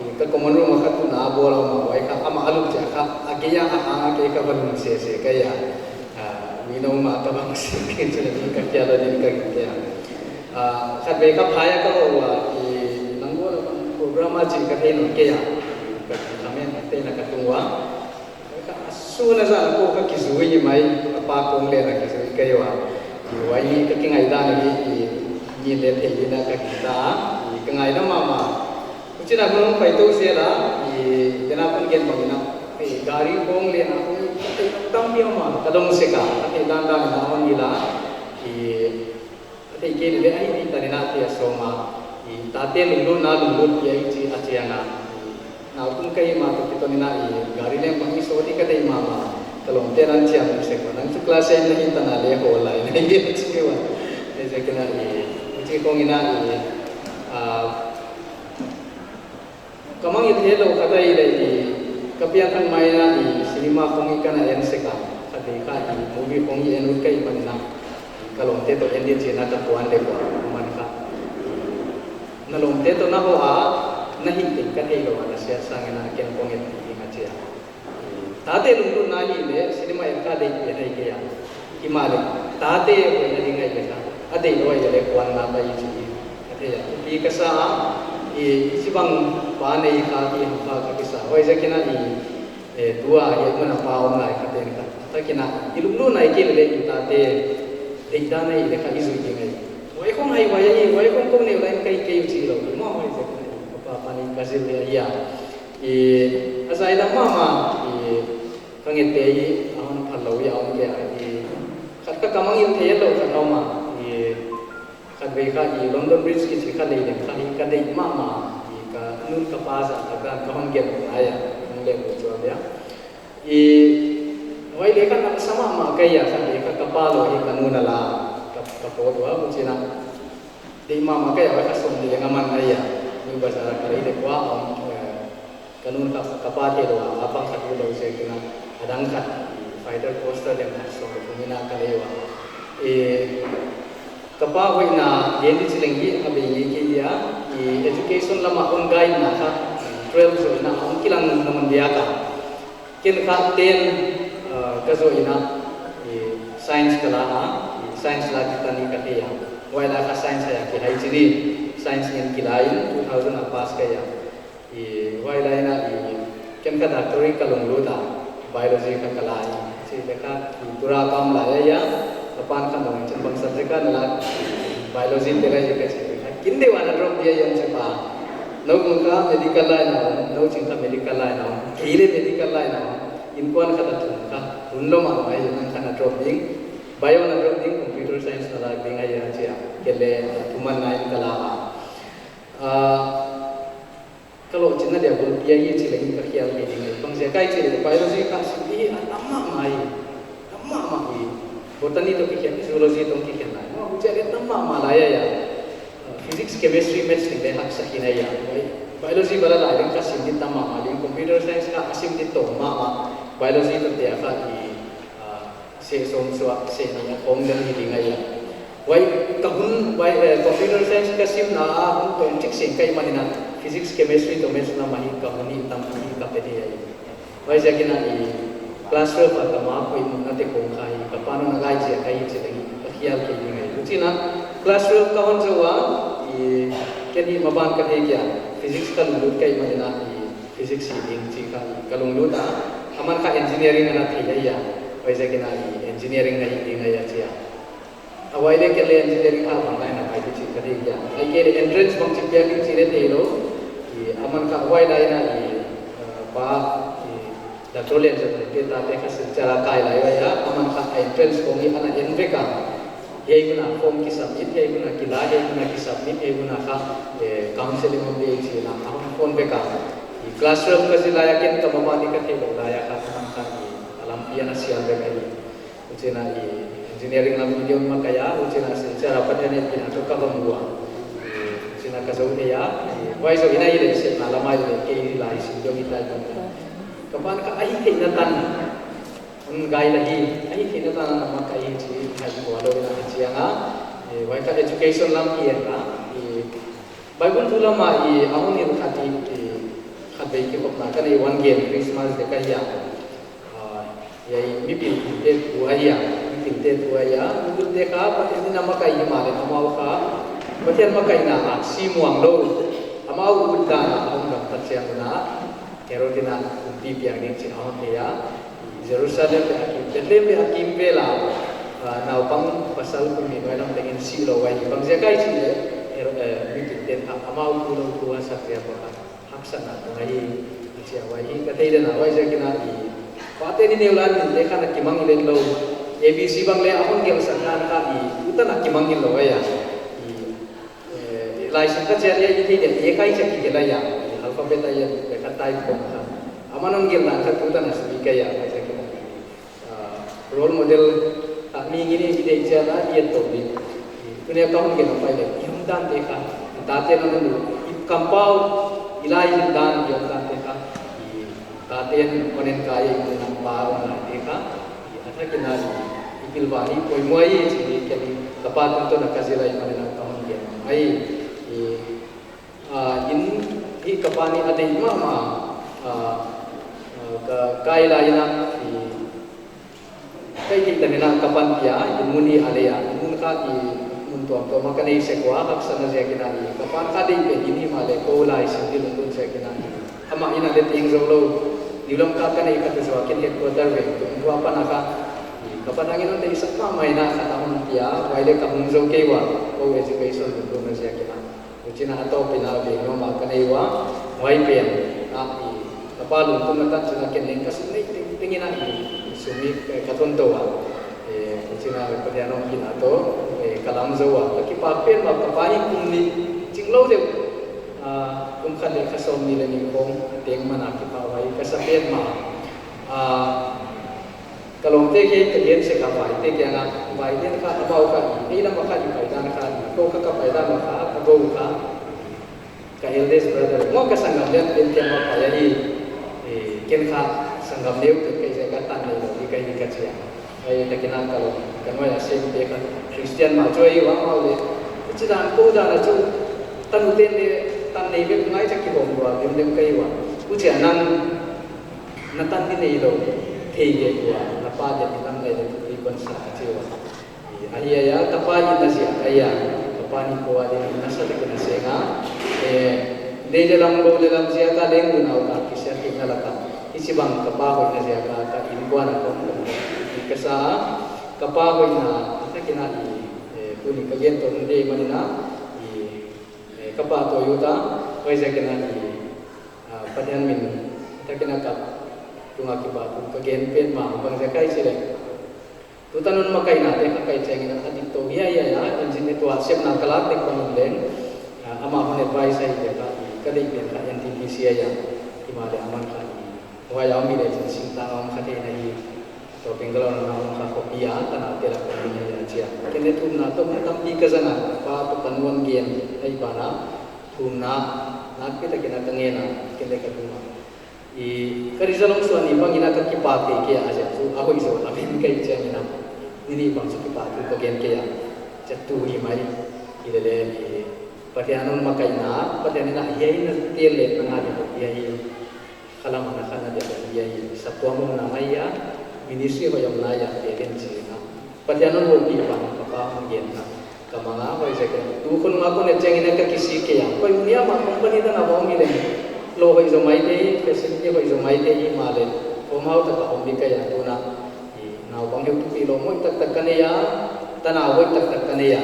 i, ka common room a kha tuna a bawl a om a, huai kha amah a lup chiang kha, a kei a, a hang a kei kha va lum sese ka hi a, ah, mi nou ma ka bang sek kei chu leh mi ka kia lou ding ka gingta a. Ah, khatvei kha phai a ka hoh ua, i, nang bawl a bang program a chih ka thei nawn kei a, ka khamen te na ka tung ua. Ka, a sun a zan a ko ka kizui mai, a pa kong leh na kizui ka hi ua. I, huai ni ka kingaihdan ahi, i, ni leh thei ni na ka gingta a, i, ka ngaihna mahmah. Huchi'n a hun hong pai tou zel a, i, den a kon gen bang in a, i, gari kong leh na kong, i, ka theih tampi om a, ka dong sek a, ka theih dandan in a hon hilh a, i, a theih kei leh leh a hih ding tan in a thei a sawm a. I, tate lunglutna lunglut pi a i chi a chiang a. I, nau kum ka hih ma toh kiton in a i gari leng bang i sawt i ka deih mahmah. Ka lawmte'n an chiam sek ua, nang chu class eight na hi tan a leh hawl lai na hi a chi ua. Huaiziakin a i, huchi khong in a i, ah, ka mangngilh theilou khat ahihleh i, ka pianthak mai in a i, cinema khong i ka na en sek a, khatvei kha i, movie khong i en ut ka hih man in a, ka lawmte toh en di chi'n a ka kuan leh kuan man kha. Na lawmte toh na hoh a, na hih teng ka theilou a, na siat sang in a ken kong et ding a chi a. Tate lunglutna ahihleh, cinema en kha deih pen ahi kei a. Himahleh, tate hoihna ding ahihleh kha, a deih lou ahihleh kuan na pai chi hi, ka thei a. Thupi ka sa a, i, hichibang pa nei kha ki ham kha ka kisa. Huaiziakin a i, eh, tua hi mun a pa om lai kha ten kha. Takin a, i lunglutna i kei leh i tate, deihdan ahihleh kha i zui ding ahi. Huai khong hai huai ahi, huai khong kou neu lai ka hi kei uh chi lou. I mawh huaiziakin a i, ka pa pa ni ka zil leh ahi a. I, a zai lam mahmah, i, ka ngette hi, a hon phal lou hi a om kei a, i, khat kha ka mangngilh theilou khat a om a, i, khatvei kha i London Bridge kichi kha lei leng kha hi ka deih mahmah, i, ka nu'n ka pa zahtak dan ka hon gen lai a, hon leh bu chual dia. I, huai leh kha nang sa mahmah ka hi a, khatvei kha ka pa lou hi ka nu'n a la, ka, ka pawt ua, huchi'n a. Deih mahmah ka hi a, huai kha sawm leh nga man ahi a, New Bazaar a ka lei leh kua a om, eh, Ka nu'n ka, ka pa theilou a, a pang khat ulou ziakin a, a dang khat, fighter poster leng khat sawm leh thum in a ka lei ua. E, ka pa hoihna, gen di chi leng hi, a bei ngei kei dia, i education lam a hon guide na kha, twelve zoh in a, hong kilang nawn dia kha. Ken kha ten, ah, ka zoh in a, i science ka la a, i science la di tan in ka thei a. Huai lai kha science a kihai chi di, science in kila in, two thousand a pass ka hi a. I, huai lai in a, i, ken Ka doctorate ka lunglut a, biology kha ka la hi. Chi leh kha, tura pam la ya ya, ka pan kha nung chin bang subject ka na la, biology te la ya ka chi kha. Kin deuh a na drop dia yang chi pa. Nou kong kha medical line a, nou ching kha medical line a, kei leh medical line a, innkuan kha ta thum kha, hun lou mah mai nang kha na drop ding, bio na drop ding, computer science na la ding a ya chi a, kei leh, thuman na in ka la a. Ah, Ka lohchinna dia gulpi ahi chi leng ka khial kei ding ahi. Bangziak a i chih leh biology kha sim hi a tam mahmah hi. Tam mahmah hi. Botany toh kikhen, zoology toh kikhen lai. Maw, huchi a leh tam mahmah lai a ya. Uh, physics, chemistry, maths leng leh haksa khin a ya. Biology bala lai leng kha sim di tam mahmah leng. Computer science kha a sim di tawm mahmah. Biology toh te a kha i, uh, seh sawm suah, seh nih a khawng deuh hi ding ahi a. Huai ka hun, huai, eh, computer science ka simna a hun tawm chik seng ka hih manin a physics, chemistry toh maths lam ahi ka hun hi tam hi ka pe thei ahi. Huaiziakin a i class twelve a ka mark hoihna te khawng kha hi ka pan hon a gai ziak ahi chi leng ka khial kei ding ahi. Huchiin a class twelve ka hon zou a, i ken hi maban ka thei kia physics ka lunglut ka hih manin a i physics hi ding chi kha ka lunglut a, aman kha engineering ana thei ahi a, huaiziakin a i engineering na hi ding ahi a chi a. A huai leh kei leh engineering kha bang lai na pai di chi ka thei kia. Ahihkeileh entrance bang chi piak ding chi leh theilou. I aman kha huai lai in a i, uh, pa, i doctor Lianzawl te tate kha Silchar a kai lai ahi a, aman kha entrance khawng hi ana en vek a. Hiai hun a form kisubmit, hiai hun a kila, hiai hun a kisubmit, hiai hun a kha, eh, counselling om di chi'n a hon phone vek a. I class twelve ka zil lai a ken ka mama ni ka theilou lai a kha, aman kha i a lampi ana siam vek ahi. Huchiin a i engineering lam video makaih a, huchiin a Silchar a Pathian in a toh ka va mu a. Huchiin a ka zou thei a, i huai zou in a i leh sehna lam a i leh kei lai sim deuh hi tai bang. Ka pan kha a hihtheihna tan. Hon gai la hi, a hihtheihna tan a makaih hi chi, hai ko a lo na chiang a, eh, huai kha education lam hi a, eh, Bible thu lam a i a hon hilh khat hi, eh, khatvei kikhopna ka nei, one game, Christmas dek ahi a. Ah, hiai mipil te thu ahi a, mipil te thu ahi a, mipil te kha Pathian in a makaih himahleh amau kha Pathian makaihna a si muang lou, amau utdan a hong gamtat chiang un a, Herod in a kumpi piak ding chi'n a hon thei a. Jerusalem leh a kim, Bethlehem leh a kim vel a, ah, naupang pasal kum nih nuai lam tengin si lou ahi. Bangziak a i chih leh, Herod, eh, mipil ten kha amau thu lou thu a sak ziak a kha haksatna tung ahi, a chi a huai hi ka theih dan a huaiziakin a i. Pate ni neu lai in te kha na kimang i vet lou. A B C bang leh a hon gelhsak dan kha i, tutan a kimang hilou ahi a. I, Eh, laisim ka chiang dia i thei dia, A kha i chak ki kela ya, alphabet a ya, beka type khawng kha. Aman hon gelhdan kha tutan a sui ka ya, ka chak ki. Ah, role model, ah, mi ngi ni i dei chiang a, i et tou di. Tuni a ka hon gelh pai leh, i hon dan te kha, tate na nu, i kampau, i lai i dan, i hon dan te kha. I Taten konen kai i na pa hon lai te kha, i a thakin a i pilvang hi poimoh ahi chi hi ken ka pa tungtawn a ka zil lai manin a ka hon gen ahi. I, ah, in hi ka pa ni a deih mahmah, ah, ah, ka kai lai in a i Ka theih dan in a ka panpih a, i mun hi a lei a, i mun kha i mun tuamtuam a ka nei sek ua, haksatna ziakin a i ka pan kha deih pen in himahleh kou laisim di lunglut ziakin a i. Amah in a leh teng zou lou, New Lamka ka neih kha tu zuakin headquarter veng tung ua pan a kha. I ka pan hangin hon deihsak mahmah in a khat a hon pia, huai leh ka hon zou kei ua, kou education lunglutna ziakin a. Huchiin a tawpin a veng nuam a ka nei ua, huai pen a i, ka pa lungtungna tan chiin a ken leng ka sum nei tengteng in a i, i sum hi, eh, ka thon tou a. Eh, huchiin a Pathian ompihna toh, eh, ka lam zou a. Ka kipak pen mah ka pa hi kum nih ching lou deuh. Ah, kum khat leh kha sawmnih leh nih khawng a teng man a kipak huai ka sa pen mah. Ah, Ka lawmte kei ka gen sek a vaite kiang a, vaiten kha amau kha, ei lam a kha i pai dan kha, kou kha ka pai dan kha, ka gou kha, ka eldest brother. Maw ka sanggam lian pen kiang a pai ahi, eh, ken kha sanggam neu pen kei ziak a tan nei lou di ka hi ka chi a. Huai takin a ka lawm, ka nuai a sem te kha, Christian mah chu ahi ua maw leh. Chi dan kou dan a chu, tanu ten leh, tan nei vek ngai cha kihawm lua, dem dem ka hi ua. Huchia nang, Na tan di neilou, thei ve ua, na pa dia ni lam ngai leh thupi kon sa a chi ua. Ahi a, ka pa in a ziak ahi a, ka pa ni kou a dia ni na sa takin a seng a. Eh, lei leh lam, gou leh lam ziak a leng unau ka kisia theihna lak a. Hichibang ka pa hoihna ziak a ka innkuan a kon kon ka sa a, ka pa hoihna a takin a i, eh, tuni ka gen tou deuh manin a i, eh, ka pahtawi ut a, huaiziakin a i, ah, Pathian min takin a ka tunga kipahthu ka gen petmah, bangziak ahia chih leh. Tutan hon makaihna te kha ka et chiangin a dik tou hi a, hiai a, engine tuah sepna ka lak dek bangin leng, ah, amah hon advice ahi leh kha, ka deih pen kha N T P C ahi a, himahleh aman kha, huai a om mi leh chin singtang a om kha theihna hi, tua Bangalore a na om kha khopi a, tanaute lak a om hi a chia. Ken leng thumna toh tampi ka zang a, pa toh ka nuam gen, ahi banah, thumna, nakpi takin a ka ngen a, ken leng ka thum a. I, ka result hong suah ni bangin a ka kipak kei kei a, a ziak chu a hoih zaw a ven ka hih chiangin a. Ni nih bang chu kipahthu ka gen kei a. Chia tu hi mai. Hilele, i, Pathian hon makaihna, Pathian in a hiai na tel leh na ngah deuh hiai hi. Khalam a na khan na deuh hiai hi. Saptuam omna mai a, ministry hoih omna a, te den chi na. Pathian hon houpih bang ka pa hon gen kha ka mang a, huaiziakin tu khonung a kon et chiangin a ka kisik kei a. Koi mun a mah company dang a bang om leng, lou hoih zaw maithei, facility hoih zaw maithei himahleh, hom hau tak a om di ka hia, tuna i naupang heutupi lou hoih taktak ka nei a, tanau hoih taktak ka nei a.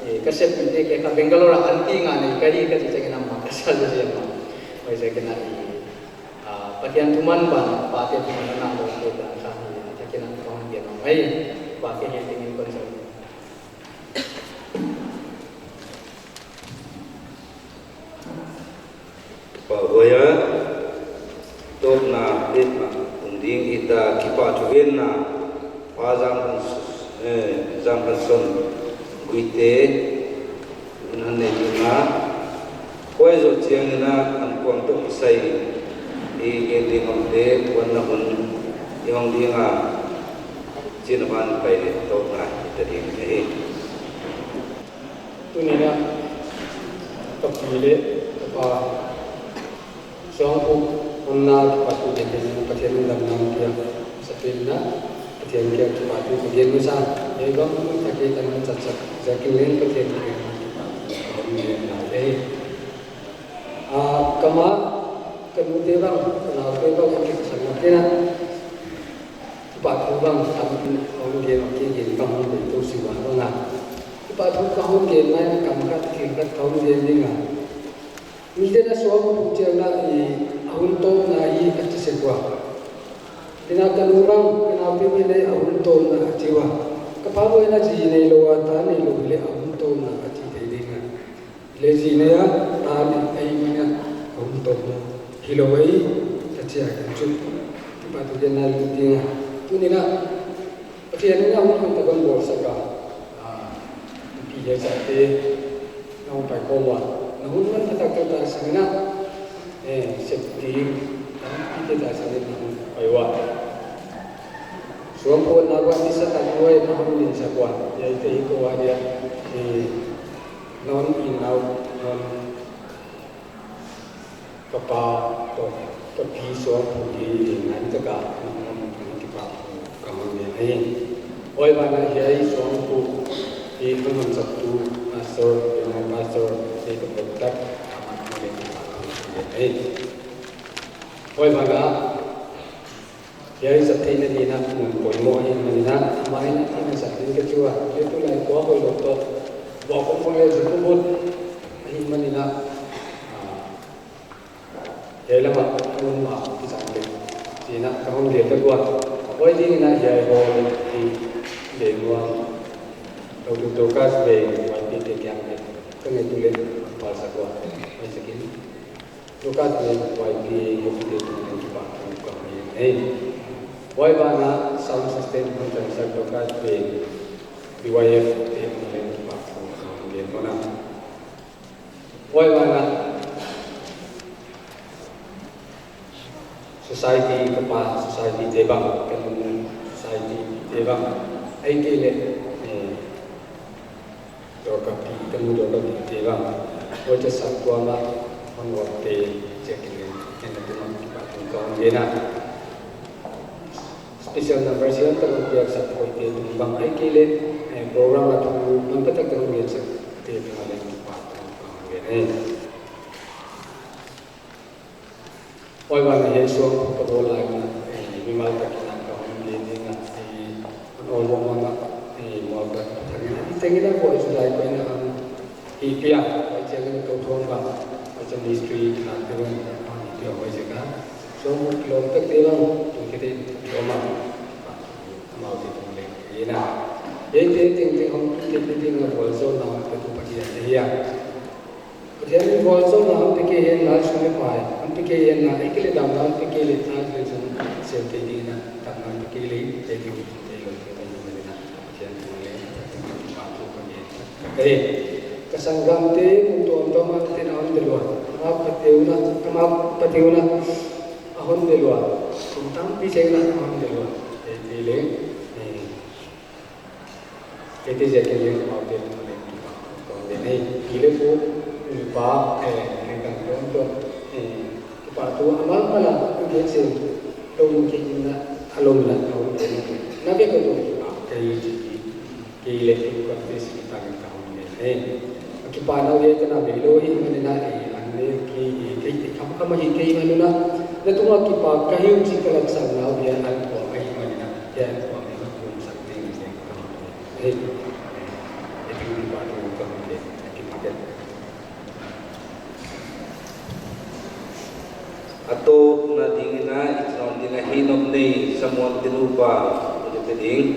I, ka sep mite kha Bangalore a aunty nga nei ka hi ka chih chiangin amah ka sa zaw ziak a. Huaiziakin a i, ah, Pathian thuman ban, pate thuman a na lou te dan kha hi, a takin a ka hon gen a mai, pa kei hi tingin kon sa. Pa huai a, tawpna, tepna, tung ding hita kipahthu genna, Pa Zam, eh, Zam Hanson, Guite, hun hon nei ding a, huai zoh chiangin a, ankuang toh kisai, i gen ding omte, kuan na hun, i hong ding a, chin a ban pai leh tawpna, hita ding ahi. Tuni a, ka pi leh ka pa, Suangphu honna kipahthu gen ding in Pathian in damna hon pia. Sapin a, Pathian kiang kipahthu ka gen masa. Hiai bang mun tak a ka na chat sak, ziakin leng Pathian kiang kipahthu ka hon gen lai e. Ah, ka mah, ka nute bang, ka naute bang, ka kisang na kena. Kipahthu bang, tampi hon gen, ka gen bang, hon gen tou si bang a. Kipahthu ka hon gen mai, kam khat, thil khat ka hon gen ding a. Mite'n a Suangphu chiang a i a hun tawpna hi a chi sek ua. Ken a ka nu bang, ka naute mi leh a hun tawpna a chi ua. Ka pa bang in a zi neilou a, ta neilou leh a hun tawpna a chi thei ding a. Leh zi nei a, ta nei ahihman in a hun tawpna hilou ahi, ka chi a ken chu. Kipahthu genna lungtang a. Tuni a, Pathian in a hun hoihtak hon bawlsak a, ah, pi leh chate, na hong pai khawm ua, na hun manpha tak tak tawh sangin a, eh, safety, ah, pi leh chate sangin na hong pai ua. Suangphu na hon sa tak huai na hon minsak ua, hiaite hi kou a dia, eh, na hon in out, na hon Ka pa toh ka pi Suangphu hi ngai taka, ngai taka kipahthu ka hon gen ahi. Huai banah hiai Suangphu hi hon hon saptu pastor, Biakna pastor, te ka pau tak, amah hon gen kipahthu ka hon gen ahi. Huai banah Hiai zat theihna ding in a mun poimoh ahihman in a, amah in a theihna zat ding ka chi ua, hiai tulai tua hoihlou toh, bawk khong khong leh zuk khong bawk ahihman in a, ah, hiai lam a mun mah kizang leh, chi'n a ka hon gen tak ua, huai ding in a hiai hall hi leng ua, Doctor Dorcas Veng, Y P te kiang leh, ka ngaihtuah leh, pal sak ua, huai ziakin. Dorcas Veng Y P A hon te tungtang kipahthu ka hon gen ahi. Huai banah sound system hon chansak Dorcas Veng B Y F te tungtang kipahthu ka hon gen masa. Huai banah society ka pa society te bang, ka nu society te bang, ahihkeileh, eh, Dorcas pi, ka nu Dorcas pi te bang. Huai chia saptuam a hon uap te, chia kin len, ken na tungah kipahthu ka hon gen a. Special number siam ka hon piak sak huai te tung bang ahihkeileh, eh, program a thu, manpha tak tak hon gen sak te tung a leng kipahthu ka hon gen e. Huai banah hiai Suangphu ka bawl lai, Ka kilang ka hon gen ding a, eh, hon awlmoh mahmah, eh, Mualkot Pathian in a tengin a vualzawl lai koihna hon pia, huai chiangin kou thong bang, huai chiang ministry kilang te bang, hon pia huai chiang a. So, kilawm tak te bang, tu kete, kilawm a. Amaute tung leng, ina. Eite tengteng hon, tengteng a vualzawlna hon petu Pathian ahi a. Pathian in vualzawlna hon pe kei hen la, sum leh pai hon pe kei hen la, ei kei leh damna hon pe kei leh, tha leh zong sem te ding in a, damna hon pe kei leh, ei kei leh, ei leh, ei leh, Pathian tung leng, Pathian tung leng. Ei, ka sanggamte, mun tuamtuam a te'n a hon delua. Amau ka teuna, amau ka teuna, a hon delua. Kum tampi seng in a hon delua. Ei, ei leh, ei. Eite ziak in leng amaute tung leng kipak. Kou leng ei, pi leh pu, nupa, eh, leh kan tuamtuam, eh, kipak thu amau mah la, tu gen sin, lawm kei in a, a lawm la, kou leng, na bek kou tung kipak, kei chi, kei leh kou kou te si kipak in ka hon leng ei. Kipahna uh hiai ka na beilou hi, manin a, eh, an leh kei, eh, kei, eh, kham, kham hi kei manin a, na tunga kipak ka hi uh chih ka laksakna uh hiai an kuang ahi manin a, hiai an kuang in a kum sak ding in leng ka hon leng. Hei, hei, hei, hei, hei, hei, hei. A tawpna dingin a i chon ding a hi nop nei Samuel te nupa, i pe ding.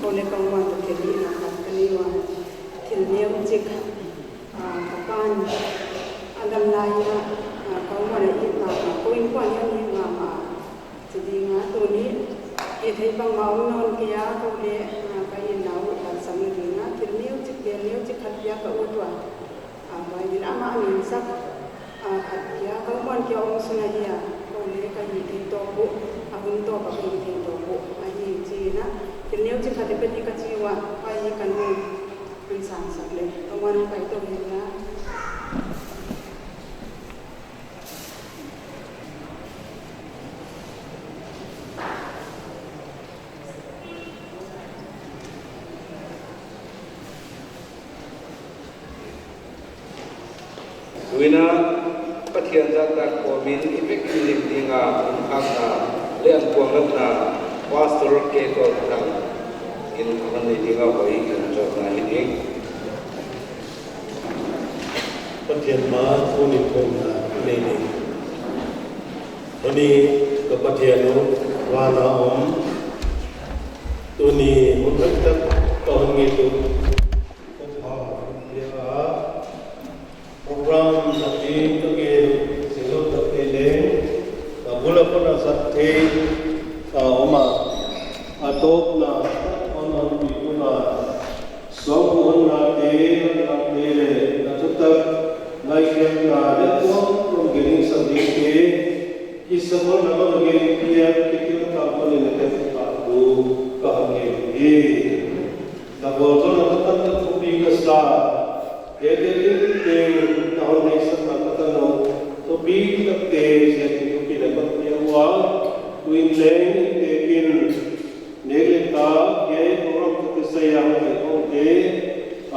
Kou leh kou muan toh kei leh na khat ka nei ua. Thil neu chik, ah, ka pa'n a dam lai in a, ah, kou muan a it mahmah, kou innkuan in a it mahmah. Chi ding a tuni, i theih bangmah om nawn kei a, kou leh, ah, ka itna uh lak sam ding a, thil neu chik, vel neu chik khat piak ka ut ua. Ah, huai in amah a min sak, ah, khat kia, kou muan kia om sun ahi a, kou leh ka hih theih tawp uh, a hun tawp a ka hih theih tawp uh, ahi chi in a, thil neu chik khat i pe ding ka chi ua, huai hi ka nu, hun sang sak leh, kou muan pai tou hi a. Tuin a Pathian zahtak kawmin i vek in lim ding a, um khakna leh an kuang latna Pastor K. Tolthang in a hon nei ding a, huai in zong na hi ding. Pathian mah thu ni thumna nei ni. Tuni ka Pathian uh, van a om. Tuni hun hoihtak ka hon nget uh. Ka pha, ya. Program sak ding ka gen, singlou tak te leng, a bul a kon a sak thei, a om a, a tawpna, a hon hon pi tu na, suangkul honna te, honna te leh, na thutak, ngaihkhiakna leh tuamtuam gen sak ding te, kisakol na kon gen piak, kikim tak kon in a tek tak tu, ka hon ngen hi. Na vualzawlna ka tan tak thupi ka sa. Eite tengteng na hon ngaihsakna ka tan uh. Thupi takte ziakin thupina ka pia ua. Tuin leng eite kin nek leh tak, hiai program ka kisai a hong pai khawmte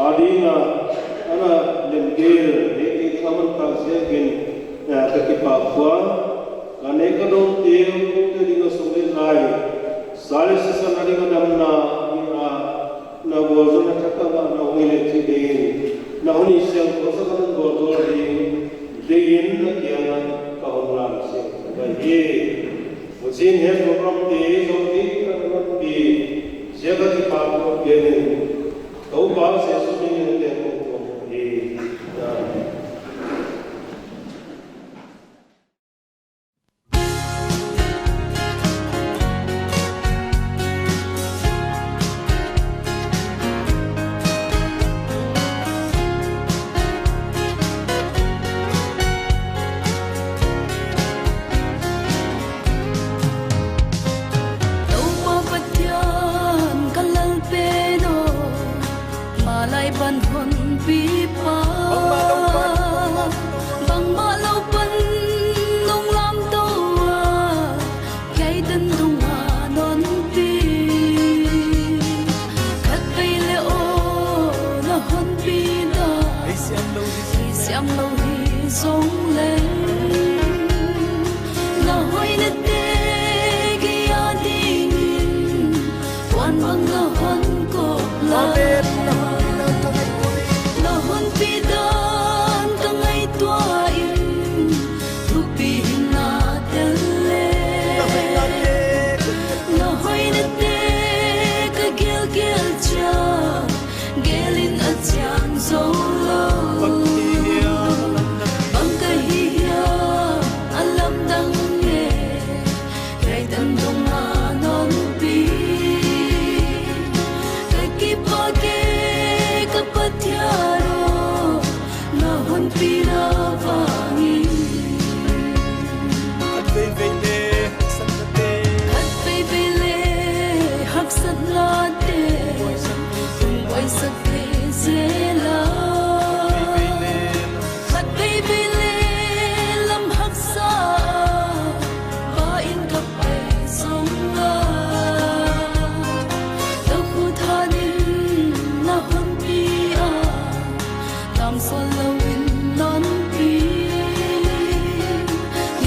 ading a, ana lemgel, eite thaman tak ziakin, eh, ka kipak ua. Ka nek ka dawmte, te ding a sum leh lai, sa leh sisan a ding a damna, ding a, na vualzawlna thak a ngahna hong hi leh chih dingin, na hun i siangthou sak a na vualzawl ding, dingin na kiang a ka hon lam siangthou ahi. Huchiin hiai program te zote ka na manpih ziak a kipak ka gen in, Toupa Jesu min in ka hon kong hi. Amen. Toupa Pathian ka Lal pen aw, malai pan hon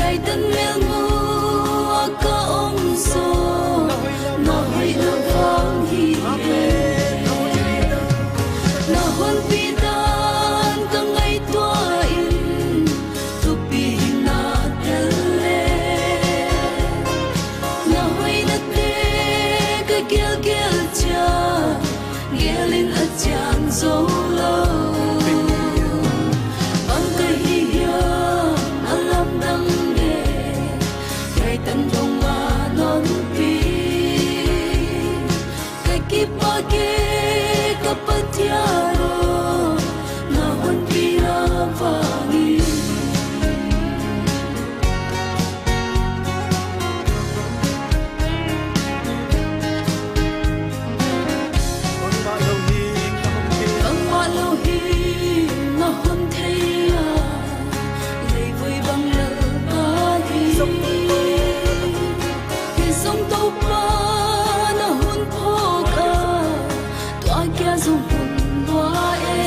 Saitan melmu a ka om zaw, na hoihna vang hi e. Na honpi dan ka ngaihtuah in, thupi hing na tel le. Na hoihnate ka gelgel chiang, gel in a chiang zou lou. Bang ka hi hiam a lamdang e, hiai tandong a non pi. Ka kipahkei ka Pathian aw, na honpina vang in. Bangmah lou hi na hon thei a, leivui bang Lalpa hi. Hi zong Toupa na hon phawk a, tua kia zong hun lua e.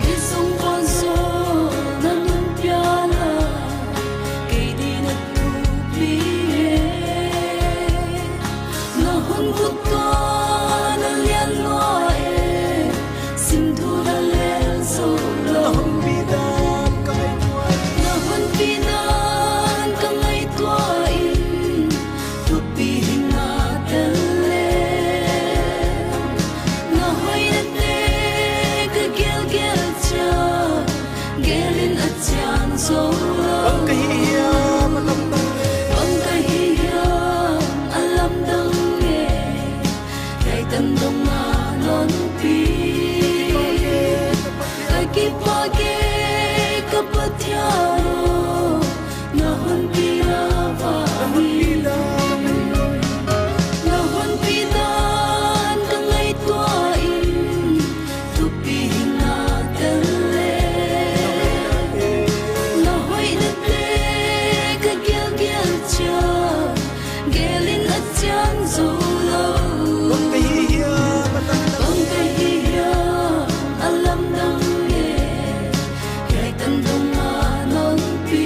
Hi zong vualzawlna non pia la, kei di na thupi e. Na hon vut tua na lian lua e, sim thu na lel zou lou. Na honpi dan ka ngaihtuah in, thupi hing na tel le. Na hoihnate ka gelgel chiang, gel in a chiang zou lou. Bang ka hi hiam a lamdang e, bang ka hi hiam a lamdang e, hiai tandong a non pi. Ka kipahkei ka Pathian aw, na honpina vang in. Na honpi dan ka ngaihtuah in, thupi hing na tel le. Na hoihnate ka gelgel chiang, gel in a chiang zou lou. Bang ka hi hiam a lamdang e, hiai tandong a non pi.